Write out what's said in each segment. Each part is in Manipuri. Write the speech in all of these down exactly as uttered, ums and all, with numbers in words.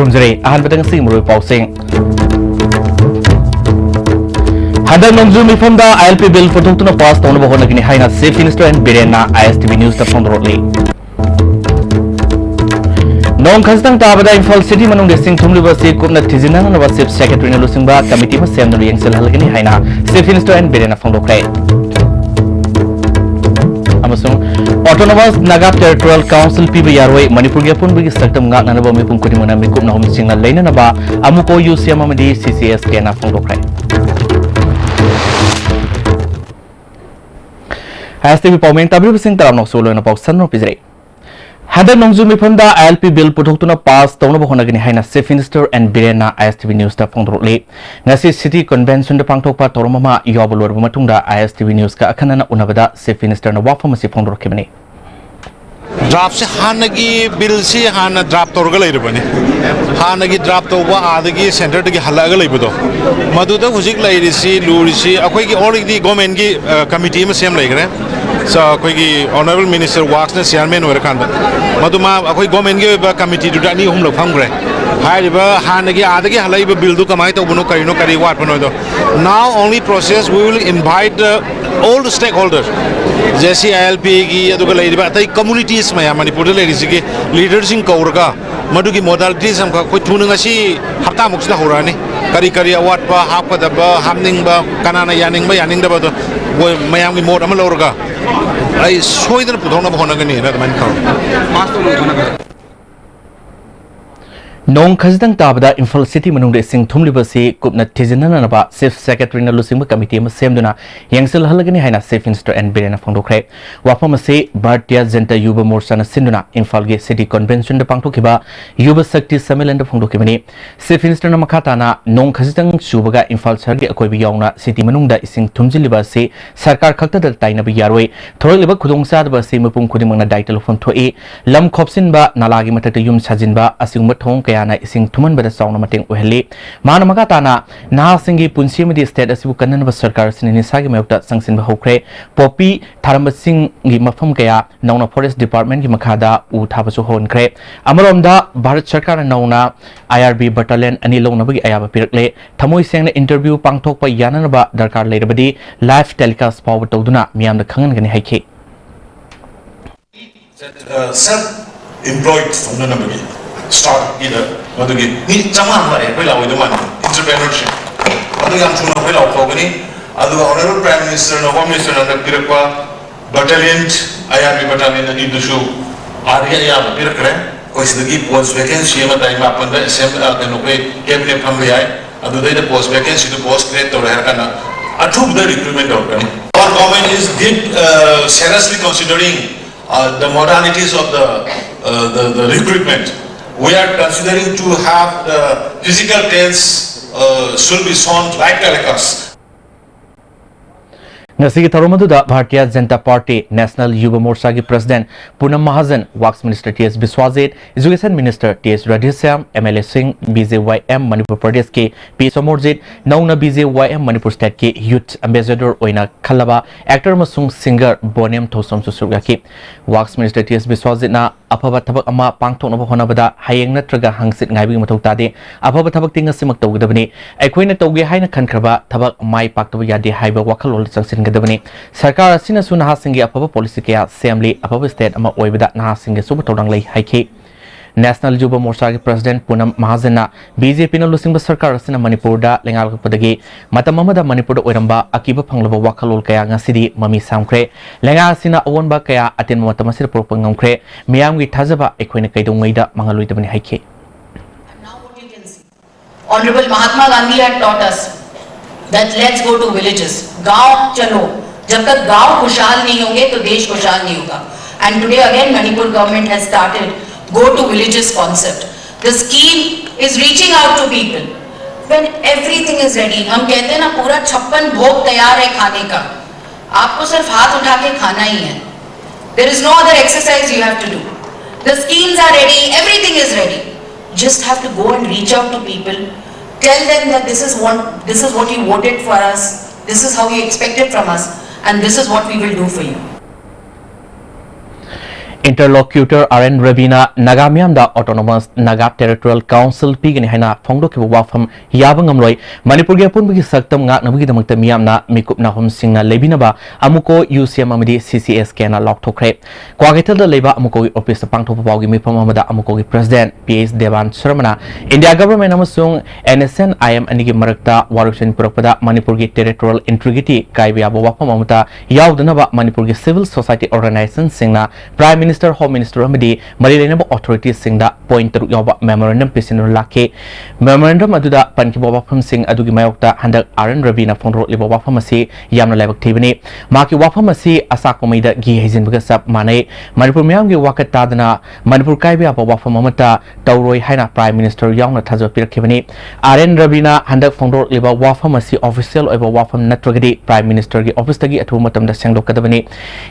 ꯊꯝꯖꯔꯤ꯫ ꯑꯍꯥꯟꯕꯗ ꯉꯁꯤꯒꯤ ꯃꯔꯨꯑꯣꯏꯕ ꯄꯥꯎꯁꯤꯡ꯫ ꯍꯟꯗꯛ ꯅꯣꯡꯖꯨ ꯃꯤꯐꯝꯗ I L P bill ꯄꯨꯊꯣꯛꯇꯨꯅ ꯄꯥꯁ ꯇꯧꯅꯕ ꯍꯣꯠꯅꯒꯅꯤ ꯍꯥꯏꯅ Chief Minister N ꯕꯤꯔꯦꯟꯅ I S T V Newsꯇ ꯐꯣꯡꯗꯣꯔꯛꯂꯤ꯫ ꯅꯣꯡ ꯈꯖꯤꯛꯇꯪ ꯇꯥꯕꯗ ꯏꯝꯐꯥꯜ city ꯃꯅꯨꯡꯗ ꯏꯁꯤꯡ ꯊꯨꯝꯂꯤꯕ ꯑꯁꯤ ꯀꯨꯞꯅ ꯊꯤꯖꯤꯟꯅꯅꯕ Chief Secretaryꯅ ꯂꯨꯆꯤꯡꯕ committeeꯅ ꯁꯦꯝꯗꯨꯅ ꯌꯦꯡꯁꯤꯜꯍꯜꯂꯒꯅꯤ ꯍꯥꯏꯅ Chief Minister N ꯕꯤꯔꯦꯟꯅ ꯐꯣꯡꯗꯣꯛꯈ꯭ꯔꯦ꯫ ꯑꯃꯁꯨꯡ Autonomous Naga Territorial Council ꯄꯤꯕ ꯌꯥꯔꯣꯏ, ꯃꯅꯤꯄꯨꯔꯒꯤ ꯑꯄꯨꯟꯕꯒꯤ ꯁꯛꯇꯝ ꯉꯥꯛꯅꯅꯕ ꯃꯤꯄꯨꯝ ꯈꯨꯗꯤꯡꯃꯛꯅ ꯃꯤꯀꯨꯞ ꯅꯥꯍꯨꯝꯁꯤꯡꯅ ꯂꯩꯅꯅꯕ ꯑꯃꯨꯀꯣ U C M ꯑꯃꯗꯤ C C S Kꯅ ꯐꯣꯡꯗꯣꯛꯈ꯭ꯔꯦ꯫ I S T V ꯄꯥꯎꯃꯤ ꯇꯥꯕꯤꯔꯤꯕꯁꯤꯡ ꯇꯔꯥꯝꯅ ꯑꯣꯛꯆꯕ ꯂꯣꯏꯅ ꯄꯥꯎ ꯁꯟꯅ ꯄꯤꯖꯔꯤ꯫ ꯍꯟꯗꯛ ꯅꯣꯡꯖꯨ ꯃꯤꯐꯝꯗ I L P bill ꯄꯨꯊꯣꯛꯇꯨꯅ ꯄꯥꯁ ꯇꯧꯅꯕ ꯍꯣꯠꯅꯒꯅꯤ ꯍꯥꯏꯅ Chief Minister N ꯕꯤꯔꯦꯟꯅ I S T V Newsꯇ ꯐꯣꯡꯗꯣꯔꯛꯂꯤ꯫ ꯉꯁꯤ City Conventionꯗ ꯄꯥꯡꯊꯣꯛꯄ ꯊꯧꯔꯝ ꯑꯃ ꯌꯥꯎꯕ ꯂꯣꯏꯔꯕ ꯃꯇꯨꯡꯗ I S T V Newsꯀ ꯑꯈꯟꯅꯅ ꯎꯅꯕꯗ Chief Ministerꯅ ꯋꯥꯐꯝ ꯑꯁꯤ ꯐꯣꯡꯗꯣꯔꯛꯈꯤꯕꯅꯤ꯫ Draftꯁꯦ ꯍꯥꯟꯅꯒꯤ billꯁꯤ ꯍꯥꯟꯅ draft ꯇꯧꯔꯒ ꯂꯩꯔꯕꯅꯤ꯫ ꯍꯥꯟꯅꯒꯤ draft ꯇꯧꯕ ꯑꯥꯗꯒꯤ centreꯗꯒꯤ ꯍꯜꯂꯛꯑꯒ ꯂꯩꯕꯗꯣ, ꯃꯗꯨꯗ ꯍꯧꯖꯤꯛ ꯂꯩꯔꯤꯁꯤ, ꯂꯨꯔꯤꯁꯤ, ꯑꯩꯈꯣꯏꯒꯤ already governmentꯀꯤ, ꯑ, committee ꯑꯃ ꯁꯦꯝ ꯂꯩꯈ꯭ꯔꯦ꯫ So, ꯑꯩꯈꯣꯏꯒꯤ Honourable Minister Worksꯅ chairman ꯑꯣꯏꯔꯀꯥꯟꯗ, ꯃꯗꯨ ꯃꯥ ꯑꯩꯈꯣꯏ governmentꯀꯤ ꯑꯣꯏꯕ committeeꯗꯨꯗ ꯑꯅꯤ ꯑꯍꯨꯝꯂꯛ ꯐꯝꯈ꯭ꯔꯦ꯫ ꯍꯥꯏꯔꯤꯕ ꯍꯥꯟꯅꯒꯤ ꯑꯥꯗꯒꯤ ꯍꯜꯂꯛꯏꯕ billꯗꯨ ꯀꯃꯥꯏꯅ ꯇꯧꯕꯅꯣ, ꯀꯔꯤꯅꯣ, ꯀꯔꯤ ꯋꯥꯠꯄꯅꯣ ꯍꯥꯏꯗꯣ, now only process we will invite the all the stakeholders, J C I L Pꯒꯤ, ꯑꯗꯨꯒ ꯂꯩꯔꯤꯕ ꯑꯇꯩ communities ꯃꯌꯥꯝ, ꯃꯅꯤꯄꯨꯔꯗ ꯂꯩꯔꯤꯁꯤꯒꯤ leaderꯁꯤꯡ ꯀꯧꯔꯒ, ꯃꯗꯨꯒꯤ modalities ꯑꯃꯈꯛ ꯑꯩꯈꯣꯏ ꯊꯨꯅ ꯉꯁꯤ ꯍꯞꯇꯥꯃꯨꯛꯁꯤꯗ ꯍꯧꯔꯛꯑꯅꯤ꯫ ꯀꯔꯤ ꯀꯔꯤ ꯑꯋꯥꯠꯄ ꯍꯥꯞꯀꯗꯕ, ꯍꯥꯞꯅꯤꯡꯕ, ꯀꯅꯥꯅ ꯌꯥꯅꯤꯡꯕ, ꯌꯥꯅꯤꯡꯗꯕꯗꯣ ꯑꯩꯈꯣꯏ ꯃꯌꯥꯝꯒꯤ ꯃꯣꯠ ꯑꯃ ꯂꯧꯔꯒ ꯑꯩ ꯁꯣꯏꯗꯅ ꯄꯨꯊꯣꯛꯅꯕ ꯍꯣꯠꯅꯒꯅꯤꯅ ꯑꯗꯨꯃꯥꯏꯅ ꯇꯧꯔꯦ꯫ ꯅꯣꯡ ꯈꯖꯤꯛꯇꯪ ꯇꯥꯕꯗ ꯏꯝꯐꯥꯜ city ꯃꯅꯨꯡꯗ ꯏꯁꯤꯡ ꯊꯨꯝꯂꯤꯕ ꯑꯁꯤ ꯀꯨꯞꯅ ꯊꯤꯖꯤꯟꯅꯅꯕ Chief Secretaryꯅ ꯂꯨꯆꯤꯡꯕ committee ꯑꯃ ꯁꯦꯝꯗꯨꯅ ꯌꯦꯡꯁꯤꯜꯍꯜꯂꯒꯅꯤ ꯍꯥꯏꯅ Chief Minister N ꯕꯤꯔꯦꯟꯅ ꯐꯣꯡꯗꯣꯛꯈ꯭ꯔꯦ꯫ ꯋꯥꯐꯝ ꯑꯁꯤ ꯚꯥꯔꯇꯤꯌ ꯖꯟꯇ ꯌꯨꯕ ꯃꯣꯔꯆꯥꯅ ꯁꯤꯟꯗꯨꯅ ꯏꯝꯐꯥꯜꯒꯤ City Conventionꯗ ꯄꯥꯡꯊꯣꯛꯈꯤꯕ ꯌꯨꯕ ꯁꯛꯇꯤ ꯁꯝꯃꯦꯂꯟꯗ ꯐꯣꯡꯗꯣꯛꯈꯤꯕꯅꯤ꯫ Chief Ministerꯅ ꯃꯈꯥ ꯇꯥꯅ ꯅꯣꯡ ꯈꯖꯤꯛꯇꯪ ꯆꯨꯕꯒ ꯏꯝꯐꯥꯜ ꯁꯍꯔꯒꯤ ꯑꯀꯣꯏꯕ ꯌꯥꯎꯅ city ꯃꯅꯨꯡꯗ ꯏꯁꯤꯡ ꯊꯨꯝꯖꯤꯜꯂꯤꯕ ꯑꯁꯤ ꯁꯔꯀꯥꯔ ꯈꯛꯇꯗ ꯇꯥꯏꯅꯕ ꯌꯥꯔꯣꯏ, ꯊꯣꯔꯛꯂꯤꯕ ꯈꯨꯗꯣꯡꯆꯥꯗꯕ ꯑꯁꯤ ꯃꯤꯄꯨꯝ ꯈꯨꯗꯤꯡꯃꯛꯅ ꯗꯥꯏꯇ ꯂꯧꯐꯝ ꯊꯣꯛꯏ꯫ ꯂꯝ ꯈꯣꯞꯆꯤꯟꯕ, ꯅꯥꯂꯥꯒꯤ ꯃꯊꯛꯇ ꯌꯨꯝ ꯁꯥꯖꯤꯟꯕ ꯑꯁꯤꯒꯨꯝꯕ ꯊꯧꯑꯣꯡ ꯀꯌꯥ ꯀꯌꯥꯅ ꯏꯁꯤꯡ ꯊꯨꯝꯍꯟꯕꯗ ꯆꯥꯎꯅ ꯃꯇꯦꯡ ꯑꯣꯏꯍꯜꯂꯤ꯫ ꯃꯍꯥꯛꯅ ꯃꯈꯥ ꯇꯥꯅ ꯅꯍꯥꯁꯤꯡꯒꯤ ꯄꯨꯟꯁꯤ ꯑꯃꯗꯤ state ꯑꯁꯤꯕꯨ ꯀꯟꯅꯅꯕ ꯁꯔꯀꯥꯔ ꯑꯁꯤꯅ ꯅꯤꯁꯥꯒꯤ ꯃꯥꯌꯣꯛꯇ ꯆꯪꯁꯤꯟꯕ ꯍꯧꯈ꯭ꯔꯦ꯫ ꯄꯣꯄꯤ ꯊꯥꯔꯝꯕꯁꯤꯡꯒꯤ ꯃꯐꯝ ꯀꯌꯥ ꯅꯧꯅ forest departmentꯀꯤ ꯃꯈꯥꯗ ꯎ ꯊꯥꯕꯁꯨ ꯍꯧꯍꯟꯈ꯭ꯔꯦ꯫ ꯑꯃꯔꯣꯝꯗ ꯚꯥꯔꯠ ꯁꯔꯀꯥꯔꯅ ꯅꯧꯅ IRB battalion ꯑꯅꯤ ꯂꯧꯅꯕꯒꯤ ꯑꯌꯥꯕ ꯄꯤꯔꯛꯂꯦ꯫ ꯊꯃꯣꯏ ꯁꯦꯡꯅ interview ꯄꯥꯡꯊꯣꯛꯄ ꯌꯥꯅꯅꯕ ꯗꯔꯀꯥꯔ ꯂꯩꯔꯕꯗꯤ live telecast ꯐꯥꯎꯕ ꯇꯧꯗꯨꯅ ꯃꯤꯌꯥꯝꯗ ꯈꯪꯍꯟꯒꯅꯤ ꯍꯥꯏꯈꯤ꯫ Self employed ꯐꯪꯅꯅꯕꯒꯤ startupꯀꯤꯗ ꯃꯗꯨꯒꯤ ꯃꯤ ꯆꯥꯝꯃꯉꯥ ꯋꯥꯠꯂꯦ ꯑꯩꯈꯣꯏ ꯂꯥꯎꯑꯣꯏꯗꯧ ꯃꯥꯟꯗꯦ entrepreneurship꯫ ꯃꯗꯨ ꯌꯥꯝ ꯊꯨꯅ ꯑꯩꯈꯣꯏ ꯂꯥꯎꯊꯣꯛꯀꯅꯤ꯫ ꯑꯗꯨꯒ Honourable Prime Ministerꯅ, Home Ministerꯅ ꯍꯟꯗꯛ ꯄꯤꯔꯛꯄ battalion, IRB battalion ꯑꯅꯤꯗꯨꯁꯨ ꯑꯥꯔꯒꯤ ꯑꯌꯥꯕ ꯄꯤꯔꯛꯈ꯭ꯔꯦ꯫ ꯑꯩꯈꯣꯏ ꯁꯤꯗꯒꯤ post vacancy ꯑꯃ ꯇꯥꯔꯤꯛ ꯃꯥꯄꯟꯗ assembly ꯀꯩꯅꯣ ꯑꯩꯈꯣꯏ cabinet ꯐꯝꯕ ꯌꯥꯏ꯫ ꯑꯗꯨꯗꯩꯗ post vacancyꯗꯨ post create ꯇꯧꯔꯦ ꯍꯥꯏꯔ ꯀꯥꯟꯗ ꯑꯊꯨꯕꯗ recruitment ꯇꯧꯔꯛꯀꯅꯤ꯫ Our government is deep, uh, seriously considering uh, the modalities of the, uh, the, the recruitment. We are considering to have the physical test uh, should be shown live telecast. ꯉꯁꯤꯒꯤ ꯊꯧꯔꯝ ꯑꯗꯨꯗ ꯚꯥꯔꯇꯤꯌ ꯖꯅꯇꯥ ꯄꯥꯔꯇꯤ ꯅꯦꯁꯅꯦꯜ ꯌꯨꯕ ꯃꯣꯔꯆꯥꯒꯤ president Punam Mahajan, Works Minister T S Biswajit, Education Minister T S Radheshyam, MLAꯁꯤꯡ, BJYM ꯃꯅꯤꯄꯨꯔ ꯄ꯭ꯔꯗꯦꯁꯀꯤ ꯄꯤ ꯁꯣꯃꯣꯔꯖꯤꯠ, ꯅꯧꯅ BJYM ꯃꯅꯤꯄꯨꯔ stateꯀꯤ youth ambassador ꯑꯣꯏꯅ ꯈꯜꯂꯕ actor ꯑꯃꯁꯨꯡ singer ꯕꯣꯅꯦꯝ ꯊꯧꯁꯣꯝꯁꯨ ꯁꯔꯨꯛ ꯌꯥꯈꯤ꯫ Works Minister T S ꯕꯤꯁ꯭ꯋꯥꯖꯤꯠꯅ ꯑꯐꯕ ꯊꯕꯛ ꯑꯃ ꯄꯥꯡꯊꯣꯛꯅꯕ ꯍꯣꯠꯅꯕꯗ ꯍꯌꯦꯡ ꯅꯠꯇ꯭ꯔꯒ ꯍꯪꯆꯤꯠ ꯉꯥꯏꯕꯒꯤ ꯃꯊꯧ ꯇꯥꯗꯦ꯫ ꯑꯐꯕ ꯊꯕꯛꯇꯤ ꯉꯁꯤꯃꯛ ꯇꯧꯒꯗꯕꯅꯤ꯫ ꯑꯩꯈꯣꯏꯅ ꯇꯧꯒꯦ ꯍꯥꯏꯅ ꯈꯟꯈ꯭ꯔꯕ ꯊꯕꯛ ꯃꯥꯏ ꯄꯥꯛꯇꯕ ꯌꯥꯗꯦ ꯍꯥꯏꯕ ꯋꯥꯈꯜꯂꯣꯟꯗ ꯆꯪꯁꯤꯟꯒꯗꯕꯅꯤ꯫ ꯁꯔꯀꯥꯔ ꯑꯁꯤꯅꯁꯨ ꯅꯍꯥꯁꯤꯡꯒꯤ ꯑꯐꯕ policy ꯀꯌꯥ ꯁꯦꯝꯂꯤ꯫ ꯑꯐꯕ state ꯑꯃ ꯑꯣꯏꯕꯗ ꯅꯍꯥꯁꯤꯡꯒꯤ ꯑꯆꯧꯕ ꯊꯧꯗꯥꯡ ꯂꯩ ꯍꯥꯏꯈꯤ꯫ ꯅꯦꯁꯅꯦꯜ ꯌꯨꯕ ꯃꯣꯔꯆꯥꯒꯤ president ꯄꯨꯅꯝ ꯃꯍꯥꯖꯟꯅ BJPꯅ ꯂꯨꯆꯤꯡꯕ ꯁꯔꯀꯥꯔ ꯑꯁꯤꯅ ꯃꯅꯤꯄꯨꯔꯗ ꯂꯩꯉꯥꯛꯂꯛꯄꯗꯒꯤ ꯃꯇꯝ ꯑꯃꯗ ꯃꯅꯤꯄꯨꯔꯗ ꯑꯣꯏꯔꯝꯕ ꯑꯀꯤꯕ ꯐꯪꯂꯕ ꯋꯥꯈꯜꯂꯣꯟ ꯀꯌꯥ ꯉꯁꯤꯗꯤ ꯃꯃꯤ ꯁꯥꯝꯈ꯭ꯔꯦ꯫ ꯂꯩꯉꯥꯛ ꯑꯁꯤꯅ ꯑꯑꯣꯟꯕ ꯀꯌꯥ ꯑꯇꯦꯟꯕ ꯃꯇꯝ ꯑꯁꯤꯗ ꯄꯨꯔꯛꯄ ꯉꯝꯈ꯭ꯔꯦ꯫ ꯃꯤꯌꯥꯝꯒꯤ ꯊꯥꯖꯕ ꯑꯩꯈꯣꯏꯅ ꯀꯩꯗꯧꯉꯩꯗ ꯃꯥꯡꯍꯜꯂꯣꯏꯗꯕꯅꯤ ꯍꯥꯏꯈꯤ꯫ Honorable Mahatma Gandhi had taught us that let's go to villages. गांव चलो, जब तक गांव खुशहाल नहीं होंगे तो देश खुशहाल नहीं होगा। And today again Manipur government has started go to villages concept. The scheme is reaching out to people. When everything is ready, हम कहते हैं ना पूरा छप्पन भोग तैयार है खाने का, आपको सिर्फ हाथ उठा के खाना ही है। There is no other exercise you have to do. The schemes are ready, everything is ready. Just have to go and reach out to people, tell them that this is what, this is what you voted for us, this is how you expected from us, and this is what we will do for you. Interlocutor R N Rabina Naga ꯃꯤꯌꯥꯝꯗ Autonomous Naga Territorial Council ꯄꯤꯒꯅꯤ ꯍꯥꯏꯅ ꯐꯣꯡꯗꯣꯛꯈꯤꯕ ꯋꯥꯐꯝ ꯌꯥꯕ ꯉꯝꯂꯣꯏ꯫ ꯃꯅꯤꯄꯨꯔꯒꯤ ꯑꯄꯨꯟꯕꯒꯤ ꯁꯛꯇꯝ ꯉꯥꯛꯅꯕꯒꯤꯗꯃꯛꯇ ꯃꯤꯌꯥꯝꯅ ꯃꯤꯀꯨꯞ ꯅꯥꯍꯨꯝꯁꯤꯡꯅ ꯂꯩꯕꯤꯅꯕ ꯑꯃꯨꯀꯣ ꯌꯨ ꯁꯤ ꯑꯦꯝ ꯑꯃꯗꯤ ꯁꯤ ꯁꯤ ꯑꯦꯁ ꯀꯦꯅ ꯂꯥꯎꯊꯣꯛꯈ꯭ꯔꯦ꯫ ꯀ꯭ꯋꯥꯀꯩꯊꯦꯜꯗ ꯂꯩꯕ ꯑꯃꯨꯀꯣꯒꯤ ꯑꯣꯐꯤꯁꯇ ꯄꯥꯡꯊꯣꯛꯄ ꯄꯥꯎꯒꯤ ꯃꯤꯐꯝ ꯑꯃꯗ ꯑꯃꯨꯀꯣꯒꯤ ꯄ꯭ꯔꯦꯁꯤꯗꯦꯟꯠ ꯄꯤ ꯑꯦꯁ ꯗꯦꯕꯥꯟ ꯁꯔꯃꯅ ꯏꯟꯗꯤꯌꯥ ꯒꯚꯔꯟꯃꯦꯟꯠ ꯑꯃꯁꯨꯡ N S N I M ꯑꯅꯤꯒꯤ ꯃꯔꯛꯇ ꯋꯥꯔꯣꯏꯁꯤꯟ ꯄꯨꯔꯛꯄꯗ ꯃꯅꯤꯄꯨꯔꯒꯤ territorial integrity ꯀꯥꯏꯕ ꯌꯥꯕ ꯋꯥꯐꯝ ꯑꯃꯠꯇ ꯌꯥꯎꯗꯅꯕ ꯃꯅꯤꯄꯨꯔꯒꯤ civil society organisationꯁꯤꯡꯅ Prime Minister, Home Minister ꯑꯃꯗꯤ ꯃꯔꯤ ꯂꯩꯅꯕ authoritiesꯁꯤꯡꯗ point ꯇꯔꯨꯛ ꯌꯥꯎꯕ memorandum ꯄꯤꯁꯤꯟꯗꯨꯅ ꯂꯥꯛꯈꯤ꯫ Memorandum ꯑꯗꯨꯗ ꯄꯟꯈꯤꯕ ꯋꯥꯐꯝꯁꯤꯡ ꯑꯗꯨꯒꯤ ꯃꯥꯌꯣꯛꯇ ꯍꯟꯗꯛ ꯑꯥꯔ ꯑꯦꯟ ꯔꯕꯤꯅ ꯐꯣꯡꯗꯣꯔꯛꯂꯤꯕ ꯋꯥꯐꯝ ꯑꯁꯤ ꯌꯥꯝꯅ ꯂꯥꯏꯕꯛ ꯊꯤꯕꯅꯤ꯫ ꯃꯍꯥꯛꯀꯤ ꯋꯥꯐꯝ ꯑꯁꯤ ꯑꯁꯥꯛꯄ ꯃꯩꯗ ꯘꯤ ꯍꯩꯖꯤꯟꯕꯒ ꯆꯞ ꯃꯥꯟꯅꯩ꯫ ꯃꯅꯤꯄꯨꯔ ꯃꯤꯌꯥꯝꯒꯤ ꯋꯥꯀꯠ ꯇꯥꯗꯅ ꯃꯅꯤꯄꯨꯔ ꯀꯥꯏꯕ ꯌꯥꯕ ꯋꯥꯐꯝ ꯑꯃꯠꯇ ꯇꯧꯔꯣꯏ ꯍꯥꯏꯅ Prime Minister ꯌꯥꯎꯅ ꯊꯥꯖꯕ ꯄꯤꯔꯛꯈꯤꯕꯅꯤ꯫ ꯑꯥꯔ ꯑꯦꯟ ꯔꯕꯤꯅ ꯍꯟꯗꯛ ꯐꯣꯡꯗꯣꯔꯛꯂꯤꯕ ꯋꯥꯐꯝ ꯑꯁꯤ official ꯑꯣꯏꯕ ꯋꯥꯐꯝ ꯅꯠꯇ꯭ꯔꯒꯗꯤ Prime Ministerꯒꯤ officeꯇꯒꯤ ꯑꯊꯨꯕ ꯃꯇꯝꯗ ꯁꯦꯡꯗꯣꯛꯀꯗꯕꯅꯤ꯫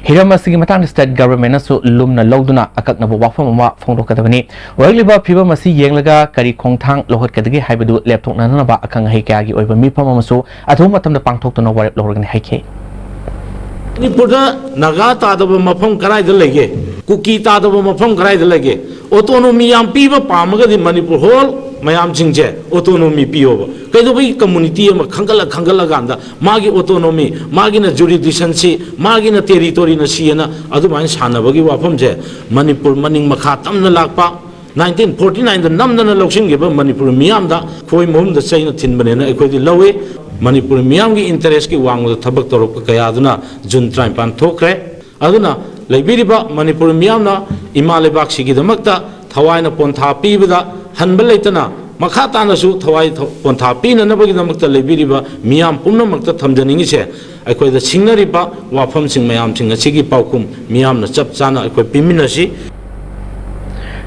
ꯍꯤꯔꯝ ꯑꯁꯤꯒꯤ ꯃꯇꯥꯡꯗ state governmentꯅꯁꯨ ꯂꯨꯝꯅ ꯂꯧꯗꯨꯅ ꯑꯀꯛꯅꯕ ꯋꯥꯐꯝ ꯑꯃ ꯐꯣꯡꯗꯣꯛꯀꯗꯕꯅꯤ꯫ ꯑꯣꯏꯔꯛꯂꯤꯕ ꯐꯤꯕꯝ ꯑꯁꯤ ꯌꯦꯡꯂꯒ ꯀꯔꯤ ꯈꯣꯡꯊꯥꯡ ꯂꯧꯈꯠꯀꯗꯒꯦ ꯍꯥꯏꯕꯗꯨ ꯂꯦꯞꯊꯣꯛꯅꯅꯕ ꯑꯈꯪ ꯑꯍꯩ ꯀꯌꯥꯒꯤ ꯑꯣꯏꯕ ꯃꯤꯐꯝ ꯑꯃꯁꯨ ꯑꯊꯨꯕ ꯃꯇꯝꯗ ꯄꯥꯡꯊꯣꯛꯇꯨꯅ ꯋꯥꯔꯦꯞ ꯂꯧꯔꯒꯅꯤ ꯍꯥꯏꯈꯤ꯫ ꯃꯅꯤꯄꯨꯔꯗ ꯅꯥꯒꯥ ꯇꯥꯗꯕ ꯃꯐꯝ ꯀꯗꯥꯏꯗ ꯂꯩꯒꯦ? ꯀꯨꯀꯤ ꯇꯥꯗꯕ ꯃꯐꯝ ꯀꯗꯥꯏꯗ ꯂꯩꯒꯦ? Autonomy ꯌꯥꯝ ꯄꯤꯕ ꯄꯥꯝꯃꯒꯗꯤ ꯃꯅꯤꯄꯨꯔ whole ꯃꯌꯥꯝꯁꯤꯡꯁꯦ autonomy ꯄꯤꯌꯣꯕ꯫ ꯀꯩꯗꯧꯕꯒꯤ community ꯑꯃ ꯈꯟꯒꯠꯂ ꯈꯟꯒꯠꯂꯀꯥꯟꯗ ꯃꯥꯒꯤ autonomy, ꯃꯥꯒꯤꯅ jurisdictionꯁꯤ, ꯃꯥꯒꯤꯅ territoryꯅ ꯁꯤ ꯑꯅ ꯑꯗꯨꯃꯥꯏꯅ ꯁꯥꯟꯅꯕꯒꯤ ꯋꯥꯐꯝꯁꯦ ꯃꯅꯤꯄꯨꯔ ꯃꯅꯤꯡ ꯃꯈꯥ ꯇꯝꯅ ꯂꯥꯛꯄ nineteen forty nineꯗ ꯅꯝꯗꯅ ꯂꯧꯁꯤꯟꯈꯤꯕ ꯃꯅꯤꯄꯨꯔ ꯃꯤꯌꯥꯝꯗ ꯈꯣꯏ ꯃꯍꯨꯝꯗ ꯆꯩꯅ ꯊꯤꯟꯕꯅꯦꯅ ꯑꯩꯈꯣꯏꯗꯤ ꯂꯧꯏ꯫ ꯃꯅꯤꯄꯨꯔ ꯃꯤꯌꯥꯝꯒꯤ interestꯀꯤ ꯋꯥꯡꯃꯗ ꯊꯕꯛ ꯇꯧꯔꯛꯄ ꯀꯌꯥꯗꯨꯅ ꯖꯨꯟ ꯇꯔꯥꯅꯤꯄꯥꯟ ꯊꯣꯛꯈ꯭ꯔꯦ꯫ ꯑꯗꯨꯅ ꯂꯩꯕꯤꯔꯤꯕ ꯃꯅꯤꯄꯨꯔ ꯃꯤꯌꯥꯝꯅ ꯏꯃꯥ ꯂꯩꯕꯥꯛꯁꯤꯒꯤꯗꯃꯛꯇ ꯊꯋꯥꯏꯅ ꯄꯣꯟꯊꯥ ꯄꯤꯕꯗ ꯍꯟꯕ ꯂꯩꯇꯅ ꯃꯈꯥ ꯇꯥꯅꯁꯨ ꯊꯋꯥꯏ ꯊ- ꯄꯣꯟꯊꯥ ꯄꯤꯅꯅꯕꯒꯤꯗꯃꯛꯇ ꯂꯩꯕꯤꯔꯤꯕ ꯃꯤꯌꯥꯝ ꯄꯨꯝꯅꯃꯛꯇ ꯊꯝꯖꯅꯤꯡꯉꯤꯁꯦ, ꯑꯩꯈꯣꯏꯗ ꯁꯤꯡꯅꯔꯤꯕ ꯋꯥꯐꯝꯁꯤꯡ ꯃꯌꯥꯝꯁꯤꯡ ꯑꯁꯤꯒꯤ ꯄꯥꯎꯈꯨꯝ ꯃꯤꯌꯥꯝꯅ ꯆꯞ ꯆꯥꯅ ꯑꯩꯈꯣꯏ ꯄꯤꯃꯤꯟꯅꯁꯤ꯫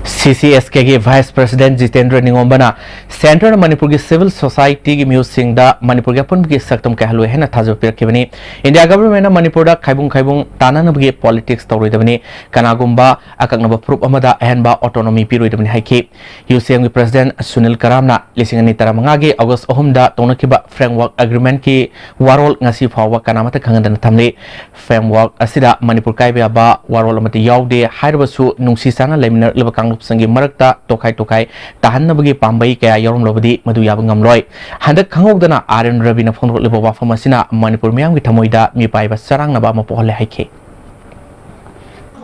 ꯁꯤ C S ꯀꯦꯒꯤ Vice President Jitendra ꯅꯤꯉꯣꯝꯕꯅ Centreꯅ ꯃꯅꯤꯄꯨꯔꯒꯤ civil societyꯒꯤ ꯃꯤꯑꯣꯏꯁꯤꯡꯗ ꯃꯅꯤꯄꯨꯔꯒꯤ ꯑꯄꯨꯟꯕꯒꯤ ꯁꯛꯇꯝ ꯀꯥꯏꯍꯜꯂꯣꯏ ꯍꯥꯏꯅ ꯊꯥꯖꯕ ꯄꯤꯔꯛꯈꯤꯕꯅꯤ꯫ India Governmentꯅ ꯃꯅꯤꯄꯨꯔꯗ ꯈꯥꯏꯕꯨꯡ ꯈꯥꯏꯕꯨꯡ ꯇꯥꯅꯅꯕꯒꯤ politics ꯇꯧꯔꯣꯏꯗꯕꯅꯤ, ꯀꯅꯥꯒꯨꯝꯕ ꯑꯀꯛꯅꯕ ꯐꯨꯔꯨꯞ ꯑꯃꯗ ꯑꯍꯦꯟꯕ autonomy ꯄꯤꯔꯣꯏꯗꯕꯅꯤ ꯍꯥꯏꯈꯤ꯫ ꯌꯨ ꯁꯤ ꯑꯦꯝꯒꯤ President ꯁꯨꯅꯤꯜ ꯀꯔꯥꯝꯅ ꯂꯤꯁꯤꯡ ꯑꯅꯤ ꯇꯔꯥꯃꯉꯥꯒꯤ August ꯑꯍꯨꯝꯗ ꯇꯧꯅꯈꯤꯕ Framework Agreementꯀꯤ ꯋꯥꯔꯣꯜ ꯉꯁꯤ ꯐꯥꯎꯕ ꯀꯅꯥꯃꯠꯇ ꯈꯪꯍꯟꯗꯅ ꯊꯝꯂꯤ꯫ Framework ꯑꯁꯤꯗ ꯃꯅꯤꯄꯨꯔ ꯀꯥꯏꯕ ꯌꯥꯕ ꯋꯥꯔꯣꯜ ꯑꯃꯠꯇ ꯌꯥꯎꯗꯦ ꯍꯥꯏꯔꯕꯁꯨ, ꯅꯨꯡꯁꯤ ꯆꯥꯟꯅ ꯂꯩꯃꯤꯟꯅꯔꯛꯂꯤꯕ ꯀꯥꯡꯂꯨꯞꯁꯤꯡꯒꯤ ꯃꯔꯛꯇ ꯇꯣꯈꯥꯏ ꯇꯣꯈꯥꯏ ꯇꯥꯍꯟꯅꯕꯒꯤ ꯄꯥꯝꯕꯩ ꯀꯌꯥ ꯌꯥꯎꯔꯝꯂꯕꯗꯤ ꯃꯗꯨ ꯌꯥꯕ ꯉꯝꯂꯣꯏ꯫ ꯍꯟꯗꯛ ꯈꯪꯍꯧꯗꯅ ꯑꯥꯔ ꯑꯦꯟ ꯔꯕꯤꯅ ꯐꯣꯡꯗꯣꯛꯂꯤꯕ ꯋꯥꯐꯝ ꯑꯁꯤꯅ ꯃꯅꯤꯄꯨꯔ ꯃꯤꯌꯥꯝꯒꯤ ꯊꯃꯣꯏꯗ ꯃꯤꯄꯥꯏꯕ ꯆꯔꯥꯡꯅꯕ ꯑꯃ ꯄꯣꯛꯍꯜꯂꯦ ꯍꯥꯏꯈꯤ꯫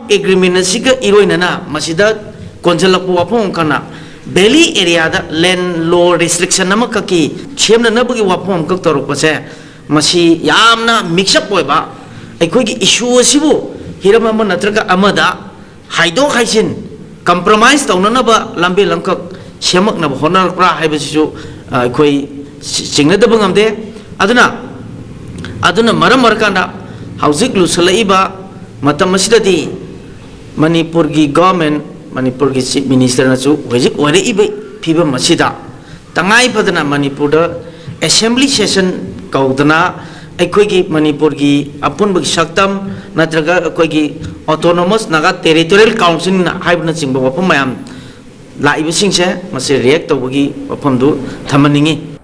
Agreement ꯑꯁꯤꯒ ꯏꯔꯣꯏꯅꯅ ꯃꯁꯤꯗ ꯀꯣꯟꯁꯤꯜꯂꯛꯄ ꯋꯥꯐꯝ ꯑꯃꯈꯛꯅ, valley areaꯗ land law restriction ꯑꯃꯈꯛꯀꯤ ꯁꯦꯝꯅꯅꯕꯒꯤ ꯋꯥꯐꯝ ꯑꯃꯈꯛ ꯇꯧꯔꯛꯄꯁꯦ, ꯃꯁꯤ ꯌꯥꯝꯅ mix up ꯑꯣꯏꯕ, ꯑꯩꯈꯣꯏꯒꯤ issue ꯑꯁꯤꯕꯨ ꯍꯤꯔꯝ ꯑꯃ ꯅꯠꯇ꯭ꯔꯒ ꯑꯃꯗ ꯍꯥꯏꯗꯣꯛ ꯍꯥꯏꯖꯤꯟ, compromise ꯇꯧꯅꯅꯕ ꯂꯝꯕꯤ ꯂꯝꯈꯛ ꯁꯦꯝꯃꯛꯅꯕ ꯍꯣꯠꯅꯔꯛꯄ꯭ꯔꯥ ꯍꯥꯏꯕꯁꯤꯁꯨ, ꯑ, ꯑꯩꯈꯣꯏ ꯆꯤꯡꯅꯗꯕ ꯉꯝꯗꯦ꯫ ꯑꯗꯨꯅ, ꯑꯗꯨꯅ ꯃꯔꯝ ꯑꯣꯏꯔꯀꯥꯟꯗ ꯍꯧꯖꯤꯛ ꯂꯨꯁꯜꯂꯛꯏꯕ ꯃꯇꯝ ꯑꯁꯤꯗꯗꯤ ꯃꯅꯤꯄꯨꯔꯒꯤ government, ꯃꯅꯤꯄꯨꯔꯒꯤ Chief Ministerꯅꯁꯨ ꯍꯧꯖꯤꯛ ꯑꯣꯏꯔꯛꯏꯕ ꯐꯤꯕꯝ ꯑꯁꯤꯗ ꯇꯉꯥꯏ ꯐꯗꯅ ꯃꯅꯤꯄꯨꯔꯗ assembly session ꯀꯧꯗꯅ ꯑꯩꯈꯣꯏꯒꯤ ꯃꯅꯤꯄꯨꯔꯒꯤ ꯑꯄꯨꯟꯕꯒꯤ ꯁꯛꯇꯝ ꯅꯠꯇ꯭ꯔꯒ ꯑꯩꯈꯣꯏꯒꯤ Autonomous Naga Territorial Council ꯍꯥꯏꯕꯅꯆꯤꯡꯕ ꯋꯥꯐꯝ ꯃꯌꯥꯝ ꯂꯥꯛꯏꯕꯁꯤꯡꯁꯦ ꯃꯁꯤ react ꯇꯧꯕꯒꯤ ꯋꯥꯐꯝꯗꯨ ꯊꯝꯍꯟꯅꯤꯡꯉꯤ꯫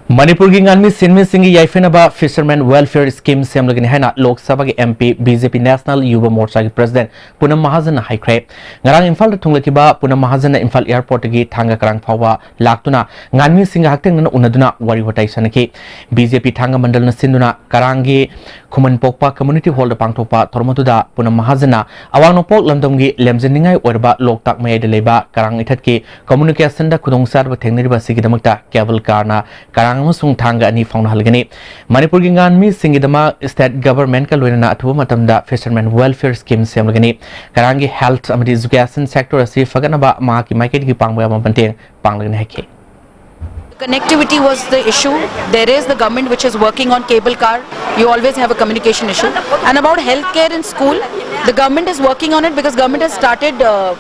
ꯃꯅꯤꯄꯨꯔꯒꯤ ꯉꯥꯟꯃꯤ ꯁꯤꯟꯃꯤꯁꯤꯡꯒꯤ ꯌꯥꯏꯐꯅꯕ Fisherman Welfare Scheme ꯁꯦꯝꯂꯒꯅꯤ ꯍꯥꯏꯅ ꯂꯣꯛ ꯁꯚꯥꯒꯤ M P B J P National Yuva Morchaꯒꯤ President ꯄꯨꯅꯝ ꯃꯍꯥꯖꯟꯅ ꯍꯥꯏꯈ꯭ꯔꯦ꯫ ꯉꯔꯥꯡ ꯏꯝꯐꯥꯜꯗ ꯊꯨꯡꯂꯈꯤꯕ ꯄꯨꯅꯝ ꯃꯍꯥꯖꯟꯅ ꯏꯝꯐꯥꯜ airportꯇꯒꯤ ꯊꯥꯡꯒ ꯀꯔꯥꯡ ꯐꯥꯎꯕ ꯂꯥꯛꯇꯨꯅ ꯉꯥꯟꯃꯤꯁꯤꯡꯒ ꯍꯛꯊꯦꯡꯅꯅ ꯎꯅꯗꯨꯅ ꯋꯥꯔꯤ ꯋꯥꯇꯥꯏ ꯁꯥꯟꯅꯈꯤ꯫ B J P ꯊꯥꯡꯒ ꯃꯟꯗꯜꯅ ꯁꯤꯟꯗꯨꯅ ꯀꯔꯥꯡꯒꯤ ꯈꯨꯃꯟ ꯄꯣꯛꯄ Community Hallꯗ ꯄꯥꯡꯊꯣꯛꯄ ꯊꯧꯔꯝ ꯑꯗꯨꯗ ꯄꯨꯅꯝ ꯃꯍꯥꯖꯟꯅ ꯑꯋꯥꯡ ꯅꯣꯡꯄꯣꯛ ꯂꯝꯗꯝꯒꯤ ꯂꯦꯝꯖꯅꯤꯡꯉꯥꯏ ꯑꯣꯏꯔꯕ ꯂꯣꯛꯇꯥꯛ ꯃꯌꯥꯏꯗ ꯂꯩꯕ ꯀꯔꯥꯡ ꯏꯊꯠꯀꯤ communicationꯗ ꯈꯨꯗꯣꯡꯆꯥꯗꯕ ꯊꯦꯡꯅꯔꯤꯕ ꯑꯁꯤꯒꯤꯗꯃꯛꯇ cable carꯅ ꯀꯔꯥꯡ ꯑꯃꯁꯨꯡ ꯊꯥꯡꯒ ꯑꯅꯤ ꯐꯥꯎꯅꯍꯜꯒꯅꯤ꯫ ꯃꯅꯤꯄꯨꯔꯒꯤ ꯉꯥꯟꯃꯤꯁꯤꯡꯒꯤꯗꯃꯛ state governmentꯀ ꯂꯣꯏꯅꯅ ꯑꯊꯨꯕ ꯃꯇꯝꯗ Fisherman Welfare Scheme ꯁꯦꯝꯂꯒꯅꯤ꯫ ꯀꯔꯥꯡꯒꯤ health ꯑꯃꯗꯤ education sector ꯑꯁꯤ ꯐꯒꯠꯅꯕ ꯃꯍꯥꯛꯀꯤ ꯃꯥꯏꯀꯩꯗꯒꯤ ꯄꯥꯡꯕ ꯌꯥꯕ ꯃꯇꯦꯡ ꯄꯥꯡꯂꯒꯅꯤ ꯍꯥꯏꯈꯤ꯫ Connectivity was the issue. There is the government which is working on cable car. You always have a communication issue. And about healthcare in school, the government is working on it because government has started uh,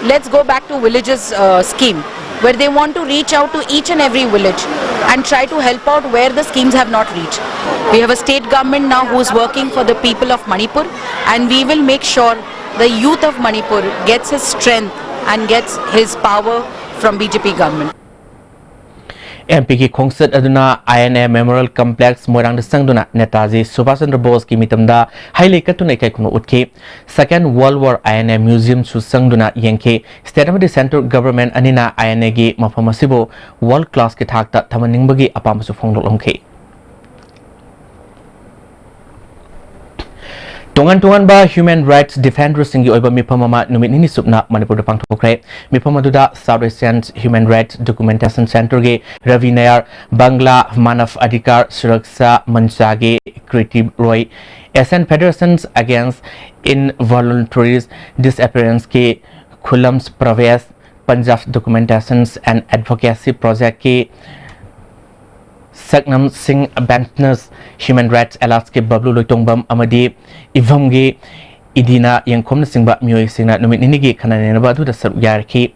Let's Go Back to Villages uh, scheme, where they want to reach out to each and every village and try to help out where the schemes have not reached. We have a state government now who's working for the people of Manipur, and we will make sure the youth of Manipur gets his strength and gets his power from B J P government. M ꯄꯤꯒꯤ ꯈꯣꯡꯆꯠ ꯑꯗꯨꯅ ꯑꯥꯏ ꯑꯦꯟ ꯑꯦ ꯃꯦꯃꯣꯔꯤꯌꯦꯜ ꯀꯝꯄ꯭ꯂꯦꯛꯁ ꯃꯣꯏꯔꯥꯡꯗ ꯆꯪꯗꯨꯅ ꯅꯦꯇꯥꯖꯤ ꯁꯨꯚꯥꯁ ꯆꯟꯗ꯭ꯔ ꯕꯣꯁꯀꯤ ꯃꯤꯇꯝꯗ ꯍꯩ ꯂꯩ ꯀꯠꯇꯨꯅ ꯏꯀꯥꯏ ꯈꯨꯝꯅꯧ ꯎꯠꯈꯤ꯫ Second world war I N A ꯃ꯭ꯌꯨꯖꯤꯌꯝꯁꯨ ꯆꯪꯗꯨꯅ ꯌꯦꯡꯈꯤ꯫ ꯁ꯭ꯇꯦꯠ ꯑꯃꯗꯤ ꯁꯦꯟꯇ꯭ꯔꯦꯜ ꯒꯚꯔꯟꯃꯦꯟꯠ ꯑꯅꯤꯅ ꯑꯥꯏ ꯑꯦꯟ ꯑꯦꯒꯤ ꯃꯐꯝ ꯑꯁꯤꯕꯨ ꯋꯥꯔꯜꯗ ꯀ꯭ꯂꯥꯁꯀꯤ ꯊꯥꯛꯇ ꯊꯝꯍꯟꯅꯤꯡꯕꯒꯤ ꯑꯄꯥꯝꯕꯁꯨ ꯐꯣꯡꯗꯣꯛꯂꯝꯈꯤ꯫ ꯇꯣꯉꯥꯟ ꯇꯣꯉꯥꯟꯕ ꯍ꯭ꯌꯨꯃꯦꯟ ꯔꯥꯏꯠꯁ ꯗꯤꯐꯦꯟꯗꯔꯁꯤꯡꯒꯤ ꯑꯣꯏꯕ ꯃꯤꯐꯝ ꯑꯃ ꯅꯨꯃꯤꯠ ꯅꯤꯅꯤ ꯆꯨꯞꯅ ꯃꯅꯤꯄꯨꯔꯗ ꯄꯥꯡꯊꯣꯛꯈ꯭ꯔꯦ꯫ ꯃꯤꯐꯝ ꯑꯗꯨꯗ south Asian human rights documentation ꯁꯦꯟꯇꯔꯒꯤ ꯔꯕꯤ ꯅꯌꯥꯔ, ꯕꯪꯒ꯭ꯂꯥ ꯃꯥꯅꯚ ꯑꯙꯤꯀꯥꯔ ꯁꯨꯔꯛꯁꯥ ꯃꯟꯆꯥꯒꯤ ꯀ꯭ꯔꯤꯇꯤ ꯔꯣꯏ, Asian Federations Against Involuntary Disappearanceꯀꯤ ꯈꯨꯂꯝꯁ ꯄ꯭ꯔꯚꯦꯁ, Punjab Documentations and Advocacy Projectꯀꯤ ꯁꯛꯅꯝ ꯁꯤꯡ, ꯕꯦꯟꯊꯅꯁ, ꯍ꯭ꯌꯨꯃꯦꯟ ꯔꯥꯏꯠꯁ ꯑꯦꯂꯥꯏꯟꯁꯀꯤ ꯕꯕ꯭ꯂꯨ ꯂꯣꯏꯇꯣꯡꯕꯝ ꯑꯃꯗꯤ ꯏꯚꯝꯒꯤ ꯏꯗꯤꯅꯥ ꯌꯦꯡꯈꯣꯝꯅꯆꯤꯡꯕ ꯃꯤꯑꯣꯏꯁꯤꯡꯅ ꯅꯨꯃꯤꯠ ꯅꯤꯅꯤꯒꯤ ꯈꯟꯅ ꯅꯩꯅꯕ ꯑꯗꯨꯗ ꯁꯔꯨꯛ ꯌꯥꯔꯤꯈꯤ꯫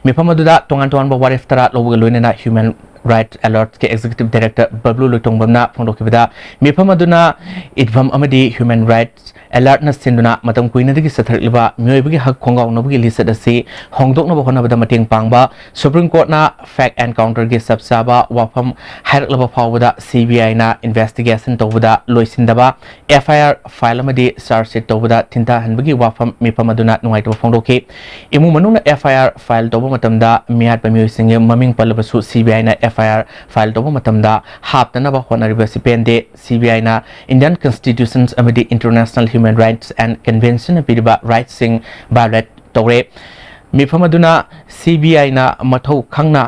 ꯃꯤꯐꯝ ꯑꯗꯨꯗ ꯇꯣꯉꯥꯟ ꯇꯣꯉꯥꯟꯕ ꯋꯥꯔꯦꯞ ꯇꯔꯥ ꯂꯧꯕꯒ ꯂꯣꯏꯅꯅ ꯍ꯭ꯌꯨꯃꯦꯟ ꯔꯥꯏꯠꯁ ꯑꯦꯂꯥꯏꯟꯁꯀꯤ ꯑꯦꯛꯖꯤꯀ꯭ꯌꯨꯇꯤꯚ ꯗꯥꯏꯔꯦꯛꯇꯔ ꯕꯕ꯭ꯂꯨ ꯂꯣꯏꯇꯣꯡꯕꯝꯅ ꯐꯣꯡꯗꯣꯛꯈꯤꯕꯗ, ꯃꯤꯐꯝ ꯑꯗꯨꯅ ꯏꯚꯝ ꯑꯃꯗꯤ ꯍ꯭ꯌꯨꯃꯦꯟ ꯔꯥꯏꯠꯁ ꯑꯦꯂꯥꯏꯟꯁꯅ ꯁꯤꯟꯗꯨꯅ ꯃꯇꯝ ꯀꯨꯏꯅꯗꯒꯤ ꯆꯠꯊꯔꯛꯂꯤꯕ ꯃꯤꯑꯣꯏꯕꯒꯤ ꯍꯛ ꯈꯣꯡꯒꯥꯎꯅꯕꯒꯤ ꯂꯤꯆꯠ ꯑꯁꯤ ꯍꯣꯡꯗꯣꯛꯅꯕ ꯍꯣꯠꯅꯕꯗ ꯃꯇꯦꯡ ꯄꯥꯡꯕ, ꯁꯨꯄ꯭ꯔꯤꯝ ꯀꯣꯔꯠꯅ ꯐꯦꯛ ꯑꯦꯟꯀꯥꯎꯟꯇꯔꯒꯤ ꯆꯞ ꯆꯥꯕ ꯋꯥꯐꯝ ꯍꯥꯏꯔꯛꯂꯕ ꯐꯥꯎꯕꯗ ꯁꯤ ꯕꯤ ꯑꯥꯏꯅ ꯏꯟꯚꯦꯁꯇꯤꯒꯦꯁꯟ ꯇꯧꯕꯗ ꯂꯣꯏꯁꯤꯟꯗꯕ, ꯑꯦꯐ ꯑꯥꯏ ꯑꯥꯔ ꯐꯥꯏꯜ ꯑꯃꯗꯤ ꯆꯥꯔꯖ ꯁꯤꯠ ꯇꯧꯕꯗ ꯊꯤꯟꯊꯍꯟꯕꯒꯤ ꯋꯥꯐꯝ ꯃꯤꯐꯝ ꯑꯗꯨꯅ ꯅꯨꯡꯉꯥꯏꯇꯕ ꯐꯣꯡꯗꯣꯛꯈꯤ꯫ ꯏꯃꯨꯡ ꯃꯅꯨꯡꯅ ꯑꯦꯐ ꯑꯥꯏ ꯑꯥꯔ ꯐꯥꯏꯜ ꯇꯧꯕ ꯃꯇꯝꯗ ꯃꯤꯌꯥꯠꯄ ꯃꯤꯑꯣꯏꯁꯤꯡꯒꯤ ꯃꯃꯤꯡ ꯄꯜꯂꯕꯁꯨ ꯁꯤ ꯕꯤ ꯑꯥꯏꯅ ꯑꯦꯐ ꯑꯥꯏ ꯑꯥꯔ ꯐꯥꯏꯜ ꯇꯧꯕ ꯃꯇꯝꯗ ꯍꯥꯞꯇꯅꯕ ꯍꯣꯠꯅꯔꯤꯕꯁꯤ ꯄꯦꯟꯗꯦ꯫ ꯁꯤ ꯕꯤ ꯑꯥꯏꯅ Indian Constitution ꯑꯃꯗꯤ International Human Rights and Conventionꯅ ꯄꯤꯔꯤꯕ ꯔꯥꯏꯠꯁꯤꯡ ꯚꯥꯏꯑꯣꯂꯦꯠ ꯇꯧꯔꯦ꯫ ꯃꯤꯐꯝ ꯑꯗꯨꯅ ꯁꯤ ꯕꯤ ꯑꯥꯏꯅ ꯃꯊꯧ ꯈꯪꯅ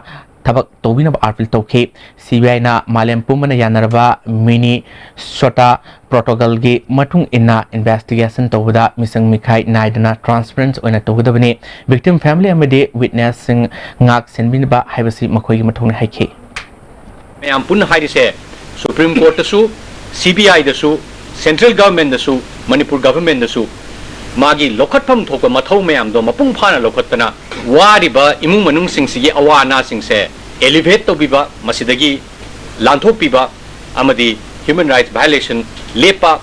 ꯊꯕꯛ ꯇꯧꯕꯤꯅꯕ ꯑꯥꯄꯤꯜ ꯇꯧꯈꯤ꯫ ꯁꯤ ꯕꯤ ꯑꯥꯏꯅ ꯃꯥꯂꯦꯝ ꯄꯨꯝꯕꯅ ꯌꯥꯅꯔꯕ ꯃꯤꯅꯤꯁꯣꯇꯥ ꯄ꯭ꯔꯣꯇꯣꯀꯣꯜꯒꯤ ꯃꯇꯨꯡ ꯏꯟꯅ ꯏꯟꯚꯦꯁꯇꯤꯒꯦꯁꯟ ꯇꯧꯕꯗ ꯃꯤꯆꯪ ꯃꯤꯈꯥꯏ ꯅꯥꯏꯗꯅ ꯇ꯭ꯔꯥꯟꯁꯄꯔꯦꯟꯁ ꯑꯣꯏꯅ ꯇꯧꯒꯗꯕꯅꯤ꯫ ꯚꯤꯛꯇꯤꯝ ꯐꯦꯃꯤꯂꯤ ꯑꯃꯗꯤ ꯋꯤꯠꯅꯦꯁꯁꯤꯡ ꯉꯥꯛ ꯁꯦꯟꯕꯤꯅꯕ ꯍꯥꯏꯕꯁꯤ ꯃꯈꯣꯏꯒꯤ ꯃꯊꯧꯅꯤ ꯍꯥꯏꯈꯤ꯫ ꯃꯌꯥꯝ ꯄꯨꯟꯅ ꯍꯥꯏꯔꯤꯁꯦ, ꯁꯨꯄ꯭ꯔꯤꯝ ꯀꯣꯔꯠꯇꯁꯨ, ꯁꯤ ꯕꯤ ꯑꯥꯏꯗꯁꯨ, ꯁꯦꯟꯇ꯭ꯔꯦꯜ ꯒꯚꯔꯟꯃꯦꯟꯗꯁꯨ, ꯃꯅꯤꯄꯨꯔ ꯒꯚꯔꯟꯃꯦꯟꯗꯁꯨ ꯃꯥꯒꯤ ꯂꯧꯈꯠꯐꯝ ꯊꯣꯛꯄ ꯃꯊꯧ ꯃꯌꯥꯝꯗꯣ ꯃꯄꯨꯡ ꯐꯥꯅ ꯂꯧꯈꯠꯇꯅ ꯋꯥꯔꯤꯕ ꯏꯃꯨꯡ ꯃꯅꯨꯡꯁꯤꯡꯁꯤꯒꯤ ꯑꯋꯥ ꯑꯅꯥꯁꯤꯡꯁꯦ ꯑꯦꯂꯤꯚꯦꯠ ꯇꯧꯕꯤꯕ, ꯃꯁꯤꯗꯒꯤ ꯂꯥꯟꯊꯣꯛꯄꯤꯕ ꯑꯃꯗꯤ ꯍ꯭ꯌꯨꯃꯦꯟ ꯔꯥꯏꯠꯁ ꯚꯥꯏꯑꯣꯂꯦꯁꯟ ꯂꯦꯞꯄ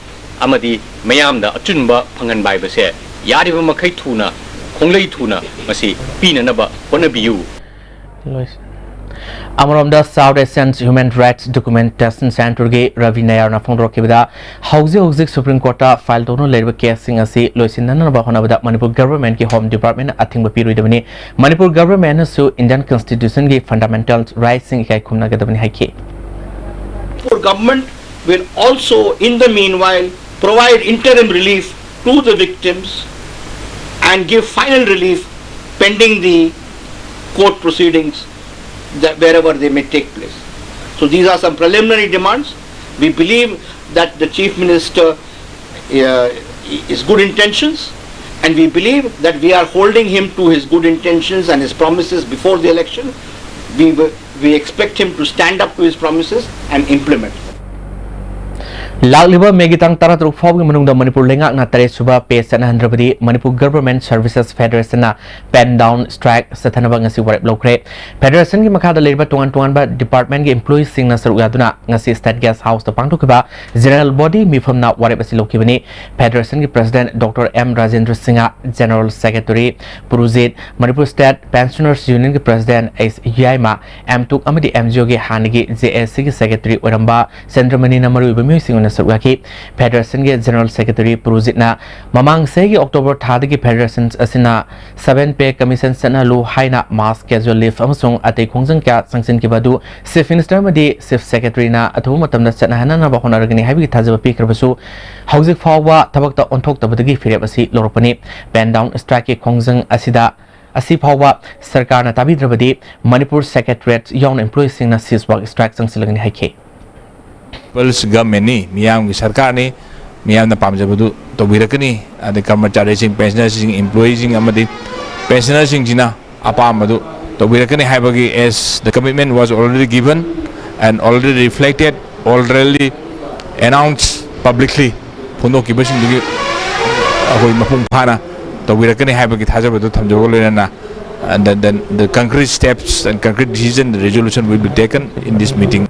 ꯑꯃꯗꯤ ꯃꯌꯥꯝꯗ ꯑꯆꯨꯝꯕ ꯐꯪꯍꯟꯕ ꯍꯥꯏꯕꯁꯦ ꯌꯥꯔꯤꯕ ꯃꯈꯩ ꯊꯨꯅ, ꯈꯣꯡꯂꯩ ꯊꯨꯅ ꯃꯁꯤ ꯄꯤꯅꯅꯕ ꯍꯣꯠꯅꯕꯤꯌꯨ꯫ ꯂꯣꯏꯁ-, ꯑꯃꯔꯣꯝꯗ South Asian Human Rights Documentation Centreꯒꯤ Ravi ꯅꯌꯥꯔꯅ ꯐꯣꯡꯗꯣꯔꯛꯈꯤꯕꯗ, ꯍꯧꯖꯤꯛ ꯍꯧꯖꯤꯛ ꯁꯨꯄ꯭ꯔꯤꯝ ꯀꯣꯔꯠꯇ ꯐꯥꯏꯜ ꯇꯧꯗꯨꯅ ꯂꯩꯔꯤꯕ ꯀꯦꯁꯁꯤꯡ ꯑꯁꯤ ꯂꯣꯏꯁꯤꯟꯅꯅꯕ ꯍꯣꯠꯅꯕꯗ ꯃꯅꯤꯄꯨꯔ ꯒꯚꯔꯟꯃꯦꯟꯠꯀꯤ ꯍꯣꯝ ꯗꯤꯄꯥꯔꯠꯃꯦꯟꯠꯅ ꯑꯊꯤꯡꯕ ꯄꯤꯔꯣꯏꯗꯕꯅꯤ꯫ ꯃꯅꯤꯄꯨꯔ ꯒꯚꯔꯟꯃꯦꯟꯠꯅꯁꯨ ꯏꯟꯗꯤꯌꯟ ꯀꯟꯁꯇꯤꯇ꯭ꯌꯨꯁꯟꯒꯤ ꯐꯟꯗꯥꯃꯦꯟꯇꯦꯜ ꯔꯥꯏꯠꯁꯤꯡ ꯏꯀꯥꯏ ꯈꯨꯝꯅꯒꯗꯕꯅꯤ ꯍꯥꯏꯈꯤ꯫ Manipur government will also, in the meanwhile, provide interim relief to the victims and give final relief pending the court proceedings that wherever they may take place. So these are some preliminary demands. We believe that the Chief Minister uh, is good intentions, and we believe that we are holding him to his good intentions and his promises before the election. We, will- we expect him to stand up to his promises and implement. ꯂꯥꯛꯂꯤꯕ ꯃꯦꯒꯤ ꯇꯥꯡ ꯇꯔꯥꯇꯔꯨꯛ ꯐꯥꯎꯕꯒꯤ ꯃꯅꯨꯡꯗ ꯃꯅꯤꯄꯨꯔ ꯂꯩꯉꯥꯛꯅ ꯇꯔꯦꯠ ꯁꯨꯕ ꯄꯦ ꯆꯠꯅꯍꯟꯗ꯭ꯔꯕꯗꯤ ꯃꯅꯤꯄꯨꯔ ꯒꯚꯔꯟꯃꯦꯟꯠ ꯁꯔꯚꯤꯁꯦꯁ ꯐꯦꯗꯔꯦꯁꯟꯅ ꯄꯦꯟ ꯗꯥꯎꯟ ꯁ꯭ꯇ꯭ꯔꯥꯏꯛ ꯆꯠꯊꯅꯕ ꯉꯁꯤ ꯋꯥꯔꯦꯞ ꯂꯧꯈ꯭ꯔꯦ꯫ ꯐꯦꯗꯔꯦꯁꯟꯒꯤ ꯃꯈꯥꯗ ꯂꯩꯔꯤꯕ ꯇꯣꯉꯥꯟ ꯇꯣꯉꯥꯟꯕ ꯗꯤꯄꯥꯔꯠꯃꯦꯟꯠꯀꯤ ꯏꯝꯄ꯭ꯂꯣꯌꯤꯁꯤꯡꯅ ꯁꯔꯨꯛ ꯌꯥꯗꯨꯅ ꯉꯁꯤ ꯁ꯭ꯇꯦꯠ ꯒꯦꯁ ꯍꯥꯎꯁꯇ ꯄꯥꯡꯊꯣꯛꯈꯤꯕ ꯖꯦꯅꯔꯦꯜ ꯕꯣꯗꯤ ꯃꯤꯐꯝꯅ ꯋꯥꯔꯦꯞ ꯑꯁꯤ ꯂꯧꯈꯤꯕꯅꯤ꯫ ꯐꯦꯗꯔꯦꯁꯟꯒꯤ president doctor M Rajendra Singh, general secretary Purujit, Manipur state pensioners ꯌꯨꯅꯤꯌꯟꯒꯤ ꯄ꯭ꯔꯁꯤꯗꯦꯟꯠ ꯑꯩꯆ ꯌꯥꯏꯃ, ꯑꯦꯝ ꯇꯨꯛ ꯑꯃꯗꯤ ꯑꯦꯝ ꯖꯤ ꯑꯣꯒꯤ ꯍꯥꯟꯅꯒꯤ ꯖꯦ ꯑꯦ ꯁꯤꯒꯤ ꯁꯦꯀ꯭ꯔꯦꯇꯔꯤ ꯑꯣꯏꯔꯝꯕ ꯆꯟꯗ꯭ꯔꯃꯅꯤꯅ ꯃꯔꯨꯑꯣꯏꯕ ꯃꯤꯑꯣꯏꯁꯤꯡ ꯑꯣꯏꯅ ꯁꯔꯨꯛ ꯌꯥꯈꯤ꯫ ꯐꯦꯗꯔꯦꯁꯟꯒꯤ ꯖꯦꯅꯔꯦꯜ ꯁꯦꯀ꯭ꯔꯦꯇꯔꯤ ꯄꯨꯔꯨꯖꯤꯠꯅ ꯃꯃꯥꯡ ꯆꯍꯤꯒꯤ ꯑꯣꯛꯇꯣꯕꯔ ꯊꯥꯗꯒꯤ ꯐꯦꯗꯔꯦꯁꯟ ꯑꯁꯤꯅ ꯁꯚꯦꯟ ꯄꯦ ꯀꯃꯤꯁꯟ ꯆꯠꯅꯍꯜꯂꯨ ꯍꯥꯏꯅ ꯃꯥꯁ ꯀꯦꯖꯨꯋꯦꯜ ꯂꯤꯐ ꯑꯃꯁꯨꯡ ꯑꯇꯩ ꯈꯣꯡꯖꯪ ꯀꯌꯥ ꯆꯪꯁꯤꯟꯈꯤꯕ ꯑꯗꯨ ꯆꯤꯐ ꯃꯤꯅꯤꯁꯇꯔ ꯑꯃꯗꯤ ꯆꯤꯐ ꯁꯦꯀ꯭ꯔꯦꯇꯔꯤꯅ ꯑꯊꯨꯕ ꯃꯇꯝꯗ ꯆꯠꯅꯍꯟꯅꯅꯕ ꯍꯣꯠꯅꯔꯒꯅꯤ ꯍꯥꯏꯕꯒꯤ ꯊꯥꯖꯕ ꯄꯤꯈ꯭ꯔꯕꯁꯨ, ꯍꯧꯖꯤꯛ ꯐꯥꯎꯕ ꯊꯕꯛꯇ ꯑꯣꯟꯊꯣꯛꯇꯕꯗꯒꯤ ꯐꯤꯔꯦꯞ ꯑꯁꯤ ꯂꯧꯔꯛꯄꯅꯤ꯫ ꯄꯦꯟ ꯗꯥꯎꯟ ꯁ꯭ꯇ꯭ꯔꯥꯏꯛꯀꯤ ꯈꯣꯡꯖꯪ ꯑꯁꯤꯗ, ꯑꯁꯤ ꯐꯥꯎꯕ ꯁꯔꯀꯥꯔꯅ ꯇꯥꯕꯤꯗ꯭ꯔꯕꯗꯤ ꯃꯅꯤꯄꯨꯔ ꯁꯦꯀ꯭ꯔꯦꯇꯔꯤꯌꯦꯠ ꯌꯥꯎꯅ ꯏꯝꯄ꯭ꯂꯣꯌꯤꯁꯤꯡꯅ ꯁꯤꯖ ꯋꯥꯛ ꯁ꯭ꯇ꯭ꯔꯥꯏꯛ ꯆꯪꯁꯤꯜꯂꯒꯅꯤ ꯍꯥꯏꯈꯤ꯫ ꯄꯤꯄꯜꯁ ꯒꯚꯔꯟꯃꯦꯟꯠꯅꯤ, ꯃꯤꯌꯥꯝꯒꯤ ꯁꯔꯀꯥꯔꯅꯤ, ꯃꯤꯌꯥꯝꯅ ꯄꯥꯝꯖꯕꯗꯨ ꯇꯧꯕꯤꯔꯛꯀꯅꯤ꯫ ꯑꯗꯩ ꯀꯔꯃꯆꯥꯔꯤꯁꯤꯡ, ꯄꯦꯟꯁꯅꯔꯁꯤꯡ, ꯏꯝꯄ꯭ꯂꯣꯌꯤꯁꯤꯡ ꯑꯃꯗꯤ ꯄꯦꯟꯁꯅꯔꯁꯤꯡꯁꯤꯅ ꯑꯄꯥꯝꯕꯗꯨ ꯇꯧꯕꯤꯔꯛꯀꯅꯤ ꯍꯥꯏꯕꯒꯤ, as the commitment was already given, and already reflected, already announced publicly ꯐꯣꯡꯗꯣꯛꯈꯤꯕꯁꯤꯡꯗꯨꯒꯤ ꯑꯩꯈꯣꯏ ꯃꯄꯨꯡ ꯐꯥꯅ ꯇꯧꯕꯤꯔꯛꯀꯅꯤ ꯍꯥꯏꯕꯒꯤ ꯊꯥꯖꯕꯗꯨ ꯊꯝꯖꯕꯒ ꯂꯣꯏꯅꯅ, and then, then the concrete steps and concrete decision, the resolution will be taken in this meeting.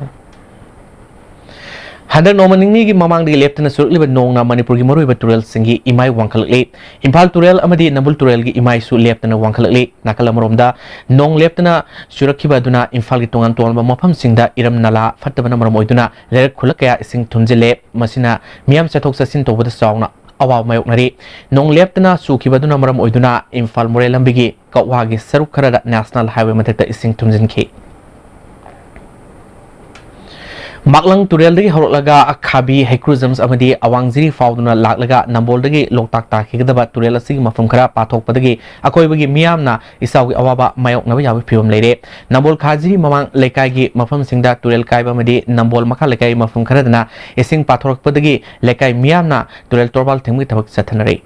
ꯍꯟꯗꯛ ꯅꯣꯡꯃ ꯅꯤꯅꯤꯒꯤ ꯃꯃꯥꯡꯗꯒꯤ ꯂꯦꯞꯇꯅ ꯆꯨꯔꯛꯂꯤꯕ ꯅꯣꯡꯅ ꯃꯅꯤꯄꯨꯔꯒꯤ ꯃꯔꯨꯑꯣꯏꯕ ꯇꯨꯔꯦꯜꯁꯤꯡꯒꯤ ꯏꯃꯥꯏ ꯋꯥꯡꯈꯠꯂꯛꯂꯤ꯫ ꯏꯝꯐꯥꯜ ꯇꯨꯔꯦꯜ ꯑꯃꯗꯤ ꯅꯝꯕꯨꯜ ꯇꯨꯔꯦꯜꯒꯤ ꯏꯃꯥꯏꯁꯨ ꯂꯦꯞꯇꯅ ꯋꯥꯡꯈꯠꯂꯛꯂꯤ꯫ ꯅꯥꯀꯜ ꯑꯃꯔꯣꯝꯗ, ꯅꯣꯡ ꯂꯦꯞꯇꯅ ꯆꯨꯔꯛꯈꯤꯕ ꯑꯗꯨꯅ ꯏꯝꯐꯥꯜꯒꯤ ꯇꯣꯉꯥꯟ ꯇꯣꯉꯥꯟꯕ ꯃꯐꯝꯁꯤꯡꯗ ꯏꯔꯝ ꯅꯂꯥ ꯐꯠꯇꯕꯅ ꯃꯔꯝ ꯑꯣꯏꯗꯨꯅ ꯂꯩꯔꯛ ꯈꯨꯜꯂꯛ ꯀꯌꯥ ꯏꯁꯤꯡ ꯊꯨꯝꯖꯤꯜꯂꯦ꯫ ꯃꯁꯤꯅ ꯃꯤꯌꯥꯝ ꯆꯠꯊꯣꯛ ꯆꯠꯁꯤꯟ ꯇꯧꯕꯗ ꯆꯥꯎꯅ ꯑꯋꯥꯕ ꯃꯥꯌꯣꯛꯅꯔꯤ꯫ ꯅꯣꯡ ꯂꯦꯞꯇꯅ ꯆꯨꯈꯤꯕ ꯑꯗꯨꯅ ꯃꯔꯝ ꯑꯣꯏꯗꯨꯅ ꯏꯝꯐꯥꯜ ꯃꯣꯔꯦ ꯂꯝꯕꯤꯒꯤ ꯀꯛꯋꯥꯒꯤ ꯁꯔꯨꯛ ꯈꯔꯗ ꯅꯦꯁꯅꯦꯜ ꯍꯥꯏꯋꯦ ꯃꯊꯛꯇ ꯏꯁꯤꯡ ꯊꯨꯝꯖꯤꯟꯈꯤ꯫ ꯃꯥꯛꯂꯪ ꯇꯨꯔꯦꯜꯗꯒꯤ ꯍꯧꯔꯛꯂꯒ ꯈꯥꯕꯤ, ꯍꯩꯀ꯭ꯔꯨꯖꯝꯁ ꯑꯃꯗꯤ ꯑꯋꯥꯡꯖꯤꯔꯤ ꯐꯥꯎꯗꯨꯅ ꯂꯥꯛꯂꯒ ꯅꯝꯕꯣꯜꯗꯒꯤ ꯂꯣꯛꯇꯥꯛ ꯇꯥꯈꯤꯒꯗꯕ ꯇꯨꯔꯦꯜ ꯑꯁꯤꯒꯤ ꯃꯐꯝ ꯈꯔ ꯄꯥꯊꯣꯛꯄꯗꯒꯤ ꯑꯀꯣꯏꯕꯒꯤ ꯃꯤꯌꯥꯝꯅ ꯏꯆꯥꯎꯒꯤ ꯑꯋꯥꯕ ꯃꯥꯌꯣꯛꯅꯕ ꯌꯥꯕꯒꯤ ꯐꯤꯕꯝ ꯂꯩꯔꯦ꯫ ꯅꯝꯕꯣꯜ ꯈꯥꯖꯤꯔꯤ ꯃꯃꯥꯡ ꯂꯩꯀꯥꯏꯒꯤ ꯃꯐꯝꯁꯤꯡꯗ ꯇꯨꯔꯦꯜ ꯀꯥꯏꯕ ꯑꯃꯗꯤ ꯅꯝꯕꯣꯜ ꯃꯈꯥ ꯂꯩꯀꯥꯏꯒꯤ ꯃꯐꯝ ꯈꯔꯗꯅ ꯏꯁꯤꯡ ꯄꯥꯊꯣꯔꯛꯄꯗꯒꯤ ꯂꯩꯀꯥꯏ ꯃꯤꯌꯥꯝꯅ ꯇꯨꯔꯦꯜ ꯇꯣꯔꯕꯥꯜ ꯊꯤꯡꯕꯒꯤ ꯊꯕꯛ ꯆꯠꯊꯅꯔꯤ꯫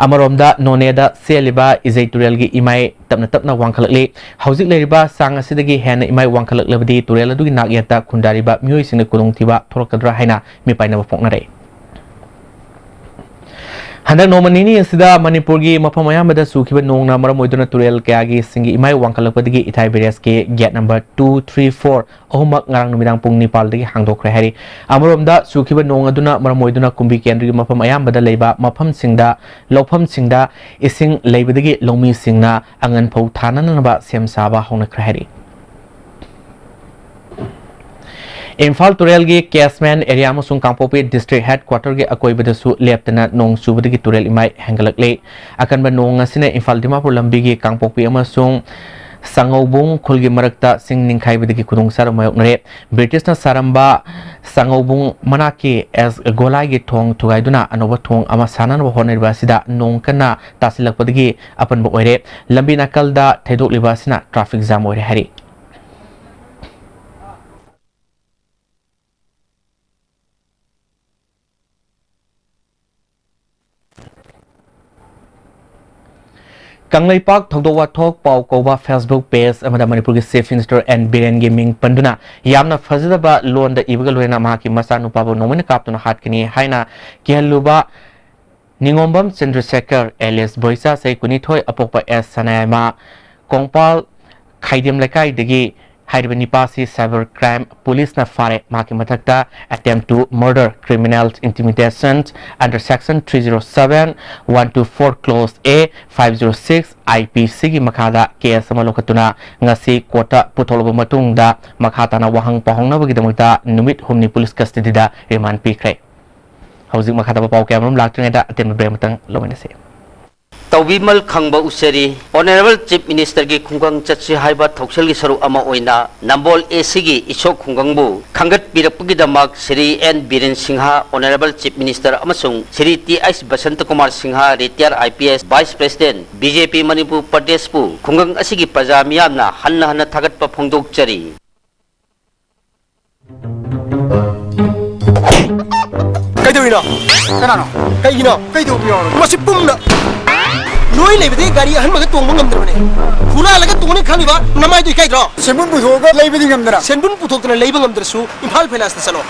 ꯑꯃꯔꯣꯝꯗ, ꯅꯣꯅꯦꯗ ꯆꯦꯜꯂꯤꯕ ꯏꯖꯩ ꯇꯨꯔꯦꯜꯒꯤ ꯏꯃꯥꯏ ꯇꯞꯅ ꯇꯞꯅ ꯋꯥꯡꯈꯠꯂꯛꯂꯤ꯫ ꯍꯧꯖꯤꯛ ꯂꯩꯔꯤꯕ ꯆꯥꯡ ꯑꯁꯤꯗꯒꯤ ꯍꯦꯟꯅ ꯏꯃꯥꯏ ꯋꯥꯡꯈꯠꯂꯛꯂꯕꯗꯤ ꯇꯨꯔꯦꯜ ꯑꯗꯨꯒꯤ ꯅꯥꯛꯌꯦꯠꯇ ꯈꯨꯟꯗꯥꯔꯤꯕ ꯃꯤꯑꯣꯏꯁꯤꯡꯗ ꯈꯨꯗꯣꯡꯊꯤꯕ ꯊꯣꯔꯛꯀꯗ꯭ꯔꯥ ꯍꯥꯏꯅ ꯃꯤꯄꯥꯏꯅꯕ ꯐꯣꯡꯅꯔꯦ꯫ ꯍꯟꯗꯛ ꯅꯣꯡꯃ ꯅꯤꯅꯤ ꯑꯁꯤꯗ ꯃꯅꯤꯄꯨꯔꯒꯤ ꯃꯐꯝ ꯑꯌꯥꯝꯕꯗ ꯆꯨꯈꯤꯕ ꯅꯣꯡꯅ ꯃꯔꯝ ꯑꯣꯏꯗꯨꯅ ꯇꯨꯔꯦꯜ ꯀꯌꯥꯒꯤ ꯏꯁꯤꯡꯒꯤ ꯏꯃꯥꯏ ꯋꯥꯡꯈꯠꯂꯛꯄꯗꯒꯤ ꯏꯊꯥꯏ ꯕꯦꯔꯦꯖꯀꯤ gate number two, three, four ꯑꯍꯨꯝꯃꯛ ꯉꯔꯥꯡ ꯅꯨꯃꯤꯗꯥꯡ ꯄꯨꯡ ꯅꯤꯄꯥꯜꯗꯒꯤ ꯍꯥꯡꯗꯣꯛꯈ꯭ꯔꯦ ꯍꯥꯏꯔꯤ꯫ ꯑꯃꯔꯣꯝꯗ, ꯆꯨꯈꯤꯕ ꯅꯣꯡ ꯑꯗꯨꯅ ꯃꯔꯝ ꯑꯣꯏꯗꯨꯅ ꯀꯨꯝꯕꯤ ꯀꯦꯟꯗ꯭ꯔꯒꯤ ꯃꯐꯝ ꯑꯌꯥꯝꯕꯗ ꯂꯩꯕ ꯃꯐꯝꯁꯤꯡꯗ, ꯂꯧꯐꯝꯁꯤꯡꯗ ꯏꯁꯤꯡ ꯂꯩꯕꯗꯒꯤ ꯂꯧꯃꯤꯁꯤꯡꯅ ꯑꯉꯟ ꯐꯧ ꯊꯥꯅꯅꯕ ꯁꯦꯝ ꯁꯥꯕ ꯍꯧꯅꯈ꯭ꯔꯦ ꯍꯥꯏꯔꯤ꯫ ꯏꯝꯐꯥꯜ ꯇꯨꯔꯦꯜꯒꯤ ꯀꯦꯁꯃꯦꯟ ꯑꯦꯔꯤꯌꯥ ꯑꯃꯁꯨꯡ ꯀꯥꯡꯄꯣꯛꯄꯤ ꯗꯤꯁꯇ꯭ꯔꯤꯛ ꯍꯦꯗ ꯀ꯭ꯋꯥꯇꯔꯒꯤ ꯑꯀꯣꯏꯕꯗꯁꯨ ꯂꯦꯞꯇꯅ ꯅꯣꯡ ꯆꯨꯕꯗꯒꯤ ꯇꯨꯔꯦꯜ ꯏꯃꯥꯏ ꯍꯦꯟꯒꯠꯂꯛꯂꯤ꯫ ꯑꯀꯟꯕ ꯅꯣꯡ ꯑꯁꯤꯅ ꯏꯝꯐꯥꯜ ꯗꯤꯃꯥꯄꯨꯔ ꯂꯝꯕꯤꯒꯤ ꯀꯥꯡꯄꯣꯛꯄꯤ ꯑꯃꯁꯨꯡ ꯁꯉꯧꯕꯨꯡ ꯈꯨꯜꯒꯤ ꯃꯔꯛꯇ ꯆꯤꯡ ꯅꯤꯡꯈꯥꯏꯕꯗꯒꯤ ꯈꯨꯗꯣꯡꯆꯥꯗꯕ ꯃꯥꯌꯣꯛꯅꯔꯦ꯫ ꯕ꯭ꯔꯤꯇꯤꯁꯅ ꯁꯥꯔꯝꯕ ꯁꯉꯧꯕꯨꯡ ꯃꯅꯥꯛꯀꯤ ꯑꯦꯁ ꯒꯣꯂꯥꯏꯒꯤ ꯊꯣꯡ ꯊꯨꯒꯥꯏꯗꯨꯅ ꯑꯅꯧꯕ ꯊꯣꯡ ꯑꯃ ꯁꯥꯅꯅꯕ ꯍꯣꯠꯅꯔꯤꯕ ꯑꯁꯤꯗ ꯅꯣꯡ ꯀꯟꯅ ꯇꯥꯁꯤꯜꯂꯛꯄꯗꯒꯤ ꯑꯄꯟꯕ ꯑꯣꯏꯔꯦ꯫ ꯂꯝꯕꯤ ꯅꯥꯀꯜꯗ ꯊꯩꯗꯣꯛꯂꯤꯕ ꯑꯁꯤꯅ ꯇ꯭ꯔꯥꯐꯤꯛ ꯖꯥꯝ ꯑꯣꯏꯔꯦ ꯍꯥꯏꯔꯤ꯫ ꯀꯪꯂꯩꯄꯥꯛ ꯊꯧꯗꯣꯛ ꯋꯥꯊꯣꯛ ꯄꯥꯎ ꯀꯧꯕ Facebook page ꯑꯃꯗ ꯃꯅꯤꯄꯨꯔꯒꯤ Chief Minister ꯑꯦꯟ ꯕꯤꯔꯦꯟꯒꯤ ꯃꯤꯡ ꯄꯟꯗꯨꯅ ꯌꯥꯝꯅ ꯐꯖꯗꯕ ꯂꯣꯟꯗ ꯏꯕꯒ ꯂꯣꯏꯅꯅ ꯃꯍꯥꯛꯀꯤ ꯃꯆꯥꯅꯨꯄꯥꯕꯨ ꯅꯣꯡꯃꯩꯅ ꯀꯥꯞꯇꯨꯅ ꯍꯥꯠꯀꯅꯤ ꯍꯥꯏꯅ ꯀꯤꯍꯜꯂꯨꯕ ꯅꯤꯉꯣꯝꯕꯝ ꯆꯟꯗ꯭ꯔꯁꯦꯀꯔ alias ꯕꯣꯏꯆꯥ, ꯆꯍꯤ ꯀꯨꯟꯅꯤꯊꯣꯏ, ꯑꯄꯣꯛꯄ ꯑꯦꯁ ꯁꯅꯥꯌꯥꯏꯃ, ꯀꯣꯡꯄꯥꯜ ꯈꯥꯏꯗꯦꯝ ꯂꯩꯀꯥꯏꯗꯒꯤ ꯍꯥꯏꯔꯤꯕ ꯅꯤꯄꯥꯁꯤ cyber crime police ꯅ ꯐꯥꯔꯦ꯫ ꯃꯍꯥꯛꯀꯤ ꯃꯊꯛꯇ attempt to murder, criminal intimidation under section three zero seven, one two four clause A, five zero six I P C ꯒꯤ ꯃꯈꯥꯗ case ꯑꯃ ꯂꯧꯈꯠꯇꯨꯅ ꯉꯁꯤ court ꯇ ꯄꯨꯊꯣꯛꯂꯕ ꯃꯇꯨꯡꯗ ꯃꯈꯥ ꯇꯥꯅ ꯋꯥꯍꯪ ꯄꯥꯎꯍꯪꯅꯕꯒꯤꯗꯃꯛꯇ ꯅꯨꯃꯤꯠ ꯍꯨꯝꯅꯤ police custody ꯗ remand ꯄꯤꯈ꯭ꯔꯦ꯫ ꯍꯧꯖꯤꯛ ꯃꯈꯥ ꯇꯥꯕ ꯄꯥꯎ ꯀꯌꯥꯃꯔꯨꯝ ꯂꯥꯛꯇ꯭ꯔꯤꯉꯩꯗ ꯑꯇꯦꯟꯕ break ꯑꯃꯇꯪ ꯂꯧꯃꯤꯟꯅꯁꯤ꯫ ꯇꯧꯕꯤꯃꯜ ꯈꯪꯕ ꯎꯆꯦꯔꯤ꯫ Honourable Chief Minister ꯒꯤ ꯈꯨꯡꯒꯪ ꯆꯠꯁꯤ ꯍꯥꯏꯕ ꯊꯧꯁꯤꯜꯒꯤ ꯁꯔꯨꯛ ꯑꯃ ꯑꯣꯏꯅ ꯅꯝꯕꯣꯜ A C ꯒꯤ ꯏꯁꯣꯛ ꯈꯨꯡꯒꯪꯕꯨ ꯈꯪꯒꯠꯄꯤꯔꯛꯄꯒꯤꯗꯃꯛ Shri N Biren Singh, Honourable Chief Minister, ꯑꯃꯁꯨꯡ Shri T H Basanta Kumar Singh, retired I P S, Vice President, B J P Manipur ꯄ꯭ꯔꯗꯦꯁꯄꯨ ꯈꯨꯡꯒꯪ ꯑꯁꯤꯒꯤ ꯄ꯭ꯔꯖꯥ ꯃꯤꯌꯥꯝꯅ ꯍꯟꯅ ꯍꯟꯅ ꯊꯥꯒꯠꯄ ꯐꯣꯡꯗꯣꯛꯆꯔꯤ꯫ ꯀꯩꯗꯧꯔꯤꯅꯣ? ꯀꯅꯥꯅꯣ? ꯀꯩꯒꯤꯅꯣ? ꯀꯩꯗꯧꯕ ꯌꯥꯎꯔꯒꯦ? ꯃꯁꯤ ꯄꯨꯝꯅ ꯅꯣꯏ ꯂꯩꯕꯗꯒꯤ ꯒꯥꯔꯤ ꯑꯍꯟꯕꯒ ꯇꯣꯡꯕ ꯉꯝꯗ꯭ꯔꯕꯅꯦ꯫ ꯍꯨꯔꯥꯜꯂꯒ ꯇꯣꯡꯅꯤ ꯈꯜꯂꯤꯕ ꯅꯃꯥꯏꯗꯣ ꯏꯀꯥꯏꯗ꯭ꯔꯣ? ꯁꯦꯟꯕꯨꯟ ꯄꯨꯊꯣꯛꯑꯒ ꯂꯩꯕꯗꯤ ꯉꯝꯗꯅ? ꯁꯦꯟꯕꯨꯟ ꯄꯨꯊꯣꯛꯇꯅ ꯂꯩꯕ ꯉꯝꯗ꯭ꯔꯁꯨ ꯏꯝꯐꯥꯜ ꯐꯥꯏꯅꯥꯟꯁꯇ ꯆꯠꯂꯣ꯫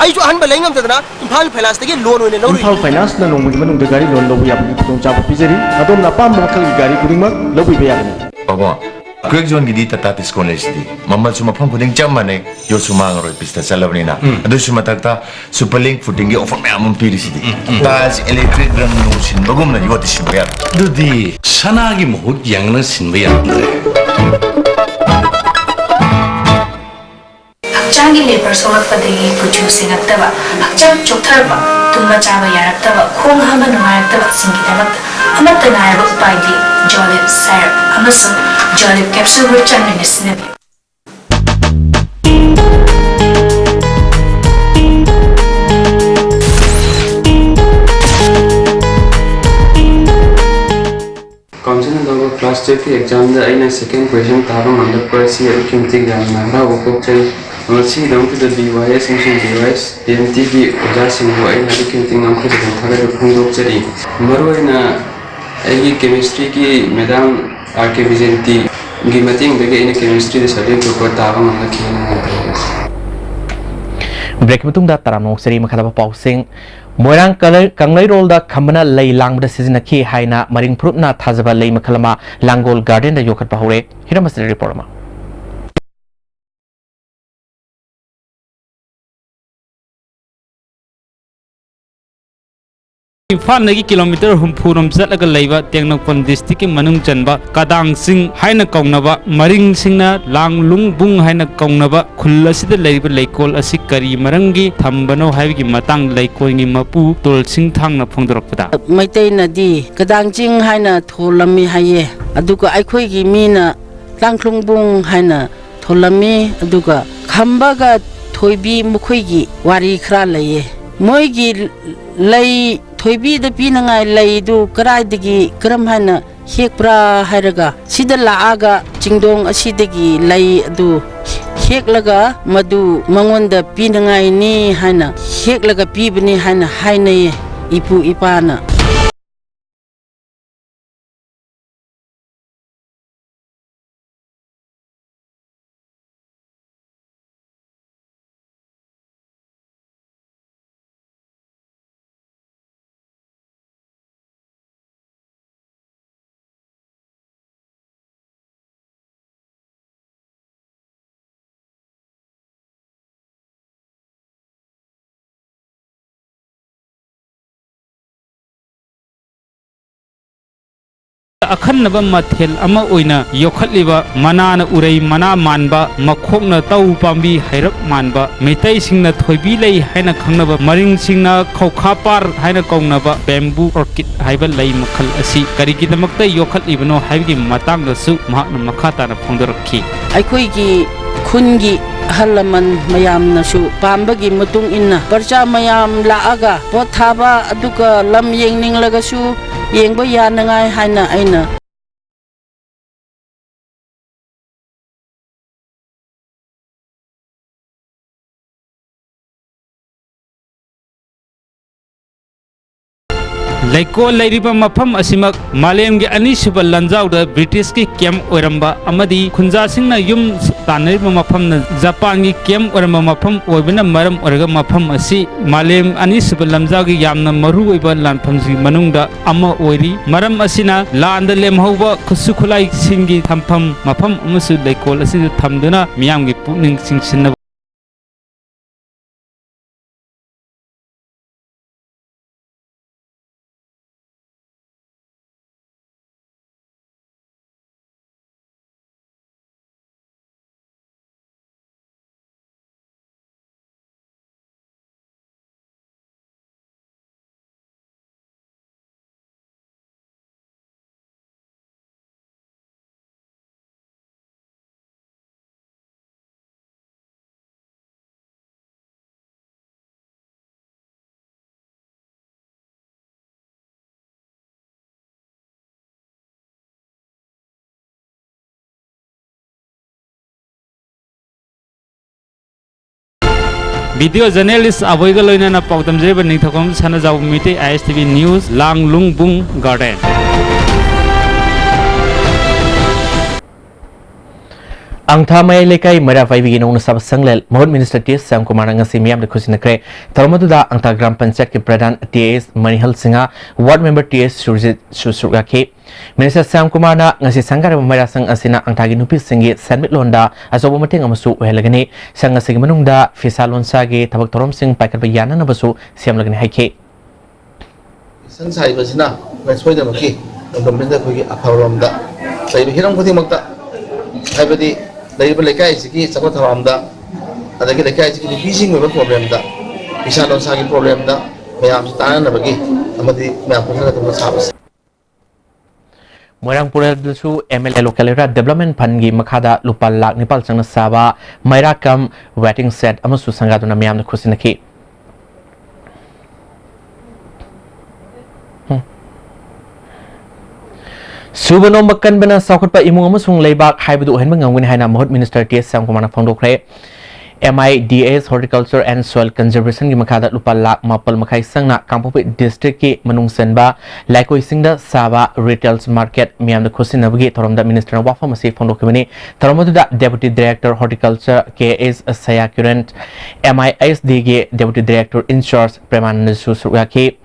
ꯑꯩꯁꯨ ꯑꯍꯟꯕ ꯂꯩ ꯉꯝꯗꯗꯅ ꯏꯝꯐꯥꯜ ꯐꯥꯏꯅꯥꯟꯁꯇꯒꯤ loan ꯑꯣꯏꯅ ꯂꯧꯔꯨꯏ꯫ ꯏꯝꯐꯥꯜ ꯐꯥꯏꯅꯥꯟꯁꯅ ꯅꯣꯡꯃꯒꯤ ꯃꯅꯨꯡꯗ ꯒꯥꯔꯤ loan ꯂꯧꯕ ꯌꯥꯕꯒꯤ ꯈꯨꯗꯣꯡꯆꯥꯕ ꯄꯤꯖꯔꯤ꯫ ꯑꯗꯣꯝꯅ ꯑꯄꯥꯝꯕ ꯃꯈꯜꯒꯤ ꯒꯥꯔꯤ ꯈꯨꯗꯤꯡꯃꯛ ꯂꯧꯕꯤꯕ ꯌꯥꯒꯅꯤ꯫ ꯄꯥꯕꯨꯡ, Crack Zone ꯒꯤꯗꯤ Tata Tiscon ꯂꯩꯁꯤꯗꯤ꯫ ꯃꯃꯜꯁꯨ ꯃꯐꯝ ꯈꯨꯗꯤꯡ ꯆꯞ ꯃꯥꯟꯅꯩ, ꯌꯣꯠꯁꯨ ꯃꯥꯡꯉꯔꯣꯏ, ꯄꯤꯁꯇ ꯆꯠꯂꯕꯅꯤꯅ꯫ ꯎꯝ꯫ ꯑꯗꯨꯁꯨ ꯃꯊꯛꯇ Superlink footing ꯒꯤ offer ꯃꯌꯥꯝ ꯑꯃ ꯄꯤꯔꯤꯁꯤꯗꯤ꯫ ꯎꯝ, ꯎꯝ꯫ Tiles, electric, ꯔꯪ ꯅꯨꯡ ꯁꯤꯟꯕꯒꯨꯝꯅ ꯌꯣꯠꯇꯤ ꯁꯤꯟꯕ ꯌꯥꯔꯣꯏ꯫ ꯑꯗꯨꯗꯤ ꯁꯅꯥꯒꯤ ꯃꯍꯨꯠ ꯌꯥꯡꯅ ꯁꯤꯟꯕ ꯌꯥꯔꯝꯗ꯭ꯔꯦ꯫ ꯍꯛꯆꯥꯡꯒꯤ labour ꯁꯣꯛꯂꯛꯄꯗꯒꯤ ꯀꯨꯆꯨ ꯁꯦꯡꯉꯛꯇꯕ, ꯍꯛꯆꯥꯡ ꯆꯣꯛꯊꯔꯛꯄ, ꯇꯨꯝꯕ ꯆꯥꯕ ꯌꯥꯔꯛꯇꯕ, ꯈꯣꯡ ꯍꯥꯝꯕ ꯅꯨꯡꯉꯥꯏꯔꯛꯇꯕꯁꯤꯡꯒꯤꯗꯃꯛꯇ ꯑꯃꯠꯇ ꯉꯥꯏꯔꯕ ꯎꯄꯥꯏꯗꯤ Jolib syrup ꯑꯃꯁꯨꯡ Jolib capsule ꯒ ꯆꯥꯡ ꯅꯥꯏꯅ ꯁꯤꯖꯤꯟꯅꯕꯤꯌꯨ꯫ ꯀꯥꯎꯟꯁꯤꯜꯅ ꯂꯧꯕ class twelve ꯀꯤ exam ꯗ ꯑꯩꯅ second position ꯇꯥꯕ ꯉꯝꯂꯛꯄ ꯑꯁꯤ ꯑꯗꯨꯛꯀꯤ ꯃꯇꯤꯛ ꯌꯥꯝꯅ ꯍꯔꯥꯎꯕ ꯄꯣꯛꯆꯩ꯫ ꯃꯁꯤꯒꯤꯗꯃꯛꯇꯗ B Y S ꯑꯃꯁꯨꯡ B Y S P M T ꯒꯤ ꯑꯣꯖꯥꯁꯤꯡꯕꯨ ꯑꯩꯅ ꯑꯗꯨꯛꯀꯤ ꯃꯇꯤꯛ ꯉꯝꯈꯩ ꯊꯥꯒꯠꯄ ꯐꯣꯡꯗꯣꯛꯆꯔꯤ꯫ ꯃꯔꯨꯑꯣꯏꯅ ꯑꯩꯒꯤ ꯀꯦꯃꯤꯁꯇ꯭ꯔꯤꯒꯤ ꯃꯦꯗꯥꯝ ꯑꯥꯔ ꯀꯦ ꯕꯤꯖꯦꯟꯇꯤꯒꯤ ꯃꯇꯦꯡꯗꯒꯤ ꯑꯩꯅ ꯀꯦꯃꯤꯁꯇ꯭ꯔꯤꯗ ꯁꯕꯖꯦꯛ ꯇꯣꯞꯄꯔ ꯇꯥꯕ ꯉꯝꯂꯛꯈꯤ ꯍꯥꯏꯅ ꯉꯝꯖꯒꯦ꯫ ꯕ꯭ꯔꯦꯛꯀꯤ ꯃꯇꯨꯡꯗ ꯇꯔꯥꯝꯅ ꯑꯣꯛꯆꯔꯤ꯫ ꯃꯈꯥ ꯇꯥꯕ ꯄꯥꯎꯁꯤꯡ꯫ ꯃꯣꯏꯔꯥꯡ ꯀꯂꯩ-, ꯀꯪꯂꯩꯔꯣꯜꯗ ꯈꯝꯕꯅ ꯂꯩ ꯂꯥꯡꯕꯗ ꯁꯤꯖꯤꯟꯅꯈꯤ ꯍꯥꯏꯅ ꯃꯔꯤꯡ ꯐꯨꯔꯨꯞꯅ ꯊꯥꯖꯕ ꯂꯩ ꯃꯈꯜ ꯑꯃ ꯂꯥꯡꯒꯣꯜ ꯒꯥꯔꯗꯦꯟꯗ ꯌꯣꯛꯈꯠꯄ ꯍꯧꯔꯦ꯫ ꯍꯤꯔꯝ ꯑꯁꯤꯗ ꯔꯤꯄꯣꯔꯠ ꯑꯃ꯫ ꯏꯝꯐꯥꯜꯗꯒꯤ ꯀꯤꯂꯣꯃꯤꯇꯔ ꯍꯨꯝꯐꯨ ꯔꯣꯝ ꯆꯠꯂꯒ ꯂꯩꯕ ꯇꯦꯡꯅꯧꯄꯜ ꯗꯤꯁꯇ꯭ꯔꯤꯛꯀꯤ ꯃꯅꯨꯡ ꯆꯟꯕ ꯀꯗꯥꯡ ꯆꯤꯡ ꯍꯥꯏꯅ ꯀꯧꯅꯕ, ꯃꯔꯤꯡꯁꯤꯡꯅ ꯂꯥꯡꯂꯨꯡꯕꯨꯡ ꯍꯥꯏꯅ ꯀꯧꯅꯕ ꯈꯨꯜ ꯑꯁꯤꯗ ꯂꯩꯔꯤꯕ ꯂꯩꯀꯣꯜ ꯑꯁꯤ ꯀꯔꯤ ꯃꯔꯝꯒꯤ ꯊꯝꯕꯅꯣ ꯍꯥꯏꯕꯒꯤ ꯃꯇꯥꯡꯗ ꯂꯩꯀꯣꯜꯒꯤ ꯃꯄꯨ ꯇꯣꯜꯁꯤꯡ ꯊꯥꯡꯅ ꯐꯣꯡꯗꯣꯔꯛꯄꯗ, ꯃꯩꯇꯩꯅꯗꯤ ꯀꯗꯥꯡ ꯆꯤꯡ ꯍꯥꯏꯅ ꯊꯣꯜꯂꯝꯃꯤ ꯍꯥꯏꯌꯦ, ꯑꯗꯨꯒ ꯑꯩꯈꯣꯏꯒꯤ ꯃꯤꯅ ꯂꯥꯡꯈ꯭ꯂꯨꯡꯕꯨꯡ ꯍꯥꯏꯅ ꯊꯣꯜꯂꯝꯃꯤ꯫ ꯑꯗꯨꯒ ꯈꯝꯕꯒ ꯊꯣꯏꯕꯤ ꯃꯈꯣꯏꯒꯤ ꯋꯥꯔꯤ ꯈꯔ ꯂꯩꯌꯦ꯫ ꯃꯣꯏꯒꯤ ꯂꯩ, ꯊꯣꯏꯕꯤꯗ ꯄꯤꯅꯉꯥꯏ ꯂꯩꯗꯨ ꯀꯗꯥꯏꯗꯒꯤ ꯀꯔꯝ ꯍꯥꯏꯅ ꯍꯦꯛꯄ꯭ꯔꯥ ꯍꯥꯏꯔꯒ, ꯁꯤꯗ ꯂꯥꯛꯑꯒ ꯆꯤꯡꯗꯣꯡ ꯑꯁꯤꯗꯒꯤ ꯂꯩ ꯑꯗꯨ ꯍꯦꯛꯂꯒ ꯃꯗꯨ ꯃꯉꯣꯟꯗ ꯄꯤꯅꯉꯥꯏꯅꯤ ꯍꯥꯏꯅ ꯍꯦꯛꯂꯒ ꯄꯤꯕꯅꯤ ꯍꯥꯏꯅ ꯍꯥꯏꯅꯩꯌꯦ ꯏꯄꯨ ꯏꯄꯥꯅ꯫ ꯑꯈꯟꯅꯕ ꯃꯊꯦꯜ ꯑꯃ ꯑꯣꯏꯅ ꯌꯣꯛꯈꯠꯂꯤꯕ ꯃꯅꯥꯅ ꯎꯔꯩ ꯃꯅꯥ ꯃꯥꯟꯕ, ꯃꯈꯣꯛꯅ ꯇꯧ ꯄꯥꯝꯕꯤ ꯍꯩꯔꯞ ꯃꯥꯟꯕ, ꯃꯩꯇꯩꯁꯤꯡꯅ ꯊꯣꯏꯕꯤ ꯂꯩ ꯍꯥꯏꯅ ꯈꯪꯅꯕ, ꯃꯔꯤꯡꯁꯤꯡꯅ ꯈꯧꯈꯥ ꯄꯥꯔ ꯍꯥꯏꯅ ꯀꯧꯅꯕ bamboo orchid ꯍꯥꯏꯕ ꯂꯩ ꯃꯈꯜ ꯑꯁꯤ ꯀꯔꯤꯒꯤꯗꯃꯛꯇ ꯌꯣꯛꯈꯠꯂꯤꯕꯅꯣ ꯍꯥꯏꯕꯒꯤ ꯃꯇꯥꯡꯗꯁꯨ ꯃꯍꯥꯛꯅ ꯃꯈꯥ ꯇꯥꯅ ꯐꯣꯡꯗꯣꯔꯛꯈꯤ꯫ ꯑꯩꯈꯣꯏꯒꯤ ꯈꯨꯟꯒꯤ ꯑꯍꯜ ꯂꯃꯟ ꯃꯌꯥꯝꯅꯁꯨ ꯄꯥꯝꯕꯒꯤ ꯃꯇꯨꯡ ꯏꯟꯅ ꯄ꯭ꯔꯖꯥ ꯃꯌꯥꯝ ꯂꯥꯛꯑꯒ ꯄꯣꯠ ꯊꯥꯕ, ꯑꯗꯨꯒ ꯂꯝ ꯌꯦꯡꯅꯤꯡꯂꯒꯁꯨ ꯌꯦꯡꯕ ꯌꯥꯅꯉꯥꯏ ꯍꯥꯏꯅ ꯑꯩꯅ ꯂꯩꯀꯣꯜ ꯂꯩꯔꯤꯕ ꯃꯐꯝ ꯑꯁꯤꯃꯛ ꯃꯥꯂꯦꯝꯒꯤ ꯑꯅꯤꯁꯨꯕ ꯂꯥꯟꯖꯥꯎꯗ ꯕ꯭ꯔꯤꯇꯤꯁꯀꯤ ꯀꯦꯝꯞ ꯑꯣꯏꯔꯝꯕ ꯑꯃꯗꯤ ꯈꯨꯟꯖꯥꯁꯤꯡꯅ ꯌꯨꯝ ꯇꯥꯟꯅꯔꯤꯕ ꯃꯐꯝꯅ ꯖꯄꯥꯟꯒꯤ ꯀꯦꯝꯞ ꯑꯣꯏꯔꯝꯕ ꯃꯐꯝ ꯑꯣꯏꯕꯅ ꯃꯔꯝ ꯑꯣꯏꯔꯒ ꯃꯐꯝ ꯑꯁꯤ ꯃꯥꯂꯦꯝ ꯑꯅꯤꯁꯨꯕ ꯂꯥꯟꯖꯥꯎꯒꯤ ꯌꯥꯝꯅ ꯃꯔꯨꯑꯣꯏꯕ ꯂꯥꯟꯐꯝꯁꯤꯡꯒꯤ ꯃꯅꯨꯡꯗ ꯑꯃ ꯑꯣꯏꯔꯤ꯫ ꯃꯔꯝ ꯑꯁꯤꯅ ꯂꯥꯟꯗ ꯂꯦꯝꯍꯧꯕ ꯈꯨꯠꯁꯨ ꯈꯨꯠꯂꯥꯏꯁꯤꯡꯒꯤ ꯊꯝꯐꯝ ꯃꯐꯝ ꯑꯃꯁꯨ ꯂꯩꯀꯣꯜ ꯑꯁꯤꯗ ꯊꯝꯗꯨꯅ ꯃꯤꯌꯥꯝꯒꯤ ꯄꯨꯛꯅꯤꯡ ꯆꯤꯡꯁꯤꯟꯅꯕ ꯚꯤꯗꯤꯑꯣ ꯖꯔꯅꯦꯂꯤꯁ ꯑꯕꯣꯏꯒ ꯂꯣꯏꯅꯅ ꯄꯥꯎ ꯇꯝꯖꯔꯤꯕ ꯅꯤꯡꯊꯧꯈꯣꯝ ꯁꯅꯥꯖꯥꯎꯕ ꯃꯩꯇꯩ, ꯑꯥꯏ ꯑꯦꯁ ꯇꯤ ꯚꯤ ꯅ꯭ꯌꯨꯁ, ꯂꯥꯡꯂꯨꯡꯕꯨꯡ ꯒꯥꯔꯗꯦꯟ꯫ ꯑꯪꯊꯥ ꯃꯌꯥꯏ ꯂꯩꯀꯥꯏ ꯃꯩꯔꯥ ꯄꯥꯏꯕꯤꯒꯤ ꯅꯧꯅ ꯁꯥꯕ ꯁꯪꯂꯦꯟ ꯃꯍꯨꯠ ꯃꯤꯅꯤꯁꯇꯔ ꯇꯤ ꯑꯦꯁ ꯁ꯭ꯌꯥꯝꯀꯨꯃꯥꯔꯅ ꯉꯁꯤ ꯃꯤꯌꯥꯝꯗ ꯈꯨꯠꯁꯤꯟꯅꯈ꯭ꯔꯦ꯫ ꯊꯧꯔꯝ ꯑꯗꯨꯗ ꯑꯪꯊꯥ ꯒ꯭ꯔꯥꯝ ꯄꯟꯆꯥꯌꯠꯀꯤ ꯄ꯭ꯔꯙꯥꯟ ꯇꯤ ꯑꯦꯁ ꯃꯅꯤꯍꯜ ꯁꯤꯡꯍ, ꯋꯥꯔꯗ ꯃꯦꯝꯕꯔ ꯇꯤ ꯑꯦꯁ ꯁꯨꯔꯖꯤꯠꯁꯨ ꯁꯔꯨꯛ ꯌꯥꯈꯤ꯫ ꯃꯤꯅꯤꯁꯇꯔ ꯁ꯭ꯌꯥꯝꯀꯨꯃꯥꯔꯅ ꯉꯁꯤ ꯁꯪꯒꯥꯔꯕ ꯃꯩꯔꯥ ꯁꯪ ꯑꯁꯤꯅ ꯑꯪꯊꯥꯒꯤ ꯅꯨꯄꯤꯁꯤꯡꯒꯤ ꯁꯦꯟꯃꯤꯠꯂꯣꯟꯗ ꯑꯆꯧꯕ ꯃꯇꯦꯡ ꯑꯃꯁꯨ ꯑꯣꯏꯍꯜꯂꯒꯅꯤ꯫ ꯁꯪ ꯑꯁꯤꯒꯤ ꯃꯅꯨꯡꯗ ꯐꯤꯁꯥ ꯂꯣꯟꯁꯥꯒꯤ ꯊꯕꯛ ꯊꯧꯔꯝꯁꯤꯡ ꯄꯥꯏꯈꯠꯄ ꯌꯥꯅꯅꯕꯁꯨ ꯁꯦꯝꯂꯒꯅꯤ ꯍꯥꯏꯈꯤ꯫ ꯁꯪ ꯁꯥꯔꯤꯕꯁꯤꯅ ꯑꯩꯈꯣꯏ ꯁꯣꯏꯗꯅꯃꯛꯀꯤ ꯂꯝꯗꯝꯁꯤꯗ ꯑꯩꯈꯣꯏꯒꯤ ꯑꯐꯕꯔꯣꯝꯗ ꯂꯩꯕ ꯍꯤꯔꯝ ꯈꯨꯗꯤꯡꯃꯛꯇ, ꯍꯥꯏꯕꯗꯤ ꯂꯩꯔꯤꯕ ꯂꯩꯀꯥꯏꯁꯤꯒꯤ ꯆꯥꯎꯈꯠ ꯊꯧꯔꯥꯡꯗ, ꯑꯗꯒꯤ ꯂꯩꯀꯥꯏꯁꯤꯒꯤ ꯅꯨꯄꯤꯁꯤꯡꯒꯤ ꯑꯣꯏꯕ ꯄ꯭ꯔꯣꯕ꯭ꯂꯦꯝꯗ, ꯐꯤꯁꯥ ꯂꯣꯟꯁꯥꯒꯤ ꯄ꯭ꯔꯣꯕ꯭ꯂꯦꯝꯗ ꯃꯌꯥꯝꯁꯤ ꯇꯥꯟꯅꯅꯕꯒꯤ ꯑꯃꯗꯤ ꯃꯌꯥꯝ ꯄꯨꯟꯁꯤꯜꯂꯒ ꯊꯕꯛ ꯁꯥꯕꯁꯤ꯫ ꯃꯣꯏꯔꯥꯡ ꯄꯨꯔꯦꯜꯗꯁꯨ M L A local area development ꯐꯟꯒꯤ ꯃꯈꯥꯗ ꯂꯨꯄꯥ ꯂꯥꯈ ꯅꯤꯄꯥꯜ ꯆꯪꯅ ꯁꯥꯕ ꯃꯩꯔꯥ ꯀꯝ ꯋꯦꯇꯤꯡ ꯁꯦꯠ ꯑꯃꯁꯨ ꯁꯪꯒꯥꯗꯨꯅ ꯃꯤꯌꯥꯝꯅ ꯈꯨꯠꯁꯤꯟꯅꯈꯤ꯫ ꯎꯝ꯫ ꯁꯨꯕ ꯅꯣꯝꯕ ꯀꯟꯕꯅ ꯆꯥꯎꯈꯠꯄ ꯏꯃꯨꯡ ꯑꯃꯁꯨꯡ ꯂꯩꯕꯥꯛ ꯍꯥꯏꯕꯗꯨ ꯑꯣꯏꯍꯟꯕ ꯉꯝꯒꯅꯤ ꯍꯥꯏꯅ ꯃꯍꯨꯠ ꯃꯤꯅꯤꯁꯇꯔ ꯇꯤ ꯑꯦꯁ ꯁ꯭ꯌꯥꯝꯀꯨꯃꯥꯔꯅ ꯐꯣꯡꯗꯣꯛꯈ꯭ꯔꯦ꯫ M I D S Horticulture and Soil Conservation ꯒꯤ ꯃꯈꯥꯗ ꯂꯨꯄꯥ ꯂꯥꯈ ꯃꯥꯄꯜ ꯃꯈꯥꯏ ꯆꯪꯅ ꯀꯥꯡꯄꯣꯛꯄꯤ district ꯀꯤ ꯃꯅꯨꯡ ꯆꯟꯕ ꯂꯩꯀꯣꯏꯁꯤꯡꯗ ꯁꯥꯕ retail market ꯃꯤꯌꯥꯝꯗ ꯈꯨꯠꯁꯤꯟꯅꯕꯒꯤ ꯊꯧꯔꯝꯗ minister ꯅ ꯋꯥꯐꯝ ꯑꯁꯤ ꯐꯣꯡꯗꯣꯛꯈꯤꯕꯅꯤ꯫ ꯊꯧꯔꯝ ꯑꯗꯨꯗ Deputy Director Horticulture K S ꯁꯌꯥꯀꯤꯔꯟ, M I S D ꯒꯤ Deputy Director in charge ꯄ꯭ꯔꯦꯃꯥꯅꯟꯗꯁꯨ ꯁꯔꯨꯛ ꯌꯥꯈꯤ꯫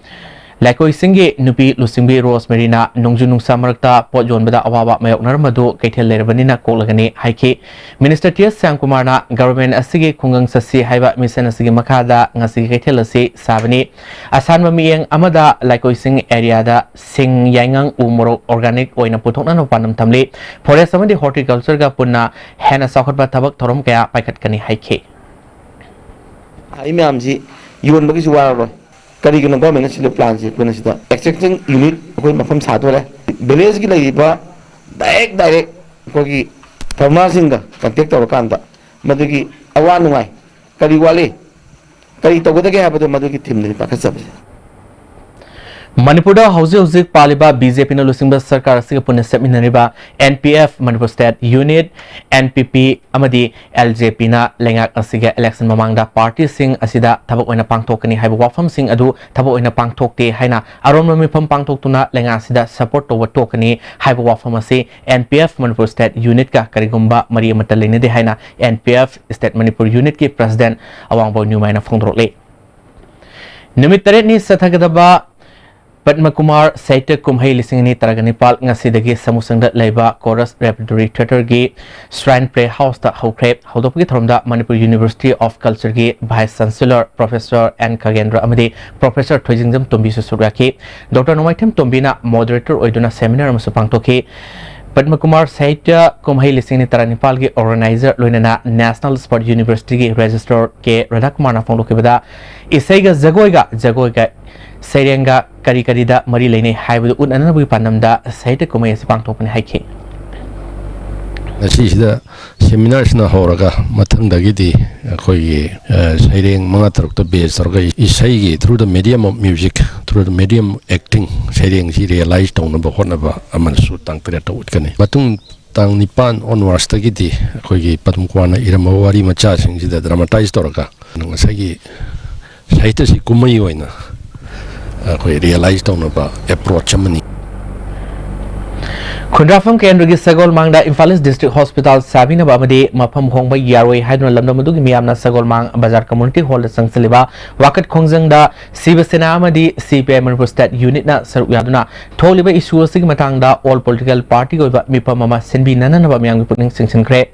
ꯂꯩꯀꯣꯏꯁꯤꯡꯒꯤ ꯅꯨꯄꯤ ꯂꯨꯆꯤꯡꯕꯤ ꯔꯣꯁꯃꯦꯔꯤꯅ ꯅꯣꯡꯖꯨ ꯅꯨꯡꯁꯥ ꯃꯔꯛꯇ ꯄꯣꯠ ꯌꯣꯟꯕꯗ ꯑꯋꯥꯕ ꯃꯥꯌꯣꯛꯅꯔꯝꯕꯗꯨ ꯀꯩꯊꯦꯜ ꯂꯩꯔꯕꯅꯤꯅ ꯀꯣꯛꯂꯒꯅꯤ ꯍꯥꯏꯈꯤ꯫ Minister T S ꯁ꯭ꯌꯥꯝꯀꯨꯃꯥꯔꯅ government ꯑꯁꯤꯒꯤ ꯈꯨꯡꯒꯪ ꯆꯠꯁꯤ ꯍꯥꯏꯕ mission ꯑꯁꯤꯒꯤ ꯃꯈꯥꯗ ꯉꯁꯤꯒꯤ ꯀꯩꯊꯦꯜ ꯑꯁꯤ ꯁꯥꯕꯅꯤ꯫ ꯑꯁꯥꯟꯕ ꯃꯤꯠꯌꯦꯡ ꯑꯃꯗ ꯂꯩꯀꯣꯏꯁꯤꯡ area ꯗ ꯁꯤꯡ, ꯌꯥꯏꯉꯪ, ꯎ ꯃꯣꯔꯣꯛ organic ꯑꯣꯏꯅ ꯄꯨꯊꯣꯛꯅꯅꯕ ꯄꯥꯟꯗꯝ ꯊꯝꯂꯤ꯫ Forest ꯑꯃꯗꯤ Horticulture ꯒ ꯄꯨꯟꯅ ꯍꯦꯟꯅ ꯆꯥꯎꯈꯠꯄ ꯊꯕꯛ ꯊꯧꯔꯝ ꯀꯌꯥ ꯄꯥꯏꯈꯠꯀꯅꯤ ꯍꯥꯏꯈꯤ꯫ ꯊꯥꯔꯤ ꯃꯌꯥꯝꯁꯤ ꯌꯣꯟꯕꯒꯤꯁꯨ ꯋꯥꯔꯔꯣꯏ꯫ ꯀꯔꯤꯒꯤꯅꯣ government ꯅ ꯁꯤꯜꯂꯤꯕ plan ꯁꯤ? ꯑꯩꯈꯣꯏꯅ ꯁꯤꯗ extracting unit ꯑꯩꯈꯣꯏ ꯃꯐꯝ ꯁꯥꯗꯣꯔꯦ꯫ Village ꯀꯤ ꯂꯩꯔꯤꯕ direct direct ꯑꯩꯈꯣꯏꯒꯤ farmer ꯁꯤꯡꯒ contact ꯇꯧꯔꯀꯥꯟꯗ ꯃꯗꯨꯒꯤ ꯑꯋꯥ ꯅꯨꯡꯉꯥꯏ, ꯀꯔꯤ ꯋꯥꯠꯂꯤ, ꯀꯔꯤ ꯇꯧꯒꯗꯒꯦ ꯍꯥꯏꯕꯗꯣ ꯃꯗꯨꯒꯤ theme ꯗꯨꯅꯤ ꯄꯥꯏꯈꯠꯆꯕꯁꯦ꯫ ꯃꯅꯤꯄꯨꯔꯗ ꯍꯧꯖꯤꯛ ꯍꯧꯖꯤꯛ ꯄꯥꯜꯂꯤꯕ B J P ꯅ ꯂꯨꯆꯤꯡꯕ ꯁꯔꯀꯥꯔ ꯑꯁꯤꯒ ꯄꯨꯟꯅ ꯆꯠꯃꯤꯟꯅꯔꯤꯕ N P F, Manipur State Unit, N P P ꯑꯃꯗꯤ L J P ꯅ ꯂꯩꯉꯥꯛ ꯑꯁꯤꯒꯤ election ꯃꯃꯥꯡꯗ party ꯁꯤꯡ ꯑꯁꯤꯗ ꯊꯕꯛ ꯑꯣꯏꯅ ꯄꯥꯡꯊꯣꯛꯀꯅꯤ ꯍꯥꯏꯕ ꯋꯥꯐꯝꯁꯤꯡ ꯑꯗꯨ ꯊꯕꯛ ꯑꯣꯏꯅ ꯄꯥꯡꯊꯣꯛꯇꯦ ꯍꯥꯏꯅ ꯑꯔꯣꯟꯕ ꯃꯤꯐꯝ ꯄꯥꯡꯊꯣꯛꯇꯨꯅ ꯂꯩꯉꯥꯛ ꯑꯁꯤꯗ support ꯇꯧꯕ ꯇꯣꯛꯀꯅꯤ ꯍꯥꯏꯕ ꯋꯥꯐꯝ ꯑꯁꯤ N P F Manipur State Unit ꯀ ꯀꯔꯤꯒꯨꯝꯕ ꯃꯔꯤ ꯑꯃꯠꯇ ꯂꯩꯅꯗꯦ ꯍꯥꯏꯅ N P F State Manipur Unit ꯀꯤ President ꯑꯋꯥꯡꯕ ꯅ꯭ꯌꯨꯃꯥꯏꯅ ꯐꯣꯡꯗꯣꯔꯛꯂꯤ꯫ ꯅꯨꯃꯤꯠ ꯇꯔꯦꯠꯅꯤ ꯆꯠꯊꯒꯗꯕ ꯄꯗꯃ ꯀꯨꯃꯥꯔ ꯁꯥꯍꯤꯇ꯭ꯌ ꯀꯨꯝꯍꯩ ꯂꯤꯁꯤꯡ ꯑꯅꯤ ꯇꯔꯥꯒ ꯅꯤꯄꯥꯜ ꯉꯁꯤꯗꯒꯤ ꯁꯃꯨꯁꯪꯗ ꯂꯩꯕ Chorus Repertory Theatre ꯒꯤ Shrine Play House ꯇ ꯍꯧꯈ꯭ꯔꯦ꯫ ꯍꯧꯗꯣꯛꯄꯒꯤ ꯊꯧꯔꯝꯗ Manipur University of Culture ꯒꯤ Vice Chancellor Professor N ꯈꯒꯦꯟꯗ꯭ꯔ ꯑꯃꯗꯤ Professor ꯊꯣꯏꯖꯤꯡꯖꯝ ꯇꯣꯝꯕꯤꯁꯨ ꯁꯔꯨꯛ ꯌꯥꯈꯤ꯫ Doctor ꯅꯣꯡꯃꯥꯏꯊꯦꯝ ꯇꯣꯝꯕꯤꯅ moderator ꯑꯣꯏꯗꯨꯅ seminar ꯑꯃꯁꯨ ꯄꯥꯡꯊꯣꯛꯈꯤ꯫ ꯄꯗꯃ ꯀꯨꯃꯥꯔ ꯁꯥꯍꯤꯇ꯭ꯌ ꯀꯨꯝꯍꯩ ꯂꯤꯁꯤꯡ ꯑꯅꯤ ꯇꯔꯥꯅꯤꯄꯥꯜꯒꯤ organizer ꯂꯣꯏꯅꯅ National Sport University ꯒꯤ Registrar ꯀꯦ ꯔꯥꯙꯥꯀꯨꯃꯥꯔꯅ ꯐꯣꯡꯗꯣꯛꯈꯤꯕꯗ, ꯏꯁꯩꯒ ꯖꯒꯣꯏꯒ, ꯖꯒꯣꯏꯒ ꯁꯩꯔꯦꯡꯒ ꯀꯔꯤ ꯀꯔꯤꯗ ꯃꯔꯤ ꯂꯩꯅꯩ ꯍꯥꯏꯕꯗꯨ ꯎꯠꯅꯅꯕꯒꯤ ꯄꯥꯟꯗꯝꯗ ꯁꯥꯍꯤꯇ꯭ꯌ ꯀꯨꯝꯍꯩ ꯑꯁꯤ ꯄꯥꯡꯊꯣꯛꯄꯅꯤ ꯍꯥꯏꯈꯤ꯫ ꯉꯁꯤꯁꯤꯗ seminar ꯁꯤꯅ ꯍꯧꯔꯒ ꯃꯊꯪꯗꯒꯤꯗꯤ ꯑꯩꯈꯣꯏꯒꯤ, ꯑ, ꯁꯩꯔꯦꯡ ꯃꯉꯥ ꯇꯔꯨꯛꯇ base ꯇꯧꯔꯒ ꯏꯁꯩꯒꯤ through the medium of music, through the medium of acting ꯁꯩꯔꯦꯡꯁꯤ realize ꯇꯧꯅꯕ ꯍꯣꯠꯅꯕ ꯑꯃꯁꯨ ꯇꯥꯡ ꯇꯔꯦꯠꯇ ꯎꯠꯀꯅꯤ꯫ ꯃꯇꯨꯡ ꯇꯥꯡ ꯅꯤꯄꯥꯟ ꯑꯣꯟꯋꯥꯔꯁꯇꯒꯤꯗꯤ ꯑꯩꯈꯣꯏꯒꯤ ꯄꯗꯨꯝ ꯀꯨꯃꯥꯔꯅ ꯏꯔꯝꯕ ꯋꯥꯔꯤ ꯃꯆꯥꯁꯤꯡꯁꯤꯗ ꯗ꯭ꯔꯃꯥꯇꯥꯏꯁ ꯇꯧꯔꯒ ꯉꯁꯥꯏꯒꯤ ꯁꯥꯍꯤꯇ꯭ꯌꯁꯤ ꯀꯨꯝꯍꯩ ꯑꯣꯏꯅ ꯑꯩꯈꯣꯏ ꯔꯤꯌꯦꯂꯥꯏꯁ ꯇꯧꯅꯕ ꯑꯦꯄ꯭ꯔꯣꯆ ꯑꯃꯅꯤ꯫ ꯈꯨꯟꯗ꯭ꯔꯥꯐꯝ ꯀꯦꯟꯗ꯭ꯔꯒꯤ ꯁꯒꯣꯜꯃꯥꯡꯗ ꯏꯝꯐꯥꯜ ꯏꯁ ꯗꯤꯁꯇ꯭ꯔꯤꯛ ꯍꯣꯁꯄꯤꯇꯥꯜ ꯁꯥꯕꯤꯅꯕ ꯑꯃꯗꯤ ꯃꯐꯝ ꯍꯣꯡꯕ ꯌꯥꯔꯣꯏ ꯍꯥꯏꯗꯨꯅ ꯂꯝꯗꯝ ꯑꯗꯨꯒꯤ ꯃꯤꯌꯥꯝꯅ ꯁꯒꯣꯜꯃꯥꯡ ꯕꯖꯥꯔ ꯀꯝꯃ꯭ꯌꯨꯅꯤꯇꯤ ꯍꯣꯜꯗ ꯆꯪꯁꯤꯜꯂꯤꯕ ꯋꯥꯀꯠ ꯈꯣꯡꯖꯪꯗ ꯁꯤꯕ ꯁꯦꯅꯥ ꯑꯃꯗꯤ ꯁꯤ ꯄꯤ ꯑꯥꯏ ꯃꯅꯤꯄꯨꯔ ꯁ꯭ꯇꯦꯠ ꯌꯨꯅꯤꯠꯅ ꯁꯔꯨꯛ ꯌꯥꯗꯨꯅ ꯊꯣꯛꯂꯤꯕ ꯏꯁꯨ ꯑꯁꯤꯒꯤ ꯃꯇꯥꯡꯗ ꯑꯣꯜ ꯄꯣꯂꯤꯇꯤꯀꯦꯜ ꯄꯥꯔꯇꯤꯒꯤ ꯑꯣꯏꯕ ꯃꯤꯐꯝ ꯑꯃ ꯁꯤꯟꯕꯤꯅꯅꯕ ꯃꯤꯌꯥꯝꯒꯤ ꯄꯨꯛꯅꯤꯡ ꯆꯤꯡꯁꯤꯟꯈ꯭ꯔꯦ꯫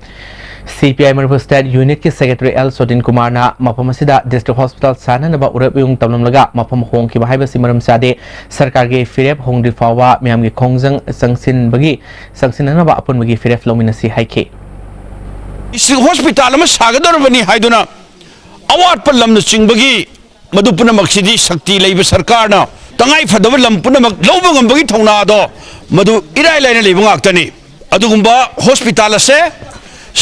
C P I Manipur state ꯌꯨꯅꯤꯠꯀꯤ ꯁꯦꯀ꯭ꯔꯦꯇꯔꯤ ꯑꯦꯜ ꯁꯣꯗꯤꯟ ꯀꯨꯃꯥꯔꯅ ꯃꯐꯝ ꯑꯁꯤꯗ ꯗꯤꯁꯇ꯭ꯔꯤꯛ ꯍꯣꯁꯄꯤꯇꯥꯜ ꯁꯥꯅꯅꯕ ꯎꯔꯦꯞ ꯎꯌꯨꯡ ꯇꯝꯂꯝꯂꯒ ꯃꯐꯝ ꯍꯣꯡꯈꯤꯕ ꯍꯥꯏꯕꯁꯤ ꯃꯔꯝ ꯆꯥꯗꯦ꯫ ꯁꯔꯀꯥꯔꯒꯤ ꯐꯤꯔꯦꯞ ꯍꯣꯡꯗ꯭ꯔꯤ ꯐꯥꯎꯕ ꯃꯤꯌꯥꯝꯒꯤ ꯈꯣꯡꯖꯪ ꯆꯪꯁꯤꯟꯕꯒꯤ ꯆꯪꯁꯤꯟꯅꯅꯕ ꯑꯄꯨꯟꯕꯒꯤ ꯐꯤꯔꯦꯞ ꯂꯧꯃꯤꯟꯅꯁꯤ ꯍꯥꯏꯈꯤ꯫ ꯗꯤꯁꯇ꯭ꯔꯤꯛ ꯍꯣꯁꯄꯤꯇꯥꯜ ꯑꯃ ꯁꯥꯒꯗꯧꯔꯕꯅꯤ ꯍꯥꯏꯗꯨꯅ ꯑꯋꯥꯠꯄ ꯂꯝꯅꯆꯤꯡꯕꯒꯤ ꯃꯗꯨ ꯄꯨꯝꯅꯃꯛꯁꯤꯗꯤ ꯁꯛꯇꯤ ꯂꯩꯕ ꯁꯔꯀꯥꯔꯅ ꯇꯉꯥꯏ ꯐꯗꯕ ꯂꯝ ꯄꯨꯝꯅꯃꯛ ꯂꯧꯕ ꯉꯝꯕꯒꯤ ꯊꯧꯅꯥꯗꯣ ꯃꯗꯨ ꯏꯔꯥꯏ ꯂꯥꯏꯅ ꯂꯩꯕ ꯉꯥꯛꯇꯅꯤ꯫ ꯑꯗꯨꯒꯨꯝꯕ ꯍꯣꯁꯄꯤꯇꯥꯜ ꯑꯁꯦ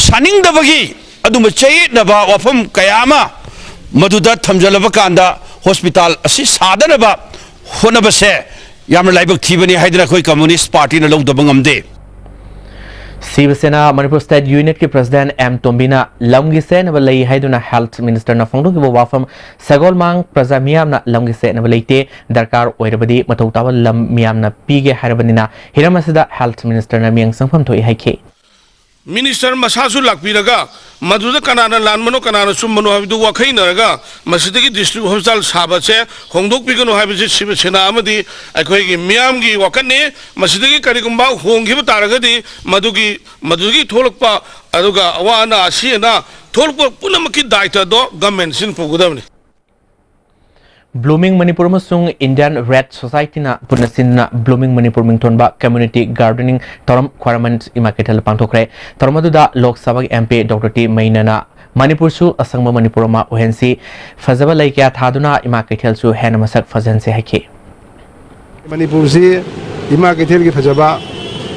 ꯁꯥꯅꯤꯡꯗꯕꯒꯤ ꯑꯗꯨꯝꯕ ꯆꯌꯦꯠꯅꯕ ꯋꯥꯐꯝ ꯀꯌꯥ ꯑꯃ ꯃꯗꯨꯗ ꯊꯝꯖꯜꯂꯕ ꯀꯥꯟꯗ ꯍꯣꯁꯄꯤꯇꯥꯜ ꯑꯁꯤ ꯁꯥꯗꯅꯕ ꯍꯣꯠꯅꯕꯁꯦ ꯌꯥꯝꯅ ꯂꯥꯏꯕꯛ ꯊꯤꯕꯅꯤ ꯍꯥꯏꯗꯅ ꯑꯩꯈꯣꯏ ꯀꯝꯃꯨꯅꯤꯁ꯭ꯠ ꯄꯥꯔꯇꯤꯅ ꯂꯧꯗꯕ ꯉꯝꯗꯦ꯫ ꯁꯤꯕ ꯁꯦꯅꯥ ꯃꯅꯤꯄꯨꯔ ꯁ꯭ꯇꯦꯠ ꯌꯨꯅꯤꯠꯀꯤ ꯄ꯭ꯔꯁꯤꯗꯦꯟꯠ ꯑꯦꯝ ꯇꯣꯝꯕꯤꯅ ꯂꯝꯒꯤ ꯆꯦꯠꯅꯕ ꯂꯩ ꯍꯥꯏꯗꯨꯅ ꯍꯦꯜꯊ ꯃꯤꯅꯤꯁꯇꯔꯅ ꯐꯣꯡꯗꯣꯛꯈꯤꯕ ꯋꯥꯐꯝ ꯁꯒꯣꯜꯃꯥꯡ ꯄ꯭ꯔꯖꯥ ꯃꯤꯌꯥꯝꯅ ꯂꯝꯒꯤ ꯆꯦꯠꯅꯕ ꯂꯩꯇꯦ, ꯗꯔꯀꯥꯔ ꯑꯣꯏꯔꯕꯗꯤ ꯃꯊꯧ ꯇꯥꯕ ꯂꯝ ꯃꯤꯌꯥꯝꯅ ꯄꯤꯒꯦ ꯍꯥꯏꯔꯕꯅꯤꯅ ꯍꯤꯔꯝ ꯑꯁꯤꯗ ꯍꯦꯜꯊ ꯃꯤꯅꯤꯁꯇꯔꯅ ꯃꯤꯠꯌꯦꯡ ꯆꯪꯐꯝ ꯊꯣꯛꯏ ꯍꯥꯏꯈꯤ꯫ ꯃꯤꯅꯤꯁꯇꯔ ꯃꯁꯥꯁꯨ ꯂꯥꯛꯄꯤꯔꯒ ꯃꯗꯨꯗ ꯀꯅꯥꯅ ꯂꯥꯟꯕꯅꯣ ꯀꯅꯥꯅ ꯆꯨꯝꯕꯅꯣ ꯍꯥꯏꯕꯗꯨ ꯋꯥꯈꯩꯅꯔꯒ ꯃꯁꯤꯗꯒꯤ ꯗꯤꯁꯇ꯭ꯔꯤꯛ ꯍꯣꯁꯄꯤꯇꯥꯜ ꯁꯥꯕꯁꯦ ꯍꯣꯡꯗꯣꯛꯄꯤꯒꯅꯨ ꯍꯥꯏꯕꯁꯤ ꯁꯤꯕ ꯁꯦꯅꯥ ꯑꯃꯗꯤ ꯑꯩꯈꯣꯏꯒꯤ ꯃꯤꯌꯥꯝꯒꯤ ꯋꯥꯀꯠꯅꯤ꯫ ꯃꯁꯤꯗꯒꯤ ꯀꯔꯤꯒꯨꯝꯕ ꯍꯣꯡꯈꯤꯕ ꯇꯥꯔꯒꯗꯤ ꯃꯗꯨꯒꯤ ꯃꯗꯨꯗꯒꯤ ꯊꯣꯛꯂꯛꯄ ꯑꯗꯨꯒ ꯑꯋꯥ ꯑꯅꯥ ꯑꯁꯤ ꯑꯅꯥ ꯊꯣꯛꯂꯛꯄ ꯄꯨꯝꯅꯃꯛꯀꯤ ꯗꯥꯏꯇꯗꯣ ꯒꯃꯦꯟꯁꯤꯅ ꯄꯨꯒꯗꯕꯅꯤ꯫ ꯕ꯭ꯂꯨꯃꯤꯡ ꯃꯅꯤꯄꯨꯔ ꯑꯃꯁꯨꯡ ꯏꯟꯗꯤꯌꯥꯟ ꯔꯦꯗ ꯁꯣꯁꯥꯏꯇꯤꯅ ꯄꯨꯟꯅ ꯁꯤꯟꯗꯨꯅ ꯕ꯭ꯂꯨꯃꯤꯡ ꯃꯅꯤꯄꯨꯔ ꯃꯤꯡꯊꯣꯟꯕ ꯀꯝꯃ꯭ꯌꯨꯅꯤꯇꯤ ꯒꯥꯔꯗꯦꯅꯤꯡ ꯊꯧꯔꯝ ꯈ꯭ꯋꯥꯏꯔꯝꯕꯟ ꯏꯃꯥ ꯀꯩꯊꯦꯜꯗ ꯄꯥꯡꯊꯣꯛꯈ꯭ꯔꯦ꯫ ꯊꯧꯔꯝ ꯑꯗꯨꯗ ꯂꯣꯛ ꯁꯚꯥꯒꯤ ꯑꯦꯝ ꯄꯤ ꯗꯣꯛꯇꯔ ꯇꯤ ꯃꯩꯅꯅ ꯃꯅꯤꯄꯨꯔꯁꯨ ꯑꯁꯪꯕ ꯃꯅꯤꯄꯨꯔ ꯑꯃ ꯑꯣꯏꯍꯟꯁꯤ, ꯐꯖꯕ ꯂꯩ ꯀꯌꯥ ꯊꯥꯗꯨꯅ ꯏꯃꯥ ꯀꯩꯊꯦꯜꯁꯨ ꯍꯦꯟꯅ ꯃꯁꯛ ꯐꯖꯍꯟꯁꯤ ꯍꯥꯏꯈꯤ꯫ ꯃꯅꯤꯄꯨꯔꯁꯤ ꯏꯃꯥ ꯀꯩꯊꯦꯜꯒꯤ ꯐꯖꯕ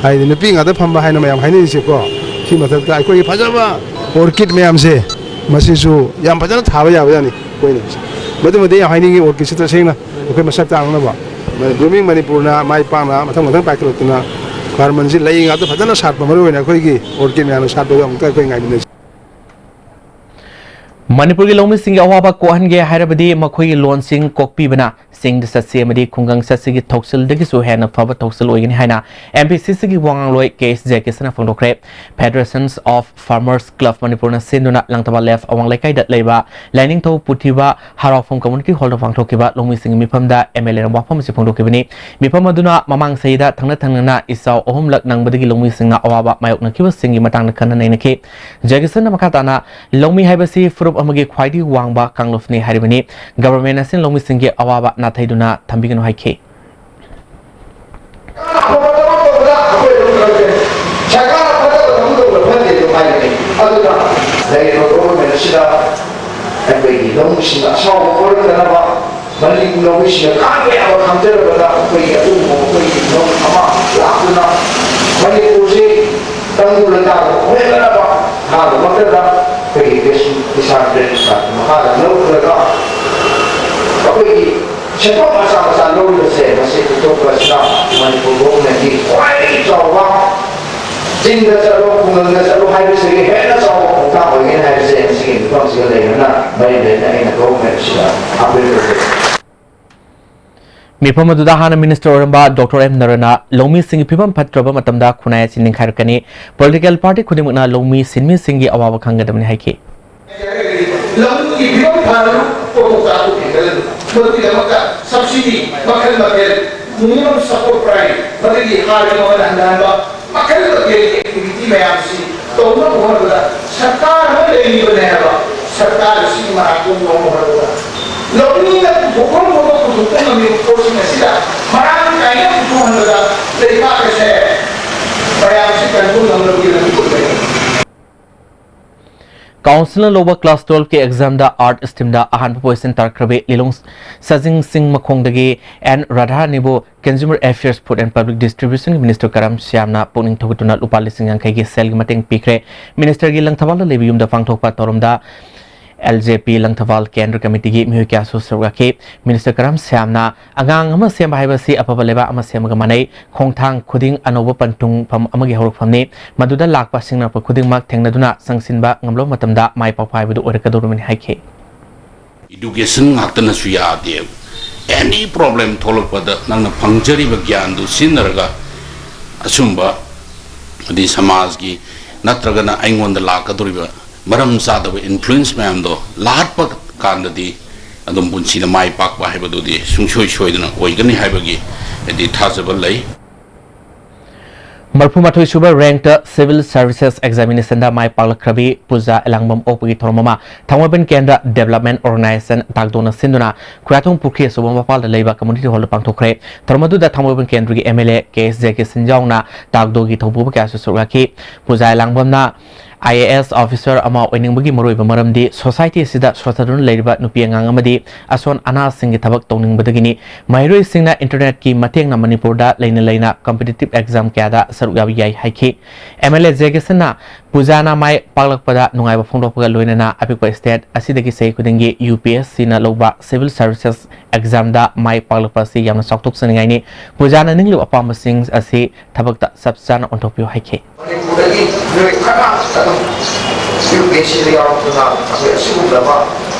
ꯍꯥꯏꯗꯤ ꯅꯨꯄꯤ ꯉꯥꯛꯇ ꯐꯝꯕ ꯍꯥꯏꯅ ꯃꯌꯥꯝ ꯍꯥꯏꯅꯔꯤꯁꯦꯀꯣ꯫ ꯁꯤ ꯃꯊꯛꯇ ꯑꯩꯈꯣꯏꯒꯤ ꯐꯖꯕ ꯑꯣꯔꯀꯤꯗ ꯃꯌꯥꯝꯁꯦ, ꯃꯁꯤꯁꯨ ꯌꯥꯝ ꯐꯖꯅ ꯊꯥꯕ ꯌꯥꯕꯖꯥꯠꯅꯤ ꯑꯩꯈꯣꯏꯅ꯫ ꯃꯗꯨꯃꯗꯤ ꯌꯥꯝ ꯍꯥꯏꯅꯤꯡꯉꯤ, ꯑꯣꯔꯀꯤꯗꯁꯤ ꯇꯁꯦꯡꯅ ꯑꯩꯈꯣꯏ ꯃꯁꯛ ꯇꯥꯛꯅꯕ꯫ ꯕ꯭ꯂꯨꯃꯤꯡ ꯃꯅꯤꯄꯨꯔꯅ ꯃꯥꯏ ꯄꯥꯛꯅ ꯃꯊꯪ ꯃꯊꯪ ꯄꯥꯏꯈꯠꯂꯛꯇꯨꯅ ꯈ꯭ꯋꯥꯏꯔꯝꯕꯟꯁꯤ ꯂꯩ ꯉꯥꯛꯇ ꯐꯖꯅ ꯁꯥꯠꯄ, ꯃꯔꯨ ꯑꯣꯏꯅ ꯑꯩꯈꯣꯏꯒꯤ ꯑꯣꯔꯀꯤꯗ ꯃꯌꯥꯝꯅ ꯁꯥꯠꯄꯗꯣ ꯑꯃꯨꯛꯇ ꯑꯩꯈꯣꯏ ꯉꯥꯏꯃꯤꯟꯅꯁꯤ꯫ ꯃꯅꯤꯄꯨꯔꯒꯤ ꯂꯧꯃꯤꯁꯤꯡꯒꯤ ꯑꯋꯥꯕ ꯀꯣꯛꯍꯟꯒꯦ ꯍꯥꯏꯔꯕꯗꯤ ꯃꯈꯣꯏꯒꯤ ꯂꯣꯟꯁꯤꯡ ꯀꯣꯛꯄꯤꯕꯅ ꯆꯤꯡꯗ ꯆꯠꯁꯤ ꯑꯃꯗꯤ ꯈꯨꯡꯒꯪ ꯆꯠꯁꯤꯒꯤ ꯊꯧꯁꯤꯜꯗꯒꯤꯁꯨ ꯍꯦꯟꯅ ꯐꯕ ꯊꯧꯁꯤꯜ ꯑꯣꯏꯒꯅꯤ ꯍꯥꯏꯅ M P C Cꯒꯤ ꯋꯥ ꯉꯥꯡꯂꯣꯏ ꯀꯦ ꯑꯦꯁ ꯖꯦꯀꯤꯁꯟꯅ ꯐꯣꯡꯗꯣꯛꯈ꯭ꯔꯦ꯫ Federations of Farmers Club ꯃꯅꯤꯄꯨꯔꯅ ꯁꯤꯟꯗꯨꯅ ꯂꯪꯊꯕꯥꯜ ꯂꯦꯐ ꯑꯋꯥꯡ ꯂꯩꯀꯥꯏꯗ ꯂꯩꯕ ꯂꯥꯏꯅꯤꯡꯊꯧ ꯄꯨꯊꯤꯕ ꯍꯔꯥꯎꯐꯝ ꯀꯝꯃ꯭ꯌꯨꯅꯤꯇꯤ ꯍꯣꯜꯗ ꯄꯥꯡꯊꯣꯛꯈꯤꯕ ꯂꯧꯃꯤꯁꯤꯡꯒꯤ ꯃꯤꯐꯝꯗ M L Aꯅ ꯋꯥꯐꯝ ꯑꯁꯤ ꯐꯣꯡꯗꯣꯛꯈꯤꯕꯅꯤ꯫ ꯃꯤꯐꯝ ꯑꯗꯨꯅ ꯃꯃꯥꯡ ꯆꯍꯤꯗ ꯊꯪꯅ ꯊꯪꯅꯅ ꯏꯆꯥꯎ ꯑꯍꯨꯝꯂꯛ ꯅꯪꯕꯗꯒꯤ ꯂꯧꯃꯤꯁꯤꯡꯅ ꯑꯋꯥꯕ ꯃꯥꯌꯣꯛꯅꯈꯤꯕꯁꯤꯡꯒꯤ ꯃꯇꯥꯡꯗ ꯈꯟꯅ ꯅꯩꯅꯈꯤ꯫ ꯖꯦꯀꯤꯁꯟꯅ ꯃꯈꯥ ꯇꯥꯅ ꯂꯧꯃꯤ ꯍꯥꯏꯕꯁꯤ ꯐꯨꯔꯨꯞ ꯑꯃꯒꯤ ꯈ꯭ꯋꯥꯏꯗꯒꯤ ꯋꯥꯡꯕ ꯀꯥꯡꯂꯨꯞꯅꯤ ꯍꯥꯏꯔꯤꯕꯅꯤ꯫ Government ꯑꯁꯤꯅ ꯂꯧꯃꯤꯁꯤꯡꯒꯤ ꯑꯋꯥꯕ ꯅꯥꯊꯩꯗꯨꯅ ꯊꯝꯕꯤꯒꯅꯨ ꯍꯥꯏꯈꯤ꯫ ꯑꯐꯕ ꯊꯕꯛ ꯇꯧꯕꯗ ꯑꯩꯈꯣꯏ ꯑꯗꯨꯝ ꯈꯪꯖꯩ꯫ ꯁꯔꯀꯥꯔꯅ ꯐꯠꯇꯕ ꯊꯕꯛ ꯇꯧꯕꯗ ꯐꯠꯇꯦ ꯑꯗꯨꯝ ꯍꯥꯏꯒꯅꯤ꯫ ꯑꯗꯨꯅ ꯂꯩꯔꯤꯕ government ꯑꯁꯤꯗ ꯑꯩꯈꯣꯏꯒꯤ ꯂꯧꯃꯤꯁꯤꯡꯅ ꯑꯁꯥꯎꯕ ꯄꯣꯛꯂꯛꯇꯅꯕ, ꯃꯅꯤꯄꯨꯔ ꯂꯧꯃꯤꯁꯤꯡꯅ ꯈꯥꯡꯕ ꯌꯥꯕ ꯈꯥꯡꯖꯔꯕꯗ ꯑꯩꯈꯣꯏꯒꯤ ꯑꯗꯨꯒꯨꯝꯕ ꯃꯈꯣꯏꯒꯤ ꯂꯧ ꯑꯃ ꯂꯥꯛꯇꯨꯅ ꯃꯅꯤꯄꯨꯔꯁꯤ ꯇꯪꯗꯨ ꯂꯩꯇꯥꯗ ꯑꯣꯏꯍꯟꯅꯕ ꯍꯥꯟꯅꯃꯛꯇꯗ ꯑꯩꯈꯣꯏꯒꯤ ꯀ꯭ꯔꯤꯁ-, ꯀꯤꯁꯥꯟ credit card ꯃꯈꯥꯗ ꯂꯧꯔꯒ ꯑꯩꯈꯣꯏꯒꯤ ꯁꯦꯟꯐꯝ ꯃꯆꯥ ꯃꯆꯥ ꯂꯧꯔꯤꯕꯁꯦ, ꯃꯁꯤ ꯄꯨꯊꯣꯛꯄ ꯑꯁꯤꯅ ꯃꯅꯤꯄꯨꯔ governmentꯀꯤ ꯈ꯭ꯋꯥꯏꯗꯒꯤ ꯆꯥꯎꯕ ꯆꯤꯡꯗ ꯆꯠꯂꯣ, ꯈꯨꯡꯒꯪꯗ ꯆꯠꯂꯣ ꯍꯥꯏꯕꯁꯤꯒꯤ ꯍꯦꯟꯅ ꯆꯥꯎꯕ ꯈꯣꯡꯊꯥꯡ ꯑꯣꯏꯒꯅꯤ ꯍꯥꯏꯕꯁꯦ ꯉꯁꯤꯒꯤ ꯃꯤꯐꯝꯁꯤꯒ ꯂꯩꯅꯅ ꯃꯔꯤ ꯂꯩꯅꯅ ꯑꯩꯅ government ꯑꯁꯤꯗ appeal ꯇꯧꯖꯔꯤ꯫ ꯃꯤꯐꯝ ꯑꯗꯨꯗ ꯍꯥꯟꯅ minister ꯑꯣꯏꯔꯝꯕ Doctor M ꯅꯔꯅ ꯂꯧꯃꯤꯁꯤꯡꯒꯤ ꯐꯤꯕꯝ ꯐꯠꯇ꯭ꯔꯕ ꯃꯇꯝꯗ ꯈꯨꯟꯅꯥꯏ ꯑꯁꯤ ꯅꯤꯡꯈꯥꯏꯔꯛꯀꯅꯤ, political party ꯈꯨꯗꯤꯡꯃꯛꯅ ꯂꯧꯃꯤ ꯁꯤꯟꯃꯤꯁꯤꯡꯒꯤ ꯑꯋꯥꯕ ꯈꯪꯒꯗꯕꯅꯤ ꯍꯥꯏꯈꯤ꯫ ꯂꯧꯃꯤꯒꯤ ꯐꯤꯕꯝ ꯐꯅ ꯄꯣꯠꯊꯣꯛ ꯆꯥꯊꯣꯛ ꯍꯦꯟꯒꯠꯍꯟꯕ, ꯃꯗꯨꯒꯤꯗꯃꯛꯇ subsidy ꯃꯈꯜ ꯃꯊꯦꯜ, minimum support price, ꯃꯗꯨꯒꯤ ꯍꯥꯔꯒꯤ ꯃꯃꯜ ꯍꯟꯊꯍꯟꯕ, ꯃꯈꯜ ꯃꯊꯦꯜꯒꯤ activity ꯃꯌꯥꯝꯁꯤ ꯇꯧꯅꯕ ꯍꯣꯠꯅꯕꯗ ꯁꯔꯀꯥꯔ ꯑꯃ ꯂꯩꯔꯤꯕꯅꯦ ꯍꯥꯏꯕ, ꯁꯔꯀꯥꯔ ꯑꯁꯤꯒꯤ ꯃꯅꯥꯛꯇ ꯌꯧꯅꯕ ꯍꯣꯠꯅꯕꯗ ꯂꯧꯃꯤꯅ ꯄꯨꯊꯣꯛꯐꯝ ꯊꯣꯛꯄ ꯄꯨꯊꯣꯛꯄ ꯉꯝꯃꯤꯕ ꯄꯣꯠꯁꯤꯡ ꯑꯁꯤꯗ ꯃꯔꯥꯡ ꯀꯥꯏꯅ ꯄꯨꯊꯣꯛꯍꯟꯕꯗ ꯂꯩꯕꯥꯛ ꯑꯁꯦ ꯃꯌꯥꯝꯁꯤ ꯀꯟꯕ ꯉꯝꯅꯕꯒꯤ ꯂꯝꯕꯤ ꯑꯣꯏꯕ ꯌꯥꯏ꯫ Councilꯅ ꯂꯧꯕ class twelveꯀꯤ examꯗ art streamꯗ ꯑꯍꯥꯟꯕ position ꯇꯥꯔꯛꯈ꯭ꯔꯕꯤ ꯂꯤꯂꯣꯡ ꯁꯖꯤꯡ ꯆꯤꯡ ꯃꯈꯣꯡꯗꯒꯤ N ꯔꯥꯙꯥꯔꯥꯅꯤꯕꯨ Consumer Affairs, Food and Public Distributionꯒꯤ minister ꯀꯔꯝ ꯁ꯭ꯌꯥꯝꯅ ꯄꯨꯛꯅꯤꯡ ꯊꯧꯒꯠꯇꯨꯅ ꯂꯨꯄꯥ ꯂꯤꯁꯤꯡ ꯌꯥꯡꯈꯩꯒꯤ ꯁꯦꯜꯒꯤ ꯃꯇꯦꯡ ꯄꯤꯈ꯭ꯔꯦ꯫ Ministerꯒꯤ ꯂꯪꯊꯕꯥꯜꯗ ꯂꯩꯕ ꯌꯨꯝꯗ ꯄꯥꯡꯊꯣꯛꯄ ꯊꯧꯔꯝꯗ ꯑꯦꯜ ꯖꯦ ꯄꯤ ꯂꯪꯊꯕꯥꯜ ꯀꯦꯟꯗ꯭ꯔ ꯀꯃꯤꯇꯤꯒꯤ ꯃꯤꯑꯣꯏ ꯀꯌꯥꯁꯨ ꯁꯔꯨꯛ ꯌꯥꯈꯤ꯫ ꯃꯤꯅꯤꯁꯇꯔ ꯀꯔꯝ ꯁ꯭ꯌꯥꯝꯅ, "ꯑꯉꯥꯡ ꯑꯃ ꯁꯦꯝꯕ ꯍꯥꯏꯕꯁꯤ ꯑꯐꯕ ꯂꯩꯕꯥꯛ ꯑꯃ ꯁꯦꯝꯕꯒ ꯃꯥꯟꯅꯩ꯫ ꯈꯣꯡꯊꯥꯡ ꯈꯨꯗꯤꯡ ꯑꯅꯧꯕ ꯄꯟꯊꯨꯡꯐꯝ ꯑꯃꯒꯤ ꯍꯧꯔꯛꯐꯝꯅꯤ꯫ ꯃꯗꯨꯗ ꯂꯥꯛꯄ ꯁꯤꯡꯅꯔꯛꯄ ꯈꯨꯗꯤꯡꯃꯛ ꯊꯦꯡꯅꯗꯨꯅ ꯆꯪꯁꯤꯟꯕ ꯉꯝꯂꯕ ꯃꯇꯝꯗ ꯃꯥꯏ ꯄꯥꯛꯄ ꯍꯥꯏꯕꯗꯨ ꯑꯣꯏꯔꯛꯀꯗꯧꯔꯤꯕꯅꯤ" ꯍꯥꯏꯈꯤ꯫ Education ꯉꯥꯛꯇꯅꯁꯨ ꯌꯥꯗꯦ꯫ Any problem ꯊꯣꯛꯂꯛꯄꯗ ꯅꯪꯅ ꯐꯪꯖꯔꯤꯕ ꯒ꯭ꯌꯥꯟꯗꯨ ꯁꯤꯖꯤꯟꯅꯔꯒ ꯑꯆꯨꯝꯕ, ꯑꯗꯩ ꯁꯃꯥꯖꯒꯤ ꯅꯠꯇ꯭ꯔꯒꯅ ꯑꯩꯉꯣꯟꯗ ꯂꯥꯛꯀꯗꯧꯔꯤꯕ ꯃꯔꯝ ꯆꯥꯗꯕ influence ꯃꯌꯥꯝꯗꯣ ꯂꯥꯛꯄ ꯀꯥꯟꯗꯗꯤ ꯑꯗꯨꯝ ꯄꯨꯟꯁꯤꯗ ꯃꯥꯏ ꯄꯥꯛꯄ ꯍꯥꯏꯕꯗꯨꯗꯤ ꯁꯨꯡꯁꯣꯏ ꯁꯣꯏꯗꯅ ꯑꯣꯏꯒꯅꯤ ꯍꯥꯏꯕꯒꯤ ꯍꯥꯏꯗꯤ ꯊꯥꯖꯕ ꯂꯩ꯫ ꯃꯔꯐꯨ ꯃꯥꯊꯣꯏ ꯁꯨꯕ ꯔꯦꯡꯛꯇ ꯁꯤꯚꯤꯜ ꯁꯔꯚꯤꯁꯦꯁ ꯑꯦꯛꯖꯥꯃꯤꯅꯦꯁꯟꯗ ꯃꯥꯏ ꯄꯥꯛꯂꯛꯈ꯭ꯔꯕꯤ ꯄꯨꯖꯥ ꯑꯦꯂꯥꯡꯕꯝ ꯑꯣꯛꯄꯒꯤ ꯊꯧꯔꯝ ꯑꯃ ꯊꯥꯡꯃꯩꯕꯟ ꯀꯦꯟꯗ꯭ꯔ ꯗꯦꯕꯂꯞꯃꯦꯟ ꯑꯣꯔꯒꯅꯥꯏꯖꯦꯁꯟ ꯇꯥꯡꯗꯣꯟꯅ ꯁꯤꯟꯗꯨꯅ ꯈꯨꯌꯥꯊꯣꯡ ꯄꯨꯈ꯭ꯔꯤ ꯑꯆꯧꯕ ꯃꯄꯥꯜꯗ ꯂꯩꯕ ꯀꯝꯃꯨꯅꯤꯇꯤ ꯍꯣꯜꯗ ꯄꯥꯡꯊꯣꯛꯈ꯭ꯔꯦ꯫ ꯊꯧꯔꯝ ꯑꯗꯨꯗ ꯊꯥꯡꯃꯩꯕꯟ ꯀꯦꯟꯗ꯭ꯔꯒꯤ ꯑꯦꯝ ꯑꯦꯜ ꯑꯦ ꯀꯦ ꯑꯦꯁ ꯖꯦꯀꯤꯁꯟ ꯌꯥꯎꯅ ꯇꯥꯡꯗꯣꯟꯒꯤ ꯊꯧꯄꯨꯕ ꯀꯌꯥꯁꯨ ꯁꯔꯨꯛ ꯌꯥꯈꯤ꯫ ꯄꯨꯖꯥ ꯑꯦꯂꯥꯡꯕꯝꯅ ꯑꯥꯏ ꯑꯦ ꯑꯦꯁ ꯑꯣꯐꯤꯁꯔ ꯑꯃ ꯑꯣꯏꯅꯤꯡꯕꯒꯤ ꯃꯔꯨꯑꯣꯏꯕ ꯃꯔꯝꯗꯤ ꯁꯣꯁꯥꯏꯇꯤ ꯑꯁꯤꯗ ꯁꯣꯠꯊꯗꯨꯅ ꯂꯩꯔꯤꯕ ꯅꯨꯄꯤ ꯑꯉꯥꯡ ꯑꯃꯗꯤ ꯑꯁꯣꯟ ꯑꯅꯥꯁꯤꯡꯒꯤ ꯊꯕꯛ ꯇꯧꯅꯤꯡꯕꯗꯒꯤꯅꯤ꯫ ꯃꯍꯩꯔꯣꯏꯁꯤꯡꯅ ꯏꯟꯇꯔꯅꯦꯠꯀꯤ ꯃꯇꯦꯡꯅ ꯃꯅꯤꯄꯨꯔꯗ ꯂꯩꯅ ꯂꯩꯅ ꯀꯝꯄꯤꯇꯤꯇꯤꯚ ꯑꯦꯛꯖꯥꯝ ꯀꯌꯥꯗ ꯁꯔꯨꯛ ꯌꯥꯕ ꯌꯥꯏ ꯍꯥꯏꯈꯤ꯫ ꯑꯦꯝ ꯑꯦꯜ ꯑꯦ ꯖꯦꯀꯤꯁꯟꯅ ꯄꯨꯖꯥꯅ ꯃꯥꯏ ꯄꯥꯛꯂꯛꯄꯗ ꯅꯨꯡꯉꯥꯏꯕ ꯐꯣꯡꯗꯣꯛꯄꯒ ꯂꯣꯏꯅꯅ ꯑꯄꯤꯛꯄ ꯁ꯭ꯇꯦꯠ ꯑꯁꯤꯗꯒꯤ ꯆꯍꯤ ꯈꯨꯗꯤꯡꯒꯤ ꯌꯨ ꯄꯤ ꯑꯦꯁ ꯁꯤꯅ ꯂꯧꯕ ꯁꯤꯚꯤꯜ ꯁꯔꯚꯤꯁꯦꯁ ꯑꯦꯛꯖꯥꯝꯗ ꯃꯥꯏ ꯄꯥꯛꯂꯛꯄ ꯑꯁꯤ ꯌꯥꯝꯅ ꯆꯥꯎꯊꯣꯛꯆꯅꯤꯡꯉꯥꯏꯅꯤ꯫ ꯄꯨꯖꯥꯅ ꯅꯤꯡꯂꯤꯕ ꯑꯄꯥꯝꯕꯁꯤꯡ ꯑꯁꯤ ꯊꯕꯛꯇ ꯆꯞ ꯆꯥꯅ ꯑꯣꯟꯊꯣꯛꯄꯤꯌꯨ ꯍꯥꯏꯈꯤ꯫ ꯃꯅꯤꯄꯨꯔꯗꯒꯤ ꯃꯤꯑꯣꯏ ꯈꯔ ꯑꯗꯨꯝ ꯌꯨ ꯄꯤ ꯑꯦꯁ ꯁꯤꯗ ꯌꯥꯎꯔꯛꯇꯨꯅ ꯑꯩꯈꯣꯏ ꯑꯁꯤꯒꯨꯝꯂꯕ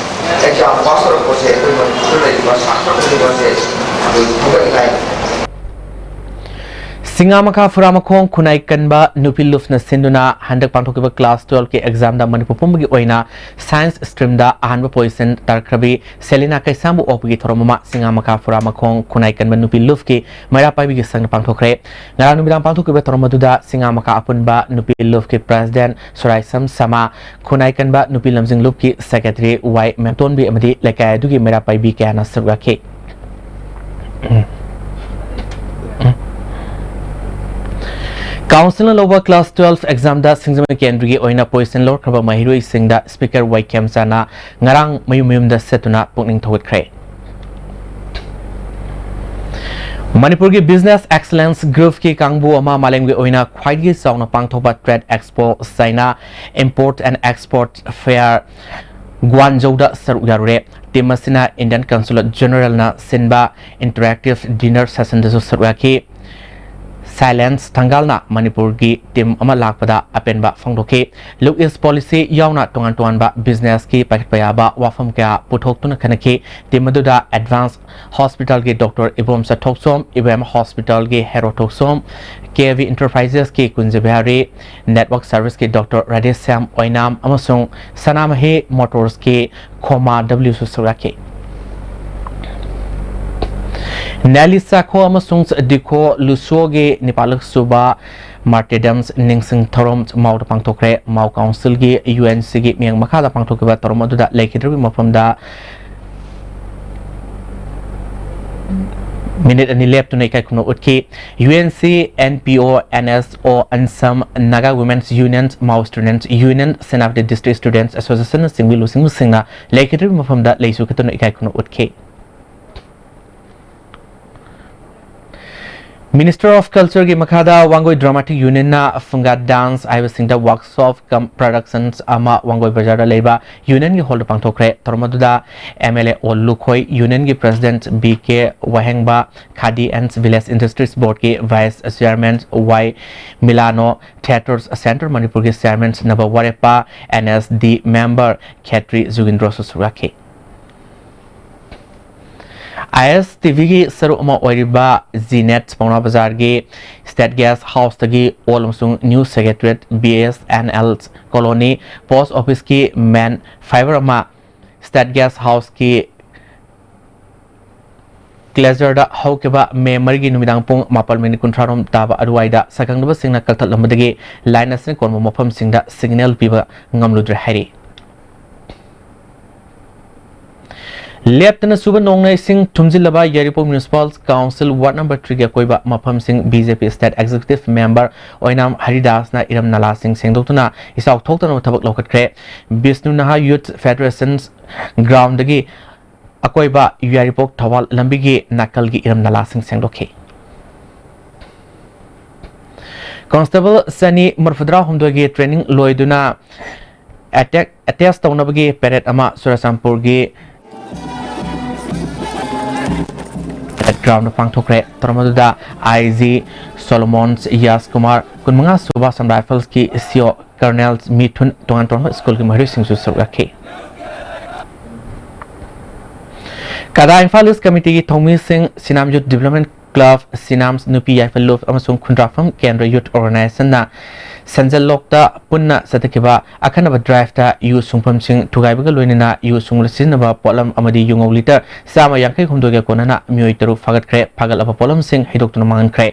ꯑꯦꯛꯖꯥꯝ ꯄꯥꯁ ꯇꯧꯔꯛꯄꯁꯦ ꯑꯩꯈꯣꯏ ꯃꯅꯤꯄꯨꯔꯗ ꯂꯩꯔꯤꯕ ꯁꯥꯇ꯭ꯔ ꯈꯨꯗꯤꯡꯃꯛꯁꯦ ꯑꯩꯈꯣꯏ ꯊꯥꯒꯠꯅꯤꯡꯉꯥꯏ꯫ ꯁꯤꯡꯉꯥꯃꯈꯥ ꯐꯨꯔꯥꯃꯈꯣꯡ ꯈꯨꯟꯅꯥꯏ ꯀꯟꯕ ꯅꯨꯄꯤ ꯂꯨꯞꯅ ꯁꯤꯟꯗꯨꯅ ꯍꯟꯗꯛ ꯄꯥꯡꯊꯣꯛꯈꯤꯕ ꯀ꯭ꯂꯥꯁ ꯇꯨꯋꯦꯜꯐꯀꯤ ꯑꯦꯛꯖꯥꯝꯗ ꯃꯅꯤꯄꯨꯔ ꯄꯨꯝꯕꯒꯤ ꯑꯣꯏꯅ ꯁꯥꯏꯟꯁ ꯁ꯭ꯇ꯭ꯔꯤꯝꯗ ꯑꯍꯥꯟꯕ ꯄꯣꯖꯤꯁꯟ ꯇꯥꯔꯛꯈ꯭ꯔꯕꯤ ꯁꯦꯂꯤꯅꯥ ꯀꯩꯁꯥꯝꯕꯨ ꯑꯣꯛꯄꯒꯤ ꯊꯧꯔꯝ ꯑꯃ ꯁꯤꯡꯉꯥꯃꯈꯥ ꯐꯨꯔꯥꯃꯈꯣꯡ ꯈꯨꯟꯅꯥꯏ ꯀꯟꯕ ꯅꯨꯄꯤ ꯂꯨꯞꯀꯤ ꯃꯩꯔꯥ ꯄꯥꯏꯕꯤꯒꯤ ꯁꯪꯅ ꯄꯥꯡꯊꯣꯛꯈ꯭ꯔꯦ꯫ ꯉꯔꯥꯡ ꯅꯨꯃꯤꯗꯥꯡ ꯄꯥꯡꯊꯣꯛꯈꯤꯕ ꯊꯧꯔꯝ ꯑꯗꯨꯗ ꯁꯤꯡꯉꯥꯃꯈꯥ ꯑꯄꯨꯟꯕ ꯅꯨꯄꯤ ꯂꯨꯞꯀꯤ ꯄ꯭ꯔꯦꯁꯤꯗꯦꯟꯠ ꯁꯨꯔꯥꯏꯁꯝ ꯁꯃꯥ, ꯈꯨꯟꯅꯥꯏ ꯀꯟꯕ ꯅꯨꯄꯤ ꯂꯝꯖꯤꯡ ꯂꯨꯞꯀꯤ ꯁꯦꯀ꯭ꯔꯦꯇꯔꯤ ꯋꯥꯏ ꯃꯦꯝꯇꯣꯟꯕꯤ ꯑꯃꯗꯤ ꯂꯩꯀꯥꯏ ꯑꯗꯨꯒꯤ ꯃꯩꯔꯥ ꯄꯥꯏꯕꯤ ꯀꯌꯥꯅ ꯁꯔꯨꯛ ꯌꯥꯈꯤ꯫ ꯀꯥꯎꯟꯁꯤꯜꯅ ꯂꯧꯕ ꯀ꯭ꯂꯥꯁ ꯇꯨꯋꯦꯜꯐ ꯑꯦꯛꯖꯥꯝꯗ ꯁꯤꯡꯖꯃꯩ ꯀꯦꯟꯗ꯭ꯔꯒꯤ ꯑꯣꯏꯅ ꯄꯣꯖꯤꯁꯟ ꯂꯧꯔꯛꯈ꯭ꯔꯕ ꯃꯍꯩꯔꯣꯏꯁꯤꯡꯗ ꯁ꯭ꯄꯤꯀꯔ ꯋꯥꯏ ꯈꯦꯝꯆꯥꯅ ꯉꯔꯥꯡ ꯃꯌꯨꯝ ꯃꯌꯨꯝꯗ ꯆꯠꯇꯨꯅ ꯄꯨꯛꯅꯤꯡ ꯊꯧꯒꯠꯈ꯭ꯔꯦ꯫ ꯃꯅꯤꯄꯨꯔꯒꯤ ꯕꯤꯖꯤꯅꯦꯁ ꯑꯦꯛꯁꯂꯦꯟꯁ ꯒ꯭ꯔꯨꯞꯀꯤ ꯀꯥꯡꯕꯨ ꯑꯃ ꯃꯥꯂꯦꯝꯒꯤ ꯑꯣꯏꯅ ꯈ꯭ꯋꯥꯏꯗꯒꯤ ꯆꯥꯎꯅ ꯄꯥꯡꯊꯣꯛꯄ trade expo China import and export fair ꯒ꯭ꯋꯥꯟꯖꯧꯗ ꯁꯔꯨꯛ ꯌꯥꯔꯨꯔꯦ꯫ Team ꯑꯁꯤꯅ Indian Consulate Generalꯅ ꯁꯤꯟꯕ interactive dinner sessionꯗꯁꯨ ꯁꯔꯨꯛ ꯌꯥꯈꯤ꯫ Silence ꯊꯪꯒꯥꯜꯅ ꯃꯅꯤꯄꯨꯔꯒꯤ team ꯑꯃ ꯂꯥꯛꯄꯗ ꯑꯄꯦꯟꯕ ꯐꯣꯡꯗꯣꯛꯈꯤ꯫ Look East Policy ꯌꯥꯎꯅ ꯇꯣꯉꯥꯟ ꯇꯣꯉꯥꯟꯕ businessꯀꯤ ꯄꯥꯏꯈꯠꯄ ꯌꯥꯕ ꯋꯥꯐꯝ ꯀꯌꯥ ꯄꯨꯊꯣꯛꯇꯨꯅ ꯈꯟꯅꯈꯤ꯫ Team ꯑꯗꯨꯗ Advance Hospitalꯒꯤ Doctor ꯏꯕꯣꯝꯆ ꯊꯣꯛꯆꯣꯝ, ꯏꯕꯦꯝ Hospitalꯒꯤ Hero ꯊꯣꯛꯆꯣꯝ, K V Enterprisesꯀꯤ ꯀꯨꯟꯖ Bihari, Network Serviceꯀꯤ Doctor Radheshyam ꯑꯣꯏꯅꯥꯝ ꯑꯃꯁꯨꯡ ꯁꯅꯥꯃꯍꯤ Motorsꯀꯤ ꯈꯣꯃꯥ W ꯁꯨ ꯁꯔꯨꯛ ꯌꯥꯈꯤ꯫ ꯅꯦꯂꯤ ꯆꯥꯈꯣ ꯑꯃꯁꯨꯡ ꯗꯤꯈꯣ ꯂꯨꯁꯣꯒꯤ ꯅꯤꯄꯥꯜꯂꯛ ꯁꯨꯕ martyrdom ꯅꯤꯡꯁꯤꯡ ꯊꯧꯔꯝ ꯃꯥꯎꯗ ꯄꯥꯡꯊꯣꯛꯈ꯭ꯔꯦ꯫ ꯃꯥꯎ Councilꯒꯤ UNCꯒꯤ ꯃꯤꯠꯌꯦꯡ ꯃꯈꯥꯗ ꯄꯥꯡꯊꯣꯛꯈꯤꯕ ꯊꯧꯔꯝ ꯑꯗꯨꯗ ꯂꯩꯈꯤꯗ꯭ꯔꯕꯒꯤ ꯃꯐꯝꯗ ꯃꯤꯅꯤꯠ ꯑꯅꯤ ꯂꯦꯞꯇꯨꯅ ꯏꯀꯥꯏ ꯈꯨꯝꯅꯕ ꯎꯠꯈꯤ꯫ UNC, NPO, NSO, ANSAM, Naga Women's Union, Mao Students Union, Senapati District Students Associationꯅꯆꯤꯡꯕ ꯂꯨꯆꯤꯡꯕꯁꯤꯡꯅ ꯂꯩꯈꯤꯗ꯭ꯔꯕꯒꯤ ꯃꯐꯝꯗ ꯂꯩꯁꯨ ꯀꯠꯇꯨꯅ ꯏꯀꯥꯏ ꯈꯨꯝꯅꯕ ꯎꯠꯈꯤ꯫ Ministry of Cultureꯒꯤ ꯃꯈꯥꯗ Wangoi Dramatic Unionꯅ Funga Dance ꯍꯥꯏꯕꯁꯤꯡꯗ workshop cum productions ꯑꯃ ꯋꯥꯡꯒꯣꯏ ꯕꯖꯥꯔꯗ ꯂꯩꯕ Unionꯒꯤ hallꯗ ꯄꯥꯡꯊꯣꯛꯈ꯭ꯔꯦ꯫ ꯊꯧꯔꯝ ꯑꯗꯨꯗ MLA ꯑꯣ Lukhoi, Unionꯒꯤ President BK ꯋꯥꯍꯦꯡꯕ, Khadi and Village Industries Boardꯀꯤ Vice Chairman Y Milano, Theatres Centre ꯃꯅꯤꯄꯨꯔꯒꯤ Chairman ꯅꯕ ꯋꯥꯔꯦꯞꯄ, NSD member ꯈꯦꯇ꯭ꯔꯤ ꯖꯨꯒꯤꯟꯗ꯭ꯔꯣꯁꯨ ꯁꯔꯨꯛ ꯌꯥꯈꯤ꯫ ISTVꯒꯤ ꯁꯔꯨꯛ ꯑꯃ ꯑꯣꯏꯔꯤꯕ G net ꯄꯥꯎꯅꯥ ꯕꯖꯥꯔꯒꯤ State Guest Houseꯇꯒꯤ Old ꯑꯃꯁꯨꯡ New Secretariat, BSNL Colony, Post Officeꯀꯤ main fibre ꯑꯃ State Guest Houseꯀꯤ cleasurꯗ ꯍꯧꯈꯤꯕ ꯃꯦ ꯃꯔꯤꯒꯤ ꯅꯨꯃꯤꯗꯥꯡ ꯄꯨꯡ ꯃꯥꯄꯜ ꯃꯤꯅꯤꯠ ꯀꯨꯟꯊ꯭ꯔꯥ ꯔꯣꯝ ꯇꯥꯕ ꯑꯗꯨꯋꯥꯏꯗ ꯁꯛꯈꯪꯗꯕꯁꯤꯡꯅ ꯀꯛꯊꯠꯂꯝꯕꯗꯒꯤ line ꯑꯁꯤꯅ ꯀꯣꯟꯕ ꯃꯐꯝꯁꯤꯡꯗ signal ꯄꯤꯕ ꯉꯝꯂꯨꯗ꯭ꯔꯦ ꯍꯥꯏꯔꯤ꯫ ꯂꯦꯞꯇꯅ ꯆꯨꯕ ꯅꯣꯡꯅ ꯏꯁꯤꯡ ꯊꯨꯝꯖꯤꯜꯂꯕ ꯌꯥꯏꯔꯤꯄꯣꯛ Municipal Council Ward number threeꯒꯤ ꯑꯀꯣꯏꯕ ꯃꯐꯝꯁꯤꯡ BJP State Executive Member ꯑꯣꯏꯅꯥꯝ ꯍꯔꯤꯗꯥꯁꯅ ꯏꯔꯝ ꯅꯂꯥꯁꯤꯡ ꯁꯦꯡꯗꯣꯛꯇꯨꯅ ꯏꯆꯥꯎ ꯊꯣꯛꯇꯅꯕ ꯊꯕꯛ ꯂꯧꯈꯠꯈ꯭ꯔꯦ꯫ ꯕꯤꯁꯅꯨ ꯅꯍꯥ Youth Federation groundꯗꯒꯤ ꯑꯀꯣꯏꯕ ꯌꯥꯏꯔꯤꯄꯣꯛ ꯊꯧꯕꯥꯜ ꯂꯝꯕꯤꯒꯤ ꯅꯥꯀꯜꯒꯤ ꯏꯔꯝ ꯅꯂꯥꯁꯤꯡ ꯁꯦꯡꯗꯣꯛꯈꯤ꯫ Constable ꯆꯅꯤ ꯃꯔꯤꯐꯨꯇꯔꯥ ꯍꯨꯝꯗꯣꯏꯒꯤ training ꯂꯣꯏꯗꯨꯅ ꯑꯦꯇꯦꯛ ꯑꯦꯇꯦꯁ ꯇꯧꯅꯕꯒꯤ ꯄꯦꯔꯦꯠ ꯑꯃ ꯆꯨꯔꯆꯥꯟꯄꯨꯔꯒꯤ ꯄꯦꯔꯦꯠ ꯒ꯭ꯔꯥꯎꯟꯗ ꯄꯥꯡꯊꯣꯛꯈ꯭ꯔꯦ꯫ ꯊꯧꯔꯝ ꯑꯗꯨꯗ ꯑꯥꯏ ꯖꯤ ꯁꯣꯂꯣꯃꯣꯟ ꯌꯥꯁ ꯀꯨꯃꯥꯔ, ꯀꯨꯟꯃꯉꯥ ꯁꯨꯕ ꯑꯁꯥꯝ ꯔꯥꯏꯐꯜꯁꯀꯤ ꯁꯤ ꯑꯣ ꯀꯔꯅꯦꯜ ꯃꯤꯊꯨꯟ, ꯇꯣꯉꯥꯟ ꯇꯣꯉꯥꯟꯕ ꯁ꯭ꯀꯨꯜꯒꯤ ꯃꯍꯩꯔꯣꯏꯁꯤꯡꯁꯨ ꯁꯔꯨꯛ ꯌꯥꯈꯤ꯫ ꯀꯗꯥ ꯏꯝꯐꯥꯜ ꯏꯁ ꯀꯃꯤꯇꯤꯒꯤ ꯊꯧꯃꯤꯁꯤꯡ, ꯁꯤꯅꯥꯝ ꯌꯨꯠ ꯗꯤꯕ꯭ꯂꯞꯃꯦꯟ ꯀ꯭ꯂꯕ, ꯁꯤꯅꯥꯝꯁ ꯅꯨꯄꯤ ꯌꯥꯏꯐ ꯂꯨꯞ ꯑꯃꯁꯨꯡ ꯈꯨꯟꯗ꯭ꯔꯥꯛꯐꯝ ꯀꯦꯟꯗ꯭ꯔ ꯌꯨꯠ ꯑꯣꯔꯒꯅꯥꯏꯖꯦꯁꯟꯅ ꯁꯦꯟꯖꯦꯜ ꯂꯣꯛꯇ ꯄꯨꯟꯅ ꯆꯠꯊꯈꯤꯕ ꯑꯈꯟꯅꯕ ꯗ꯭ꯔꯥꯏꯚꯇ ꯌꯨ ꯁꯨꯡꯐꯝꯁꯤꯡ ꯊꯨꯒꯥꯏꯕꯒ ꯂꯣꯏꯅꯅ ꯌꯨ ꯁꯨꯡꯕꯗ ꯁꯤꯖꯤꯟꯅꯕ ꯄꯣꯠꯂꯝ ꯑꯃꯗꯤ ꯌꯨꯉꯧ ꯂꯤꯇꯔ ꯆꯥꯝꯃ ꯌꯥꯡꯈꯩ ꯍꯨꯝꯗꯣꯏꯒ ꯀꯣꯟꯅꯅ ꯃꯤꯑꯣꯏ ꯇꯔꯨꯛ ꯐꯥꯒꯠꯈ꯭ꯔꯦ꯫ ꯐꯥꯒꯠꯂꯕ ꯄꯣꯠꯂꯝꯁꯤꯡ ꯍꯩꯗꯣꯛꯇꯨꯅ ꯃꯥꯡꯍꯟꯈ꯭ꯔꯦ꯫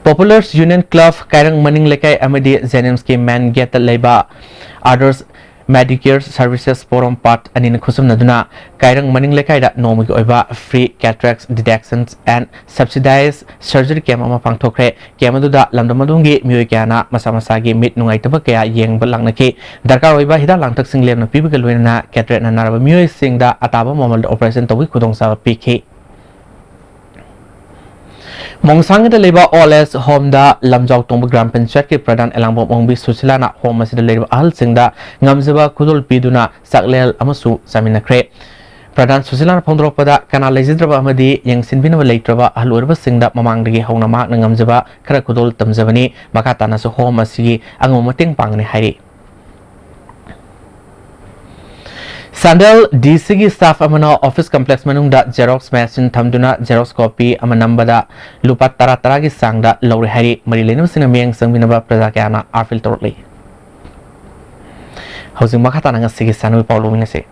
ꯄꯣꯄꯨꯂꯔꯁ ꯌꯨꯅꯤꯌꯟ ꯀ꯭ꯂꯕ ꯀꯥꯏꯔꯪ ꯃꯅꯤꯡ ꯂꯩꯀꯥꯏ ꯑꯃꯗꯤ ꯖꯦꯅꯤꯝꯁꯀꯤ ꯃꯦꯟ ꯒꯦꯠꯇ ꯂꯩꯕ ꯑꯥꯗꯔꯁ ꯃꯦꯗꯤꯀꯦꯌꯔ ꯁꯔꯚꯤꯁꯦꯁ ꯐꯣꯔꯝ ꯄꯥꯔꯠ ꯑꯅꯤꯅ ꯈꯨꯠꯁꯝꯅꯗꯨꯅ ꯀꯥꯏꯔꯪ ꯃꯅꯤꯡ ꯂꯩꯀꯥꯏꯗ ꯅꯣꯡꯃꯒꯤ ꯑꯣꯏꯕ free cataracts detections and subsidized surgery camp ꯑꯃ ꯄꯥꯡꯊꯣꯛꯈ꯭ꯔꯦ꯫ ꯀꯦꯝ ꯑꯗꯨꯗ ꯂꯝꯗꯝ ꯑꯗꯣꯝꯒꯤ ꯃꯤꯑꯣꯏ ꯀꯌꯥꯅ ꯃꯁꯥ ꯃꯁꯥꯒꯤ ꯃꯤꯠ ꯅꯨꯡꯉꯥꯏꯇꯕ ꯀꯌꯥ ꯌꯦꯡꯕ ꯂꯥꯛꯅꯈꯤ꯫ ꯗꯔꯀꯥꯔ ꯑꯣꯏꯕ ꯍꯤꯗꯥꯛ ꯂꯥꯡꯊꯛꯁꯤꯡ ꯂꯦꯝꯅ ꯄꯤꯕꯒ ꯂꯣꯏꯅꯅ ꯀꯦꯇꯔꯦꯛꯅ ꯅꯥꯔꯕ ꯃꯤꯑꯣꯏꯁꯤꯡꯗ ꯑꯇꯥꯕ ꯃꯃꯜꯗ ꯑꯣꯄꯔꯦꯁꯟ ꯇꯧꯕꯒꯤ ꯈꯨꯗꯣꯡꯆꯥꯕ ꯄꯤꯈꯤ꯫ ꯃꯣꯡꯁꯥꯡꯒꯤꯗ ꯂꯩꯕ ꯑꯣꯜ ꯑꯦꯖ ꯍꯣꯝꯗ ꯂꯝꯖꯥꯎ ꯇꯣꯡꯕ ꯒ꯭ꯔꯥꯝ ꯄꯟꯆꯥꯌꯠꯀꯤ ꯄ꯭ꯔꯙꯥꯟ ꯑꯦꯂꯥꯡꯕꯝ ꯑꯣꯡꯕꯤ ꯁꯨꯁꯤꯂꯥꯅ ꯍꯣꯝ ꯑꯁꯤꯗ ꯂꯩꯔꯤꯕ ꯑꯍꯜꯁꯤꯡꯗ ꯉꯝꯖꯕ ꯈꯨꯗꯣꯜ ꯄꯤꯗꯨꯅ ꯆꯥꯛꯂꯦꯟ ꯑꯃꯁꯨ ꯆꯥꯃꯤꯟꯅꯈ꯭ꯔꯦ꯫ ꯄ꯭ꯔꯙꯥꯟ ꯁꯨꯁꯤꯂꯥꯅ ꯐꯣꯡꯗꯣꯔꯛꯄꯗ, ꯀꯅꯥ ꯂꯩꯖꯗ꯭ꯔꯕ ꯑꯃꯗꯤ ꯌꯦꯡꯁꯤꯟꯕꯤꯅꯕ ꯂꯩꯇ꯭ꯔꯕ ꯑꯍꯜ ꯑꯣꯏꯔꯕꯁꯤꯡꯗ ꯃꯃꯥꯡꯗꯒꯤ ꯍꯧꯅ ꯃꯍꯥꯛꯅ ꯉꯝꯖꯕ ꯈꯔ ꯈꯨꯗꯣꯜ ꯇꯝꯖꯕꯅꯤ꯫ ꯃꯈꯥ ꯇꯥꯅꯁꯨ ꯍꯣꯝ ꯑꯁꯤꯒꯤ ꯑꯉꯝꯕ ꯃꯇꯦꯡ ꯄꯥꯡꯒꯅꯤ ꯍꯥꯏꯔꯤ꯫ ꯆꯥꯟꯗꯦꯜ ꯗꯤ ꯁꯤꯒꯤ ꯁ꯭ꯇꯥꯐ ꯑꯃꯅ ꯑꯣꯐꯤꯁ ꯀꯝꯄ꯭ꯂꯦꯛꯁ ꯃꯅꯨꯡꯗ ꯖꯦꯔꯣꯛꯁ ꯃꯦꯁꯤꯟ ꯊꯝꯗꯨꯅ ꯖꯦꯔꯣꯛꯁ ꯀꯣꯄꯤ ꯑꯃ ꯅꯝꯕꯗ ꯂꯨꯄꯥ ꯇꯔꯥ ꯇꯔꯥꯒꯤ ꯆꯥꯡꯗ ꯂꯧꯔꯦ ꯍꯥꯏꯔꯤ꯫ ꯃꯔꯤ ꯂꯩꯅꯕꯁꯤꯡꯅ ꯃꯤꯠꯌꯦꯡ ꯆꯪꯕꯤꯅꯕ ꯄ꯭ꯔꯖꯥ ꯀꯌꯥꯅ ꯑꯥꯄꯤꯜ ꯇꯧꯔꯛꯂꯤ꯫ ꯍꯧꯖꯤꯛ ꯃꯈꯥ ꯇꯥꯅ ꯉꯁꯤꯒꯤ ꯁꯥꯟꯅꯕꯒꯤ ꯄꯥꯎ ꯂꯧꯃꯤꯟꯅꯁꯤ꯫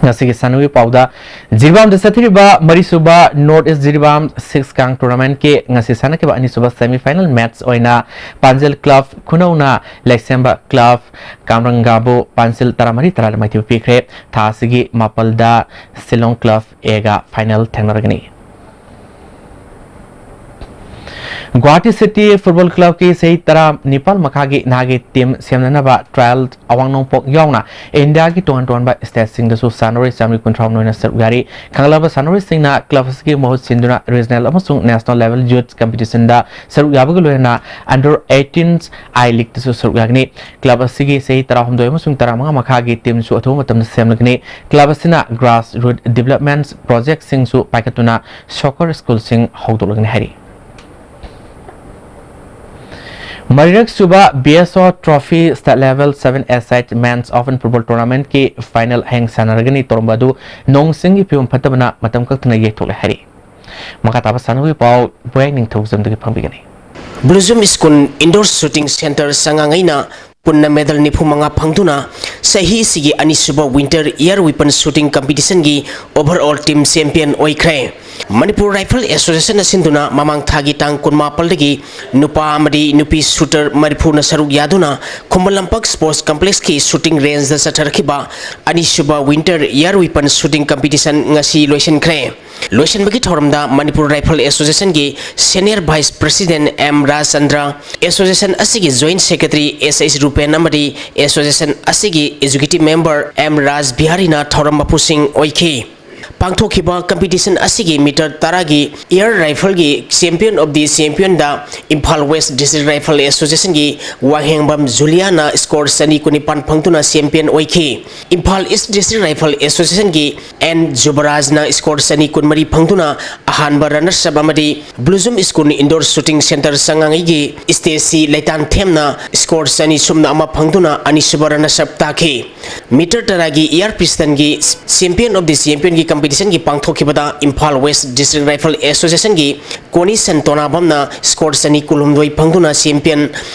ꯉꯁꯤꯒꯤ ꯁꯥꯟꯅꯕꯒꯤ ꯄꯥꯎꯗ, ꯖꯤꯔꯤꯕꯥꯝꯗ ꯆꯠꯊꯔꯤꯕ ꯃꯔꯤꯁꯨꯕ North East ꯖꯤꯔꯤꯕꯥꯝ ꯁꯤꯛꯁ ꯀꯥꯡ ꯇꯣꯔꯅꯥꯃꯦꯟꯠꯀꯤ ꯉꯁꯤ ꯁꯥꯟꯅꯈꯤꯕ ꯑꯅꯤꯁꯨꯕ ꯁꯦꯃꯤ ꯐꯥꯏꯅꯦꯜ ꯃꯦꯠꯆ ꯑꯣꯏꯅ ꯄꯥꯟꯖꯦꯜ ꯀ꯭ꯂꯕ ꯈꯨꯅꯧꯅ ꯂꯩꯁꯦꯝꯕ ꯀ꯭ꯂꯕ ꯀꯥꯝꯔꯪꯒꯥꯕꯨ ꯄꯥꯟꯖꯤꯜ ꯇꯔꯥꯃꯔꯤ ꯇꯔꯥꯗ ꯃꯥꯏꯊꯤꯕ ꯄꯤꯈ꯭ꯔꯦ꯫ ꯊꯥ ꯑꯁꯤꯒꯤ ꯃꯥꯄꯜꯗ ꯁꯤꯂꯣꯡ ꯀ꯭ꯂꯕ ꯑꯦꯒ ꯐꯥꯏꯅꯦꯜ ꯊꯦꯡꯅꯔꯒꯅꯤ꯫ ꯒꯨꯋꯥꯍꯥꯇꯤ ꯁꯤꯇꯤ ꯐꯨꯠꯕꯣꯜ ꯀ꯭ꯂꯕꯀꯤ ꯆꯍꯤ ꯇꯔꯥꯅꯤꯄꯥꯜ ꯃꯈꯥꯒꯤ ꯅꯍꯥꯒꯤ ꯇꯤꯝ ꯁꯦꯝꯅꯅꯕ ꯇ꯭ꯔꯥꯌꯦꯜ ꯑꯋꯥꯡ ꯅꯣꯡꯄꯣꯛ ꯌꯥꯎꯅ ꯏꯟꯗꯤꯌꯥꯒꯤ ꯇꯣꯉꯥꯟ ꯇꯣꯉꯥꯟꯕ ꯁ꯭ꯇꯦꯠꯁꯤꯡꯗꯁꯨ ꯁꯥꯟꯅꯔꯣꯏ ꯆꯥꯃꯔꯤ ꯀꯨꯟꯊ꯭ꯔꯥ ꯍꯨꯝꯗꯣꯏꯅ ꯁꯔꯨꯛ ꯌꯥꯔꯤ꯫ ꯈꯪꯂꯕ ꯁꯥꯟꯅꯔꯣꯏꯁꯤꯡꯅ ꯀ꯭ꯂꯕ ꯑꯁꯤꯒꯤ ꯃꯍꯨꯠ ꯁꯤꯟꯗꯨꯅ ꯔꯤꯖꯅꯦꯜ ꯑꯃꯁꯨꯡ ꯅꯦꯁꯅꯦꯜ ꯂꯦꯚꯦꯜ ꯌꯨꯊ ꯀꯝꯄꯤꯇꯤꯁꯟꯗ ꯁꯔꯨꯛ ꯌꯥꯕꯒ ꯂꯣꯏꯅꯅ ꯑꯟꯗꯔ ꯑꯩꯠꯇꯤꯟ ꯑꯥꯏ ꯂꯤꯒꯇꯁꯨ ꯁꯔꯨꯛ ꯌꯥꯒꯅꯤ꯫ ꯀ꯭ꯂꯕ ꯑꯁꯤꯒꯤ ꯆꯍꯤ ꯇꯔꯥꯍꯨꯝꯗꯣꯏ ꯑꯃꯁꯨꯡ ꯇꯔꯥꯃꯉꯥ ꯃꯈꯥꯒꯤ ꯇꯤꯝꯁꯨ ꯑꯊꯨꯕ ꯃꯇꯝꯗ ꯁꯦꯝꯂꯒꯅꯤ꯫ ꯀ꯭ꯂꯕ ꯑꯁꯤꯅ ꯒ꯭ꯔꯥꯁ ꯔꯨꯠ ꯗꯤꯕꯂꯞꯃꯦꯟꯠ ꯄ꯭ꯔꯣꯖꯦꯛꯁꯤꯡꯁꯨ ꯄꯥꯏꯈꯠꯇꯨꯅ ꯁꯣꯀꯔ ꯁ꯭ꯀꯨꯜꯁꯤꯡ ꯍꯧꯗꯣꯛꯂꯒꯅꯤ ꯍꯥꯏꯔꯤ꯫ ꯃꯔꯤꯔꯛ ꯁꯨꯕ ꯕꯤ ꯑꯦꯁ ꯑꯣ ꯇ꯭ꯔꯣꯐꯤ ꯁ꯭ꯇꯦꯠ ꯂꯦꯚꯦꯜ ꯁꯚꯦꯟ ꯑꯦ ꯁꯥꯏꯠ ꯃꯦꯟꯁ ꯑꯣꯄꯟ ꯐꯨꯠꯕꯣꯜ ꯇꯣꯔꯅꯥꯃꯦꯟꯠꯀꯤ ꯐꯥꯏꯅꯦꯜ ꯍꯌꯦꯡ ꯁꯥꯟꯅꯔꯒꯅꯤ꯫ ꯇꯧꯔꯝꯕ ꯑꯗꯨ ꯅꯣꯡ ꯆꯤꯡꯒꯤ ꯐꯤꯕꯝ ꯐꯠꯇꯕꯅ ꯃꯇꯝ ꯀꯛꯇꯅ ꯌꯩꯊꯣꯛꯂꯦ ꯍꯥꯏꯔꯤ꯫ ꯃꯈꯥ ꯇꯥꯕ ꯁꯥꯟꯅꯕꯒꯤ ꯄꯥꯎ ꯕꯣꯌꯥꯏ ꯅꯤꯡꯊꯧꯖꯝꯗꯒꯤ ꯐꯪꯕꯤꯒꯅꯤ꯫ Bluzum school indoor shooting centre ꯆꯉꯥꯡꯉꯩꯅ ꯄꯨꯟꯅ ꯃꯦꯗꯜ ꯅꯤꯐꯨ ꯃꯉꯥ ꯐꯪꯗꯨꯅ ꯆꯍꯤ ꯑꯁꯤꯒꯤ ꯑꯅꯤꯁꯨꯕ ꯋꯤꯟꯇꯔ ꯏꯌꯥꯔ ꯋꯤꯄꯟ ꯁꯨꯇꯤꯡ ꯀꯝꯄꯤꯇꯤꯁꯟꯒꯤ ꯑꯣꯚꯔ ꯑꯣꯜ ꯇꯤꯝ ꯆꯦꯝꯄꯤꯌꯟ ꯑꯣꯏꯈ꯭ꯔꯦ꯫ ꯃꯅꯤꯄꯨꯔ ꯔꯥꯏꯐꯜ ꯑꯦꯁꯣꯁꯤꯌꯦꯁꯟꯅ ꯁꯤꯟꯗꯨꯅ ꯃꯃꯥꯡ ꯊꯥꯒꯤ ꯇꯥꯡ ꯀꯨꯟꯃꯥꯄꯜꯗꯒꯤ ꯅꯨꯄꯥ ꯑꯃꯗꯤ ꯅꯨꯄꯤ ꯁꯨꯇꯔ ꯃꯔꯤꯐꯨꯅ ꯁꯔꯨꯛ ꯌꯥꯗꯨꯅ ꯈꯨꯃꯟ ꯂꯝꯄꯥꯛ ꯁ꯭ꯄꯣꯔꯠꯁ ꯀꯝꯄ꯭ꯂꯦꯛꯁꯀꯤ ꯁꯨꯇꯤꯡ ꯔꯦꯟꯖꯇ ꯆꯠꯊꯔꯛꯈꯤꯕ ꯑꯅꯤꯁꯨꯕ winter air weapon shooting competition ꯉꯁꯤ ꯂꯣꯏꯁꯤꯟꯈ꯭ꯔꯦ꯫ ꯂꯣꯏꯁꯤꯟꯕꯒꯤ ꯊꯧꯔꯝꯗ ꯃꯅꯤꯄꯨꯔ ꯔꯥꯏꯐꯜ ꯑꯦꯁꯣꯁꯤꯌꯦꯁꯟꯒꯤ senior vice president M Rajchandra, association ꯑꯁꯤꯒꯤ joint secretary S H Rupen ꯑꯃꯗꯤ ꯑꯦꯁꯣꯁꯤꯌꯦꯁꯟ ꯑꯁꯤꯒꯤ ꯑꯦꯛꯖꯤꯀ꯭ꯌꯨꯇꯤꯚ ꯃꯦꯝꯕꯔ ꯑꯦꯝ ꯔꯥꯖ ꯕꯤꯍꯥꯔꯤꯅ ꯊꯧꯔꯝ ꯃꯄꯨꯁꯤꯡ ꯑꯣꯏꯈꯤ꯫ ꯄꯥꯡꯊꯣꯛꯈꯤꯕ ꯀꯝꯄꯤꯇꯤꯁꯟ ꯑꯁꯤꯒꯤ ꯃꯤꯇꯔ ꯇꯔꯥꯒꯤ ꯏꯌꯥꯔ ꯔꯥꯏꯐꯜꯒꯤ ꯆꯦꯝꯄꯤꯌꯟ ꯑꯣꯐ ꯗꯤ ꯆꯦꯝꯄꯤꯌꯟꯗ ꯏꯝꯐꯥꯜ ꯋꯦꯁ ꯗꯤꯁꯇ꯭ꯔꯤꯛ ꯔꯥꯏꯐꯜ ꯑꯦꯁꯣꯁꯤꯌꯦꯁꯟꯒꯤ ꯋꯥꯍꯦꯡꯕꯝ ꯖꯨꯂꯤꯌꯥꯅ ꯁ꯭ꯀꯣꯔ ꯆꯅꯤ ꯀꯨꯟꯅꯤꯄꯥꯟ ꯐꯪꯗꯨꯅ ꯆꯦꯝꯄꯤꯌꯟ ꯑꯣꯏꯈꯤ꯫ ꯏꯝꯐꯥꯜ ꯏꯁ ꯗꯤꯁꯇ꯭ꯔꯤꯛ ꯔꯥꯏꯐꯜ ꯑꯦꯁꯣꯁꯤꯌꯦꯁꯟꯒꯤ ꯑꯦꯟ ꯖꯨꯕꯔꯥꯖꯅ ꯁ꯭ꯀꯣꯔ ꯆꯅꯤ ꯀꯨꯟꯃꯔꯤ ꯐꯪꯗꯨꯅ ꯑꯍꯥꯟꯕ ꯔꯟꯅꯔꯁ ꯑꯞ ꯑꯃꯗꯤ Bluzum school indoor shooting centre ꯆꯉꯥꯡꯉꯩꯒꯤ ꯁ꯭ꯇꯦꯁꯤ ꯂꯩꯇꯥꯟꯊꯦꯝꯅ ꯁ꯭ꯀꯣꯔ ꯆꯅꯤ ꯁꯨꯞꯅ ꯑꯃ ꯐꯪꯗꯨꯅ ꯑꯅꯤꯁꯨꯕ ꯔꯟꯅꯔꯁ ꯑꯞ ꯇꯥꯈꯤ꯫ ꯃꯤꯇꯔ ꯇꯔꯥꯒꯤ ꯏꯌꯥꯔ ꯄꯤꯁꯇꯟꯒꯤ ꯆꯦꯝꯄꯤꯌꯟ ꯑꯣꯐ ꯗꯤ ꯆꯦꯝꯄꯤꯌꯟꯒꯤ ꯀꯝꯄꯤꯇꯤꯁꯟꯒꯤ ꯄꯥꯡꯊꯣꯛꯈꯤꯕꯗ ꯏꯝꯐꯥꯜ ꯋꯦꯁ ꯗꯤꯁꯇ꯭ꯔꯤꯛ ꯔꯥꯏꯐꯜ ꯑꯦꯁꯣꯁꯤꯌꯦꯁꯟꯒꯤ ꯀꯣꯅꯤ ꯁꯟꯇꯣꯅꯥꯕꯝꯅ ꯁ꯭ꯀꯣꯔ ꯆꯅꯤ ꯀꯨꯟꯍꯨꯝꯗꯣꯏ ꯐꯪꯗꯨꯅ champion,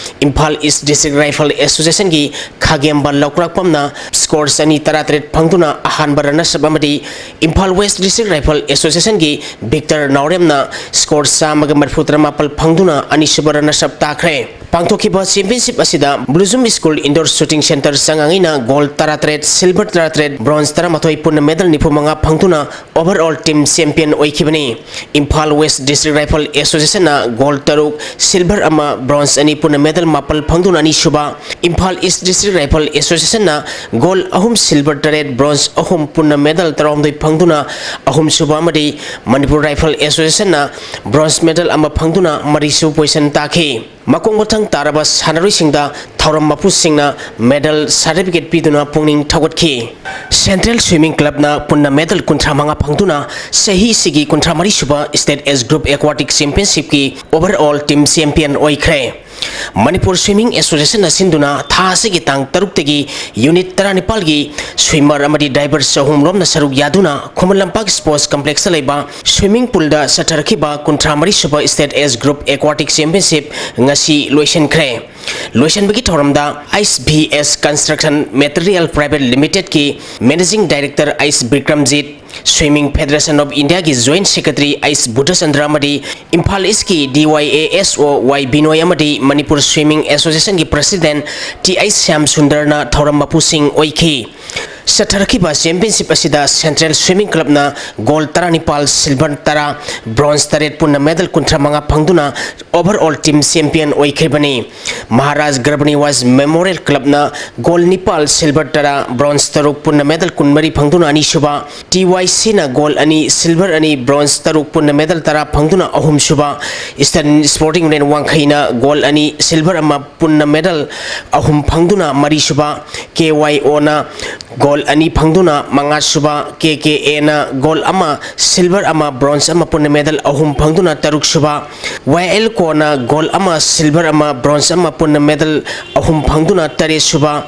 Imphal east district rifle ꯑꯦꯁꯣꯁꯤꯌꯦꯁꯟꯒꯤ ꯈꯥꯒꯦꯝꯕ ꯂꯧꯀ꯭ꯔꯥꯛꯄꯝꯅ ꯁ꯭ꯀꯣꯔ ꯆꯅꯤ ꯇꯔꯥꯇꯔꯦꯠ ꯐꯪꯗꯨꯅ ꯑꯍꯥꯟꯕ ꯔꯟꯅꯔꯁ ꯑꯞ ꯑꯃꯗꯤ ꯏꯝꯐꯥꯜ ꯋꯦꯁ ꯗꯤꯁꯇ꯭ꯔꯤꯛ ꯔꯥꯏꯐꯜ ꯑꯦꯁꯣꯁꯤꯌꯦꯁꯟꯒꯤ ꯚꯤꯛꯇꯔ ꯅꯥꯎꯔꯦꯝꯅ ꯁ꯭ꯀꯣꯔ ꯆꯥꯝꯃꯒ ꯃꯔꯤꯐꯨ ꯇꯔꯥꯃꯥꯄꯜ ꯐꯪꯗꯨꯅ ꯑꯅꯤꯁꯨꯕ ꯔꯟꯅꯔꯁ ꯑꯞ ꯇꯥꯈ꯭ꯔꯦ꯫ ꯄꯥꯡꯊꯣꯛꯈꯤꯕ ꯆꯦꯝꯄꯤꯌꯟꯁꯤꯞ ꯑꯁꯤꯗ Bluzum school indoor shooting centre ꯆꯉꯥꯡꯉꯩꯅ ꯒꯣꯜ ꯇꯔꯥꯇꯔꯦꯠ, ꯁꯤꯜꯚꯔ ꯇꯔꯥꯇꯔꯦꯠ, ꯕ꯭ꯔꯣꯟꯖ ꯇꯔꯥꯃꯥꯊꯣꯏ, ꯄꯨꯟꯅ ꯃꯦꯗꯜ ꯅꯤꯐꯨꯃꯉꯥ ꯐꯪꯗꯨꯅ ꯑꯣꯚꯔ ꯑꯣꯜ ꯇꯤꯝ ꯆꯦꯝꯄꯤꯌꯟ ꯑꯣꯏꯈꯤꯕꯅꯤ꯫ ꯏꯝꯐꯥꯜ ꯋꯦꯁ ꯗꯤꯁꯇ꯭ꯔꯤꯛ ꯔꯥꯏꯐꯜ ꯑꯦꯁꯣꯁꯤꯌꯦꯁꯟꯅ ꯒꯣꯜ ꯇꯔꯨꯛ, ꯁꯤꯜꯚꯔ ꯑꯃ, ꯕ꯭ꯔꯣꯟꯖ ꯑꯅꯤ, ꯄꯨꯟꯅ ꯃꯦꯗꯜ ꯃꯥꯄꯜ ꯐꯪꯗꯨꯅ ꯑꯅꯤꯁꯨꯕ, ꯏꯝꯐꯥꯜ ꯏꯁ ꯗꯤꯁꯇ꯭ꯔꯤꯛ ꯔꯥꯏꯐꯜ ꯑꯦꯁꯣꯁꯤꯌꯦꯁꯟꯅ ꯒꯣꯜ ꯑꯍꯨꯝ, ꯁꯤꯜꯚꯔ ꯇꯔꯦꯠ, ꯕ꯭ꯔꯣꯟꯖ ꯑꯍꯨꯝ, ꯄꯨꯟꯅ ꯃꯦꯗꯜ ꯇꯔꯥꯍꯨꯝꯗꯣꯏ ꯐꯪꯗꯨꯅ ꯑꯍꯨꯝꯁꯨꯕ ꯑꯃꯗꯤ ꯃꯅꯤꯄꯨꯔ ꯔꯥꯏꯐꯜ ꯑꯦꯁꯣꯁꯤꯌꯦꯁꯟꯅ ꯕ꯭ꯔꯣꯟꯖ ꯃꯦꯗꯜ ꯑꯃ ꯐꯪꯗꯨꯅ ꯃꯔꯤꯁꯨꯕ ꯄꯣꯖꯤꯁꯟ ꯇꯥꯈꯤ꯫ ꯃꯀꯣꯛ ꯃꯊꯪ ꯇꯥꯔꯕ ꯁꯥꯟꯅꯔꯣꯏꯁꯤꯡꯗ ꯊꯧꯔꯝ ꯃꯄꯨꯁꯤꯡꯅ ꯃꯦꯗꯜ ꯁꯥꯔꯇꯤꯐꯤꯀꯦꯠ ꯄꯤꯗꯨꯅ ꯄꯨꯛꯅꯤꯡ ꯊꯧꯒꯠꯈꯤ꯫ ꯁꯦꯟꯇ꯭ꯔꯦꯜ ꯁ꯭ꯋꯤꯃꯤꯡ ꯀ꯭ꯂꯕꯅ ꯄꯨꯟꯅ ꯃꯦꯗꯜ ꯀꯨꯟꯊ꯭ꯔꯥ ꯃꯉꯥ ꯐꯪꯗꯨꯅ ꯆꯍꯤꯁꯤꯒꯤ ꯀꯨꯟꯊ꯭ꯔꯥ ꯃꯔꯤ ꯁꯨꯕ ꯁ꯭ꯇꯦꯠ ꯑꯦꯖ ꯒ꯭ꯔꯨꯞ ꯑꯦꯀ꯭ꯋꯥꯇꯤꯛ ꯆꯦꯝꯄꯤꯌꯟꯁꯤꯞꯀꯤ ꯑꯣꯚꯔ ꯑꯣꯜ ꯇꯤꯝ ꯆꯦꯝꯄꯤꯌꯟ ꯑꯣꯏꯈ꯭ꯔꯦ꯫ ꯃꯅꯤꯄꯨꯔ ꯁ꯭ꯋꯤꯃꯤꯡ ꯑꯦꯁꯣꯁꯤꯌꯦꯁꯟꯅ ꯁꯤꯟꯗꯨꯅ ꯊꯥ ꯑꯁꯤꯒꯤ ꯇꯥꯡ ꯇꯔꯨꯛꯇꯒꯤ ꯌꯨꯅꯤꯠ ꯇꯔꯥꯅꯤꯄꯥꯜꯒꯤ ꯁ꯭ꯋꯤꯃꯔ ꯑꯃꯗꯤ ꯗꯥꯏꯚꯔ ꯆꯍꯨꯝ ꯔꯣꯝꯅ ꯁꯔꯨꯛ ꯌꯥꯗꯨꯅ ꯈꯨꯃꯟ ꯂꯝꯄꯥꯛ ꯁ꯭ꯄꯣꯔꯠꯁ ꯀꯝꯄ꯭ꯂꯦꯛꯁꯇ ꯂꯩꯕ ꯁ꯭ꯋꯤꯃꯤꯡ ꯄꯨꯜꯗ ꯆꯠꯊꯔꯛꯈꯤꯕ ꯀꯨꯟꯊ꯭ꯔꯥ ꯃꯔꯤ ꯁꯨꯕ state age group aquatic championship ꯉꯁꯤ ꯂꯣꯏꯁꯤꯟꯈ꯭ꯔꯦ꯫ ꯂꯣꯏꯁꯤꯟꯕꯒꯤ ꯊꯧꯔꯝꯗ H V S construction material private ꯂꯤꯃꯤꯇꯦꯗꯀꯤ managing director H Bikramjit, swimming federation of ꯏꯟꯗꯤꯌꯥꯒꯤ ꯖꯣꯏꯟꯠ ꯁꯦꯀ꯭ꯔꯦꯇꯔꯤ ꯑꯩꯆ ꯕꯨꯙꯆꯟꯗ꯭ꯔ ꯑꯃꯗꯤ ꯏꯝꯐꯥꯜ ꯏꯁꯀꯤ ꯗꯤ ꯋꯥꯏ ꯑꯦ ꯑꯦꯁ ꯑꯣ ꯋꯥꯏ ꯕꯤꯅꯣꯏ ꯑꯃꯗꯤ ꯃꯅꯤꯄꯨꯔ ꯁ꯭ꯋꯤꯃꯤꯡ ꯑꯦꯁꯣꯁꯤꯌꯦꯁꯟꯒꯤ ꯄ꯭ꯔꯁꯤꯗꯦꯟꯠ ꯇꯤ ꯑꯩꯆ ꯁ꯭ꯌꯥꯝ ꯁꯨꯟꯗꯔꯅ ꯊꯧꯔꯝ ꯃꯄꯨꯁꯤꯡ ꯑꯣꯏꯈꯤ꯫ ꯆꯠꯊꯔꯛꯈꯤꯕ ꯆꯦꯝꯄꯤꯌꯟꯁꯤꯞ ꯑꯁꯤꯗ ꯁꯦꯟꯇ꯭ꯔꯦꯜ ꯁ꯭ꯋꯤꯃꯤꯡ ꯀ꯭ꯂꯕꯅ ꯒꯣꯜ ꯇꯔꯥꯅꯤꯄꯥꯜ, ꯁꯤꯜꯚꯔ ꯇꯔꯥ, ꯕ꯭ꯔꯣꯟꯖ ꯇꯔꯦꯠ, ꯄꯨꯟꯅ ꯃꯦꯗꯜ ꯀꯨꯟꯊ꯭ꯔꯥ ꯃꯉꯥ ꯐꯪꯗꯨꯅ ꯑꯣꯚꯔ ꯑꯣꯜ ꯇꯤꯝ ꯆꯦꯝꯄꯤꯌꯟ ꯑꯣꯏꯈ꯭ꯔꯤꯕꯅꯤ꯫ ꯃꯍꯥꯔꯥꯖ ꯒꯔꯚꯅꯤꯋꯥꯁ ꯃꯦꯃꯣꯔꯤꯌꯦꯜ ꯀ꯭ꯂꯕꯅ ꯒꯣꯜ ꯅꯤꯄꯥꯜ, ꯁꯤꯜꯚꯔ ꯇꯔꯥ, ꯕ꯭ꯔꯣꯟꯖ ꯇꯔꯨꯛ, ꯄꯨꯟꯅ ꯃꯦꯗꯜ ꯀꯨꯟꯃꯔꯤ ꯐꯪꯗꯨꯅ ꯑꯅꯤꯁꯨꯕ, ꯇꯤ ꯋꯥꯏ ꯁꯤꯅ ꯒꯣꯜ ꯑꯅꯤ, ꯁꯤꯜꯚꯔ ꯑꯅꯤ, ꯕ꯭ꯔꯣꯟꯖ ꯇꯔꯨꯛ, ꯄꯨꯟꯅ ꯃꯦꯗꯜ ꯇꯔꯥ ꯐꯪꯗꯨꯅ ꯑꯍꯨꯝꯁꯨꯕ, ꯏꯁꯇꯔꯟ ꯁ꯭ꯄꯣꯔꯇꯤꯡ ꯌꯨꯅꯤꯌꯟ ꯋꯥꯡꯈꯩꯅ ꯒꯣꯜ ꯑꯅꯤ, ꯁꯤꯜꯚꯔ ꯑꯃ, ꯄꯨꯟꯅ ꯃꯦꯗꯜ ꯑꯍꯨꯝ ꯐꯪꯗꯨꯅ ꯃꯔꯤꯁꯨꯕ, ꯀꯦ ꯋꯥꯏ ꯑꯣꯅ ꯒꯣꯜ ꯑꯅꯤ ꯐꯪꯗꯨꯅ ꯃꯉꯥꯁꯨꯕ, ꯀꯦ ꯀꯦ ꯑꯦꯅ ꯒꯣꯜ ꯑꯃ, ꯁꯤꯜꯚꯔ ꯑꯃ, ꯕ꯭ꯔꯣꯟꯖ ꯑꯃ, ꯄꯨꯟꯅ ꯃꯦꯗꯜ ꯑꯍꯨꯝ ꯐꯪꯗꯨꯅ ꯇꯔꯨꯛꯁꯨꯕ, ꯋꯥꯏ ꯑꯦꯜ ꯀꯣꯅ ꯒꯣꯜ ꯑꯃ, ꯁꯤꯜꯚꯔ ꯑꯃ, ꯕ꯭ꯔꯣꯟꯖ ꯑꯃ, ꯄꯨꯟꯅ ꯃꯦꯗꯜ ꯑꯍꯨꯝ ꯐꯪꯗꯨꯅ ꯇꯔꯦꯠꯁꯨꯕ,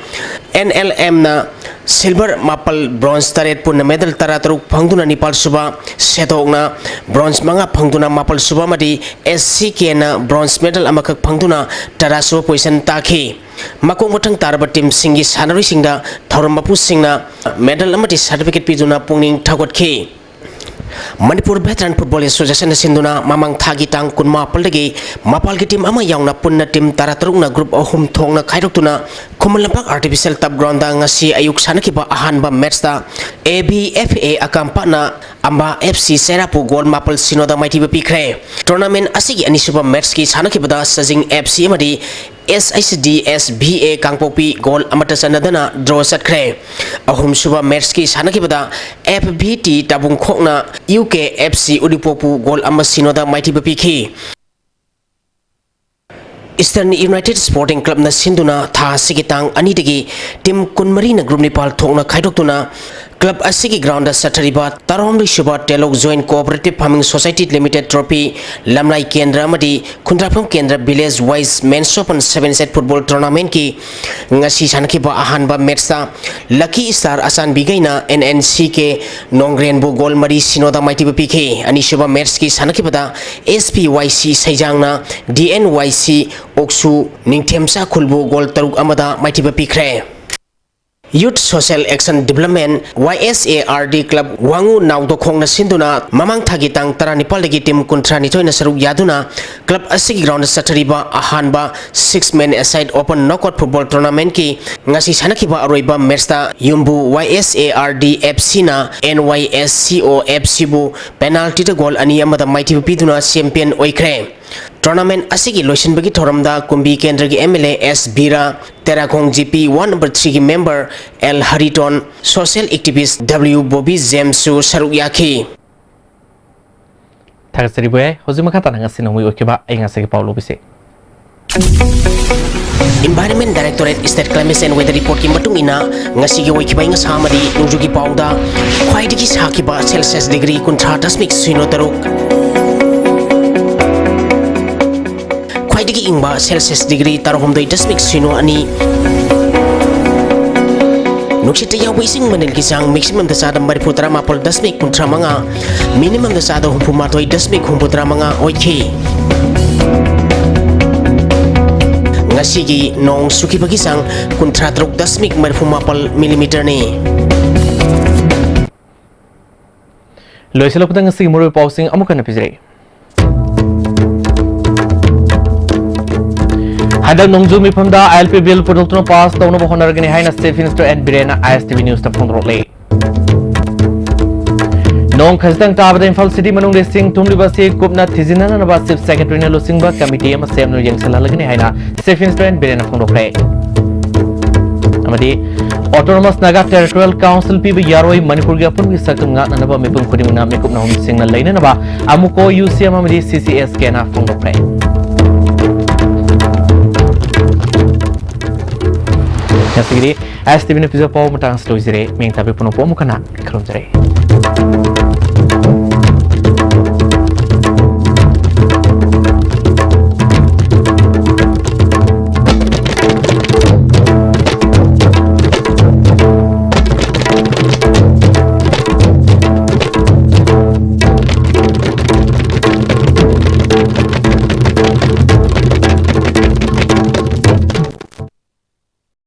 ꯑꯦꯟ ꯑꯦꯜ ꯑꯦꯝꯅ ꯁꯤꯜꯚꯔ ꯃꯥꯄꯜ, ꯕ꯭ꯔꯣꯟꯖ ꯇꯔꯦꯠ, ꯄꯨꯟꯅ ꯃꯦꯗꯜ ꯇꯔꯥꯇꯔꯨꯛ ꯐꯪꯗꯨꯅ ꯅꯤꯄꯥꯜꯁꯨꯕ, ꯁꯦꯗꯣꯛꯅ ꯕ꯭ꯔꯣꯟꯖ ꯃꯉꯥ ꯐꯪꯗꯨꯅ ꯃꯥꯄꯜꯁꯨꯕ ꯑꯃꯗꯤ ꯑꯦꯁ ꯁꯤ ꯀꯦꯅ ꯕ꯭ꯔꯣꯟꯖ ꯃꯦꯗꯜ ꯑꯃꯈꯛ ꯐꯪꯗꯨꯅ ꯇꯔꯥꯁꯨꯕ ꯄꯣꯖꯤꯁꯟ ꯇꯥꯈꯤ꯫ ꯃꯀꯣꯛ ꯃꯊꯪ ꯇꯥꯔꯕ ꯇꯤꯝꯁꯤꯡꯒꯤ ꯁꯥꯟꯅꯔꯣꯏꯁꯤꯡꯗ ꯊꯧꯔꯝ ꯃꯄꯨꯁꯤꯡꯅ ꯃꯦꯗꯜ ꯑꯃꯗꯤ ꯁꯥꯔꯇꯤꯐꯤꯀꯦꯠ ꯄꯤꯗꯨꯅ ꯄꯨꯛꯅꯤꯡ ꯊꯧꯒꯠꯈꯤ꯫ Manipur Veteran Football Association ꯅ ꯁꯤꯟꯗꯨꯅ ꯃꯃꯥꯡ ꯊꯥꯒꯤ ꯇꯥꯡ ꯀꯨꯟꯃꯥꯄꯜꯗꯒꯤ ꯃꯄꯥꯜꯒꯤ team ꯑꯃ ꯌꯥꯎꯅ ꯄꯨꯟꯅ team ꯇꯔꯥꯇꯔꯨꯛꯅ group ꯑꯍꯨꯝ ꯊꯣꯛꯅ ꯈꯥꯏꯗꯣꯛꯇꯨꯅ Khuman Lampak Artificial Turf Ground ꯗ ꯉꯁꯤ ꯑꯌꯨꯛ ꯁꯥꯟꯅꯈꯤꯕ ꯑꯍꯥꯟꯕ match ꯇ A B F A ꯑꯀꯥꯝꯄꯥꯠꯅ ꯑꯝꯕꯥ F C ꯆꯩꯔꯥꯛꯄꯨ goal ꯃꯥꯄꯜ ꯁꯤꯅꯣꯗ ꯃꯥꯏꯊꯤꯕ ꯄꯤꯈ꯭ꯔꯦ꯫ Tournament ꯑꯁꯤꯒꯤ ꯑꯅꯤꯁꯨꯕ match ꯀꯤ ꯁꯥꯟꯅꯈꯤꯕꯗ ꯆꯥꯖꯤꯡ F C ꯑꯃꯗꯤ S H D S V A Kangpokpi goal ꯑꯃꯠꯇ ꯆꯟꯅꯗꯅ draw ꯆꯠꯈ꯭ꯔꯦ꯫ ꯑꯍꯨꯝꯁꯨꯕ match ꯀꯤ ꯁꯥꯟꯅꯈꯤꯕꯗ F V T ꯇꯥꯕꯨꯡꯈꯣꯛꯅ U K F C ꯎꯔꯤꯄꯣꯛꯄꯨ goal ꯑꯃ ꯁꯤꯅꯣꯗ ꯃꯥꯏꯊꯤꯕ ꯄꯤꯈꯤ꯫ Eastern United Sporting Club ꯅ ꯁꯤꯟꯗꯨꯅ ꯊꯥ ꯑꯁꯤꯒꯤ ꯇꯥꯡ ꯑꯅꯤꯗꯒꯤ team ꯀꯨꯟꯃꯔꯤꯅ group ꯅꯤꯄꯥꯜ ꯊꯣꯛꯅ ꯈꯥꯏꯗꯣꯛꯇꯨꯅ club ꯑꯁꯤꯒꯤ ground ꯗ ꯆꯠꯊꯔꯤꯕ ꯇꯔꯥꯍꯨꯝꯗꯣꯏꯁꯨꯕ Telok Joint Cooperative Farming Society Limited Trophy ꯂꯝꯂꯥꯏ ꯀꯦꯟꯗ꯭ꯔ ꯑꯃꯗꯤ ꯈꯨꯟꯗ꯭ꯔꯥꯛꯐꯝ ꯀꯦꯟꯗ꯭ꯔ village wise men's open seven set football tournament ꯀꯤ ꯉꯁꯤ ꯁꯥꯟꯅꯈꯤꯕ ꯑꯍꯥꯟꯕ match ꯇ Lucky Star ꯑꯆꯥꯟꯕꯤꯒꯩꯅ N N C K ꯅꯣꯡꯒ꯭ꯔꯦꯟꯕꯨ goal ꯃꯔꯤ ꯁꯤꯅꯣꯗ ꯃꯥꯏꯊꯤꯕ ꯄꯤꯈꯤ꯫ ꯑꯅꯤꯁꯨꯕ match ꯀꯤ ꯁꯥꯟꯅꯈꯤꯕꯗ S P Y C ꯁꯩꯖꯥꯡꯅ D N Y C ꯑꯣꯛꯁꯨ ꯅꯤꯡꯊꯦꯝꯆꯥ ꯈꯨꯜꯕꯨ goal ꯇꯔꯨꯛ ꯑꯃꯗ ꯃꯥꯏꯊꯤꯕ ꯄꯤꯈ꯭ꯔꯦ꯫ Youth Social Action Development, Y S A R D Club ꯋꯥꯉꯨ ꯅꯥꯎꯗꯣꯈꯣꯡꯅ ꯁꯤꯟꯗꯨꯅ ꯃꯃꯥꯡ ꯊꯥꯒꯤ ꯇꯥꯡ ꯇꯔꯥꯅꯤꯄꯥꯜꯗꯒꯤ team ꯀꯨꯟꯊ꯭ꯔꯥꯅꯤꯊꯣꯏꯅ ꯁꯔꯨꯛ ꯌꯥꯗꯨꯅ club ꯑꯁꯤꯒꯤ ground ꯗ ꯆꯠꯊꯔꯤꯕ ꯑꯍꯥꯟꯕ six man aside open knockout football tournament ꯀꯤ ꯉꯁꯤ ꯁꯥꯟꯅꯈꯤꯕ ꯑꯔꯣꯏꯕ match ꯇ ꯌꯨꯝꯕꯨ Y S A R D F C ꯅ N Y S C O F C ꯕꯨ penalty ꯗ goal ꯑꯅꯤ ꯑꯃꯗ ꯃꯥꯏꯊꯤꯕ ꯄꯤꯗꯨꯅ champion ꯑꯣꯏꯈ꯭ꯔꯦ꯫ Tournament ꯑꯁꯤꯒꯤ ꯂꯣꯏꯁꯤꯟꯕꯒꯤ ꯊꯧꯔꯝꯗ ꯀꯨꯝꯕꯤ ꯀꯦꯟꯗ꯭ꯔꯒꯤ M L A S Vira, ꯇꯦꯔꯥꯈꯣꯡ G P one number three ꯒꯤ member L ꯍꯔꯤꯇꯣꯟ, social activist W Bobby ꯖꯦꯝꯁꯁꯨ ꯁꯔꯨꯛ ꯌꯥꯈꯤ꯫ ꯊꯥꯒꯠꯆꯔꯤ ꯚꯨꯌꯥꯏ꯫ ꯍꯧꯖꯤꯛ ꯃꯈꯥ ꯇꯥꯅ ꯉꯁꯤ ꯅꯣꯡꯃꯒꯤ ꯑꯣꯏꯈꯤꯕ ꯑꯏꯪ ꯑꯁꯥꯒꯤ ꯄꯥꯎ ꯂꯧꯕꯤꯁꯤ꯫ Environment Directorate State Climate and Weather Report ꯀꯤ ꯃꯇꯨꯡ ꯏꯟꯅ ꯉꯁꯤꯒꯤ ꯑꯣꯏꯈꯤꯕ ꯑꯏꯪ ꯑꯁꯥ ꯑꯃꯗꯤ ꯅꯣꯡꯖꯨꯒꯤ ꯄꯥꯎꯗ ꯈ꯭ꯋꯥꯏꯗꯒꯤ ꯁꯥꯈꯤꯕ Celsius degree ꯀꯨꯟꯊ꯭ꯔꯥ ꯗꯁꯃꯤꯛ ꯁꯤꯅꯣ ꯇꯔꯨꯛ, ꯈ꯭ꯋꯥꯏꯗꯒꯤ ꯏꯪꯕ Celsius degree ꯇꯔꯥꯍꯨꯝꯗꯣꯏ ꯗꯁꯃꯤꯛ ꯁꯤꯅꯣ ꯑꯅꯤ, ꯅꯨꯡꯁꯤꯠꯇ ꯌꯥꯎꯕ ꯏꯁꯤꯡ ꯃꯅꯤꯜꯒꯤ ꯆꯥꯡ maximum ꯗ ꯆꯥꯗ ꯃꯔꯤꯐꯨ ꯇꯔꯥꯃꯥꯄꯜ ꯗꯁꯃꯤꯛ ꯀꯨꯟꯊ꯭ꯔꯥ ꯃꯉꯥ, minimum ꯗ ꯆꯥꯗ ꯍꯨꯝꯐꯨ ꯃꯥꯊꯣꯏ ꯗꯁꯃꯤꯛ ꯍꯨꯝꯐꯨ ꯇꯔꯥ ꯃꯉꯥ ꯑꯣꯏꯈꯤ꯫ ꯉꯁꯤꯒꯤ ꯅꯣꯡ ꯆꯨꯈꯤꯕꯒꯤ ꯆꯥꯡ ꯀꯨꯟꯊ꯭ꯔꯥ ꯇꯔꯨꯛ ꯗꯁꯃꯤꯛ ꯃꯔꯤꯐꯨ ꯃꯥꯄꯜ millimeter ꯅꯤ꯫ ꯂꯣꯏꯁꯤꯜꯂꯛꯄꯗ ꯉꯁꯤꯒꯤ ꯃꯔꯨꯑꯣꯏꯕ ꯄꯥꯎꯁꯤꯡ ꯑꯃꯨꯛ ꯍꯟꯅ ꯄꯤꯖꯔꯤ꯫ ꯍꯟꯗꯛ ꯅꯣꯡꯖꯨ ꯃꯤꯐꯝꯗ ILP bill ꯄꯨꯊꯣꯛꯇꯨꯅ pass ꯇꯧꯅꯕ ꯍꯣꯠꯅꯔꯒꯅꯤ ꯍꯥꯏꯅ Chief Minister N ꯕꯤꯔꯦꯟꯅ ISTV Newsꯇ ꯐꯣꯡꯗꯣꯔꯛꯂꯤ꯫ ꯅꯣꯡ ꯈꯖꯤꯛꯇꯪ ꯇꯥꯕꯗ ꯏꯝꯐꯥꯜ city ꯃꯅꯨꯡꯗ ꯏꯁꯤꯡ ꯊꯨꯝꯂꯤꯕ ꯑꯁꯤ ꯀꯨꯞꯅ ꯊꯤꯖꯤꯟꯅꯅꯕ Chief Secretaryꯅ ꯂꯨꯆꯤꯡꯕ committee ꯑꯃ ꯁꯦꯝꯗꯨꯅ ꯌꯦꯡꯁꯤꯜꯍꯜꯂꯒꯅꯤ ꯍꯥꯏꯅ Chief Minister N ꯕꯤꯔꯦꯟꯅ ꯐꯣꯡꯗꯣꯛꯈ꯭ꯔꯦ꯫ ꯑꯃꯗꯤ Autonomous Naga Territorial Council ꯄꯤꯕ ꯌꯥꯔꯣꯏ, ꯃꯅꯤꯄꯨꯔꯒꯤ ꯑꯄꯨꯟꯕꯒꯤ ꯁꯛꯇꯝ ꯉꯥꯛꯅꯅꯕ ꯃꯤꯄꯨꯝ ꯈꯨꯗꯤꯡꯃꯛꯅ ꯃꯤꯀꯨꯞ ꯅꯍꯨꯝ ꯁꯤꯡꯅ ꯂꯩꯅꯅꯕ AMUCO, UCM ꯑꯃꯗꯤ CCSKꯅ ꯐꯣꯡꯗꯣꯛꯈ꯭ꯔꯦ꯫ ꯉꯁꯤꯒꯤꯗꯤ ISTVꯅ ꯄꯤꯖꯕ ꯄꯥꯎ ꯃꯇꯥꯡ ꯑꯁꯤꯗ ꯂꯣꯏꯖꯔꯦ꯫ ꯃꯤꯌꯦꯡ ꯇꯥꯕꯤ ꯄꯨꯝꯅꯃꯛꯄꯨ ꯑꯃꯨꯛ ꯍꯟꯅ ꯈꯨꯔꯨꯝꯖꯔꯤ꯫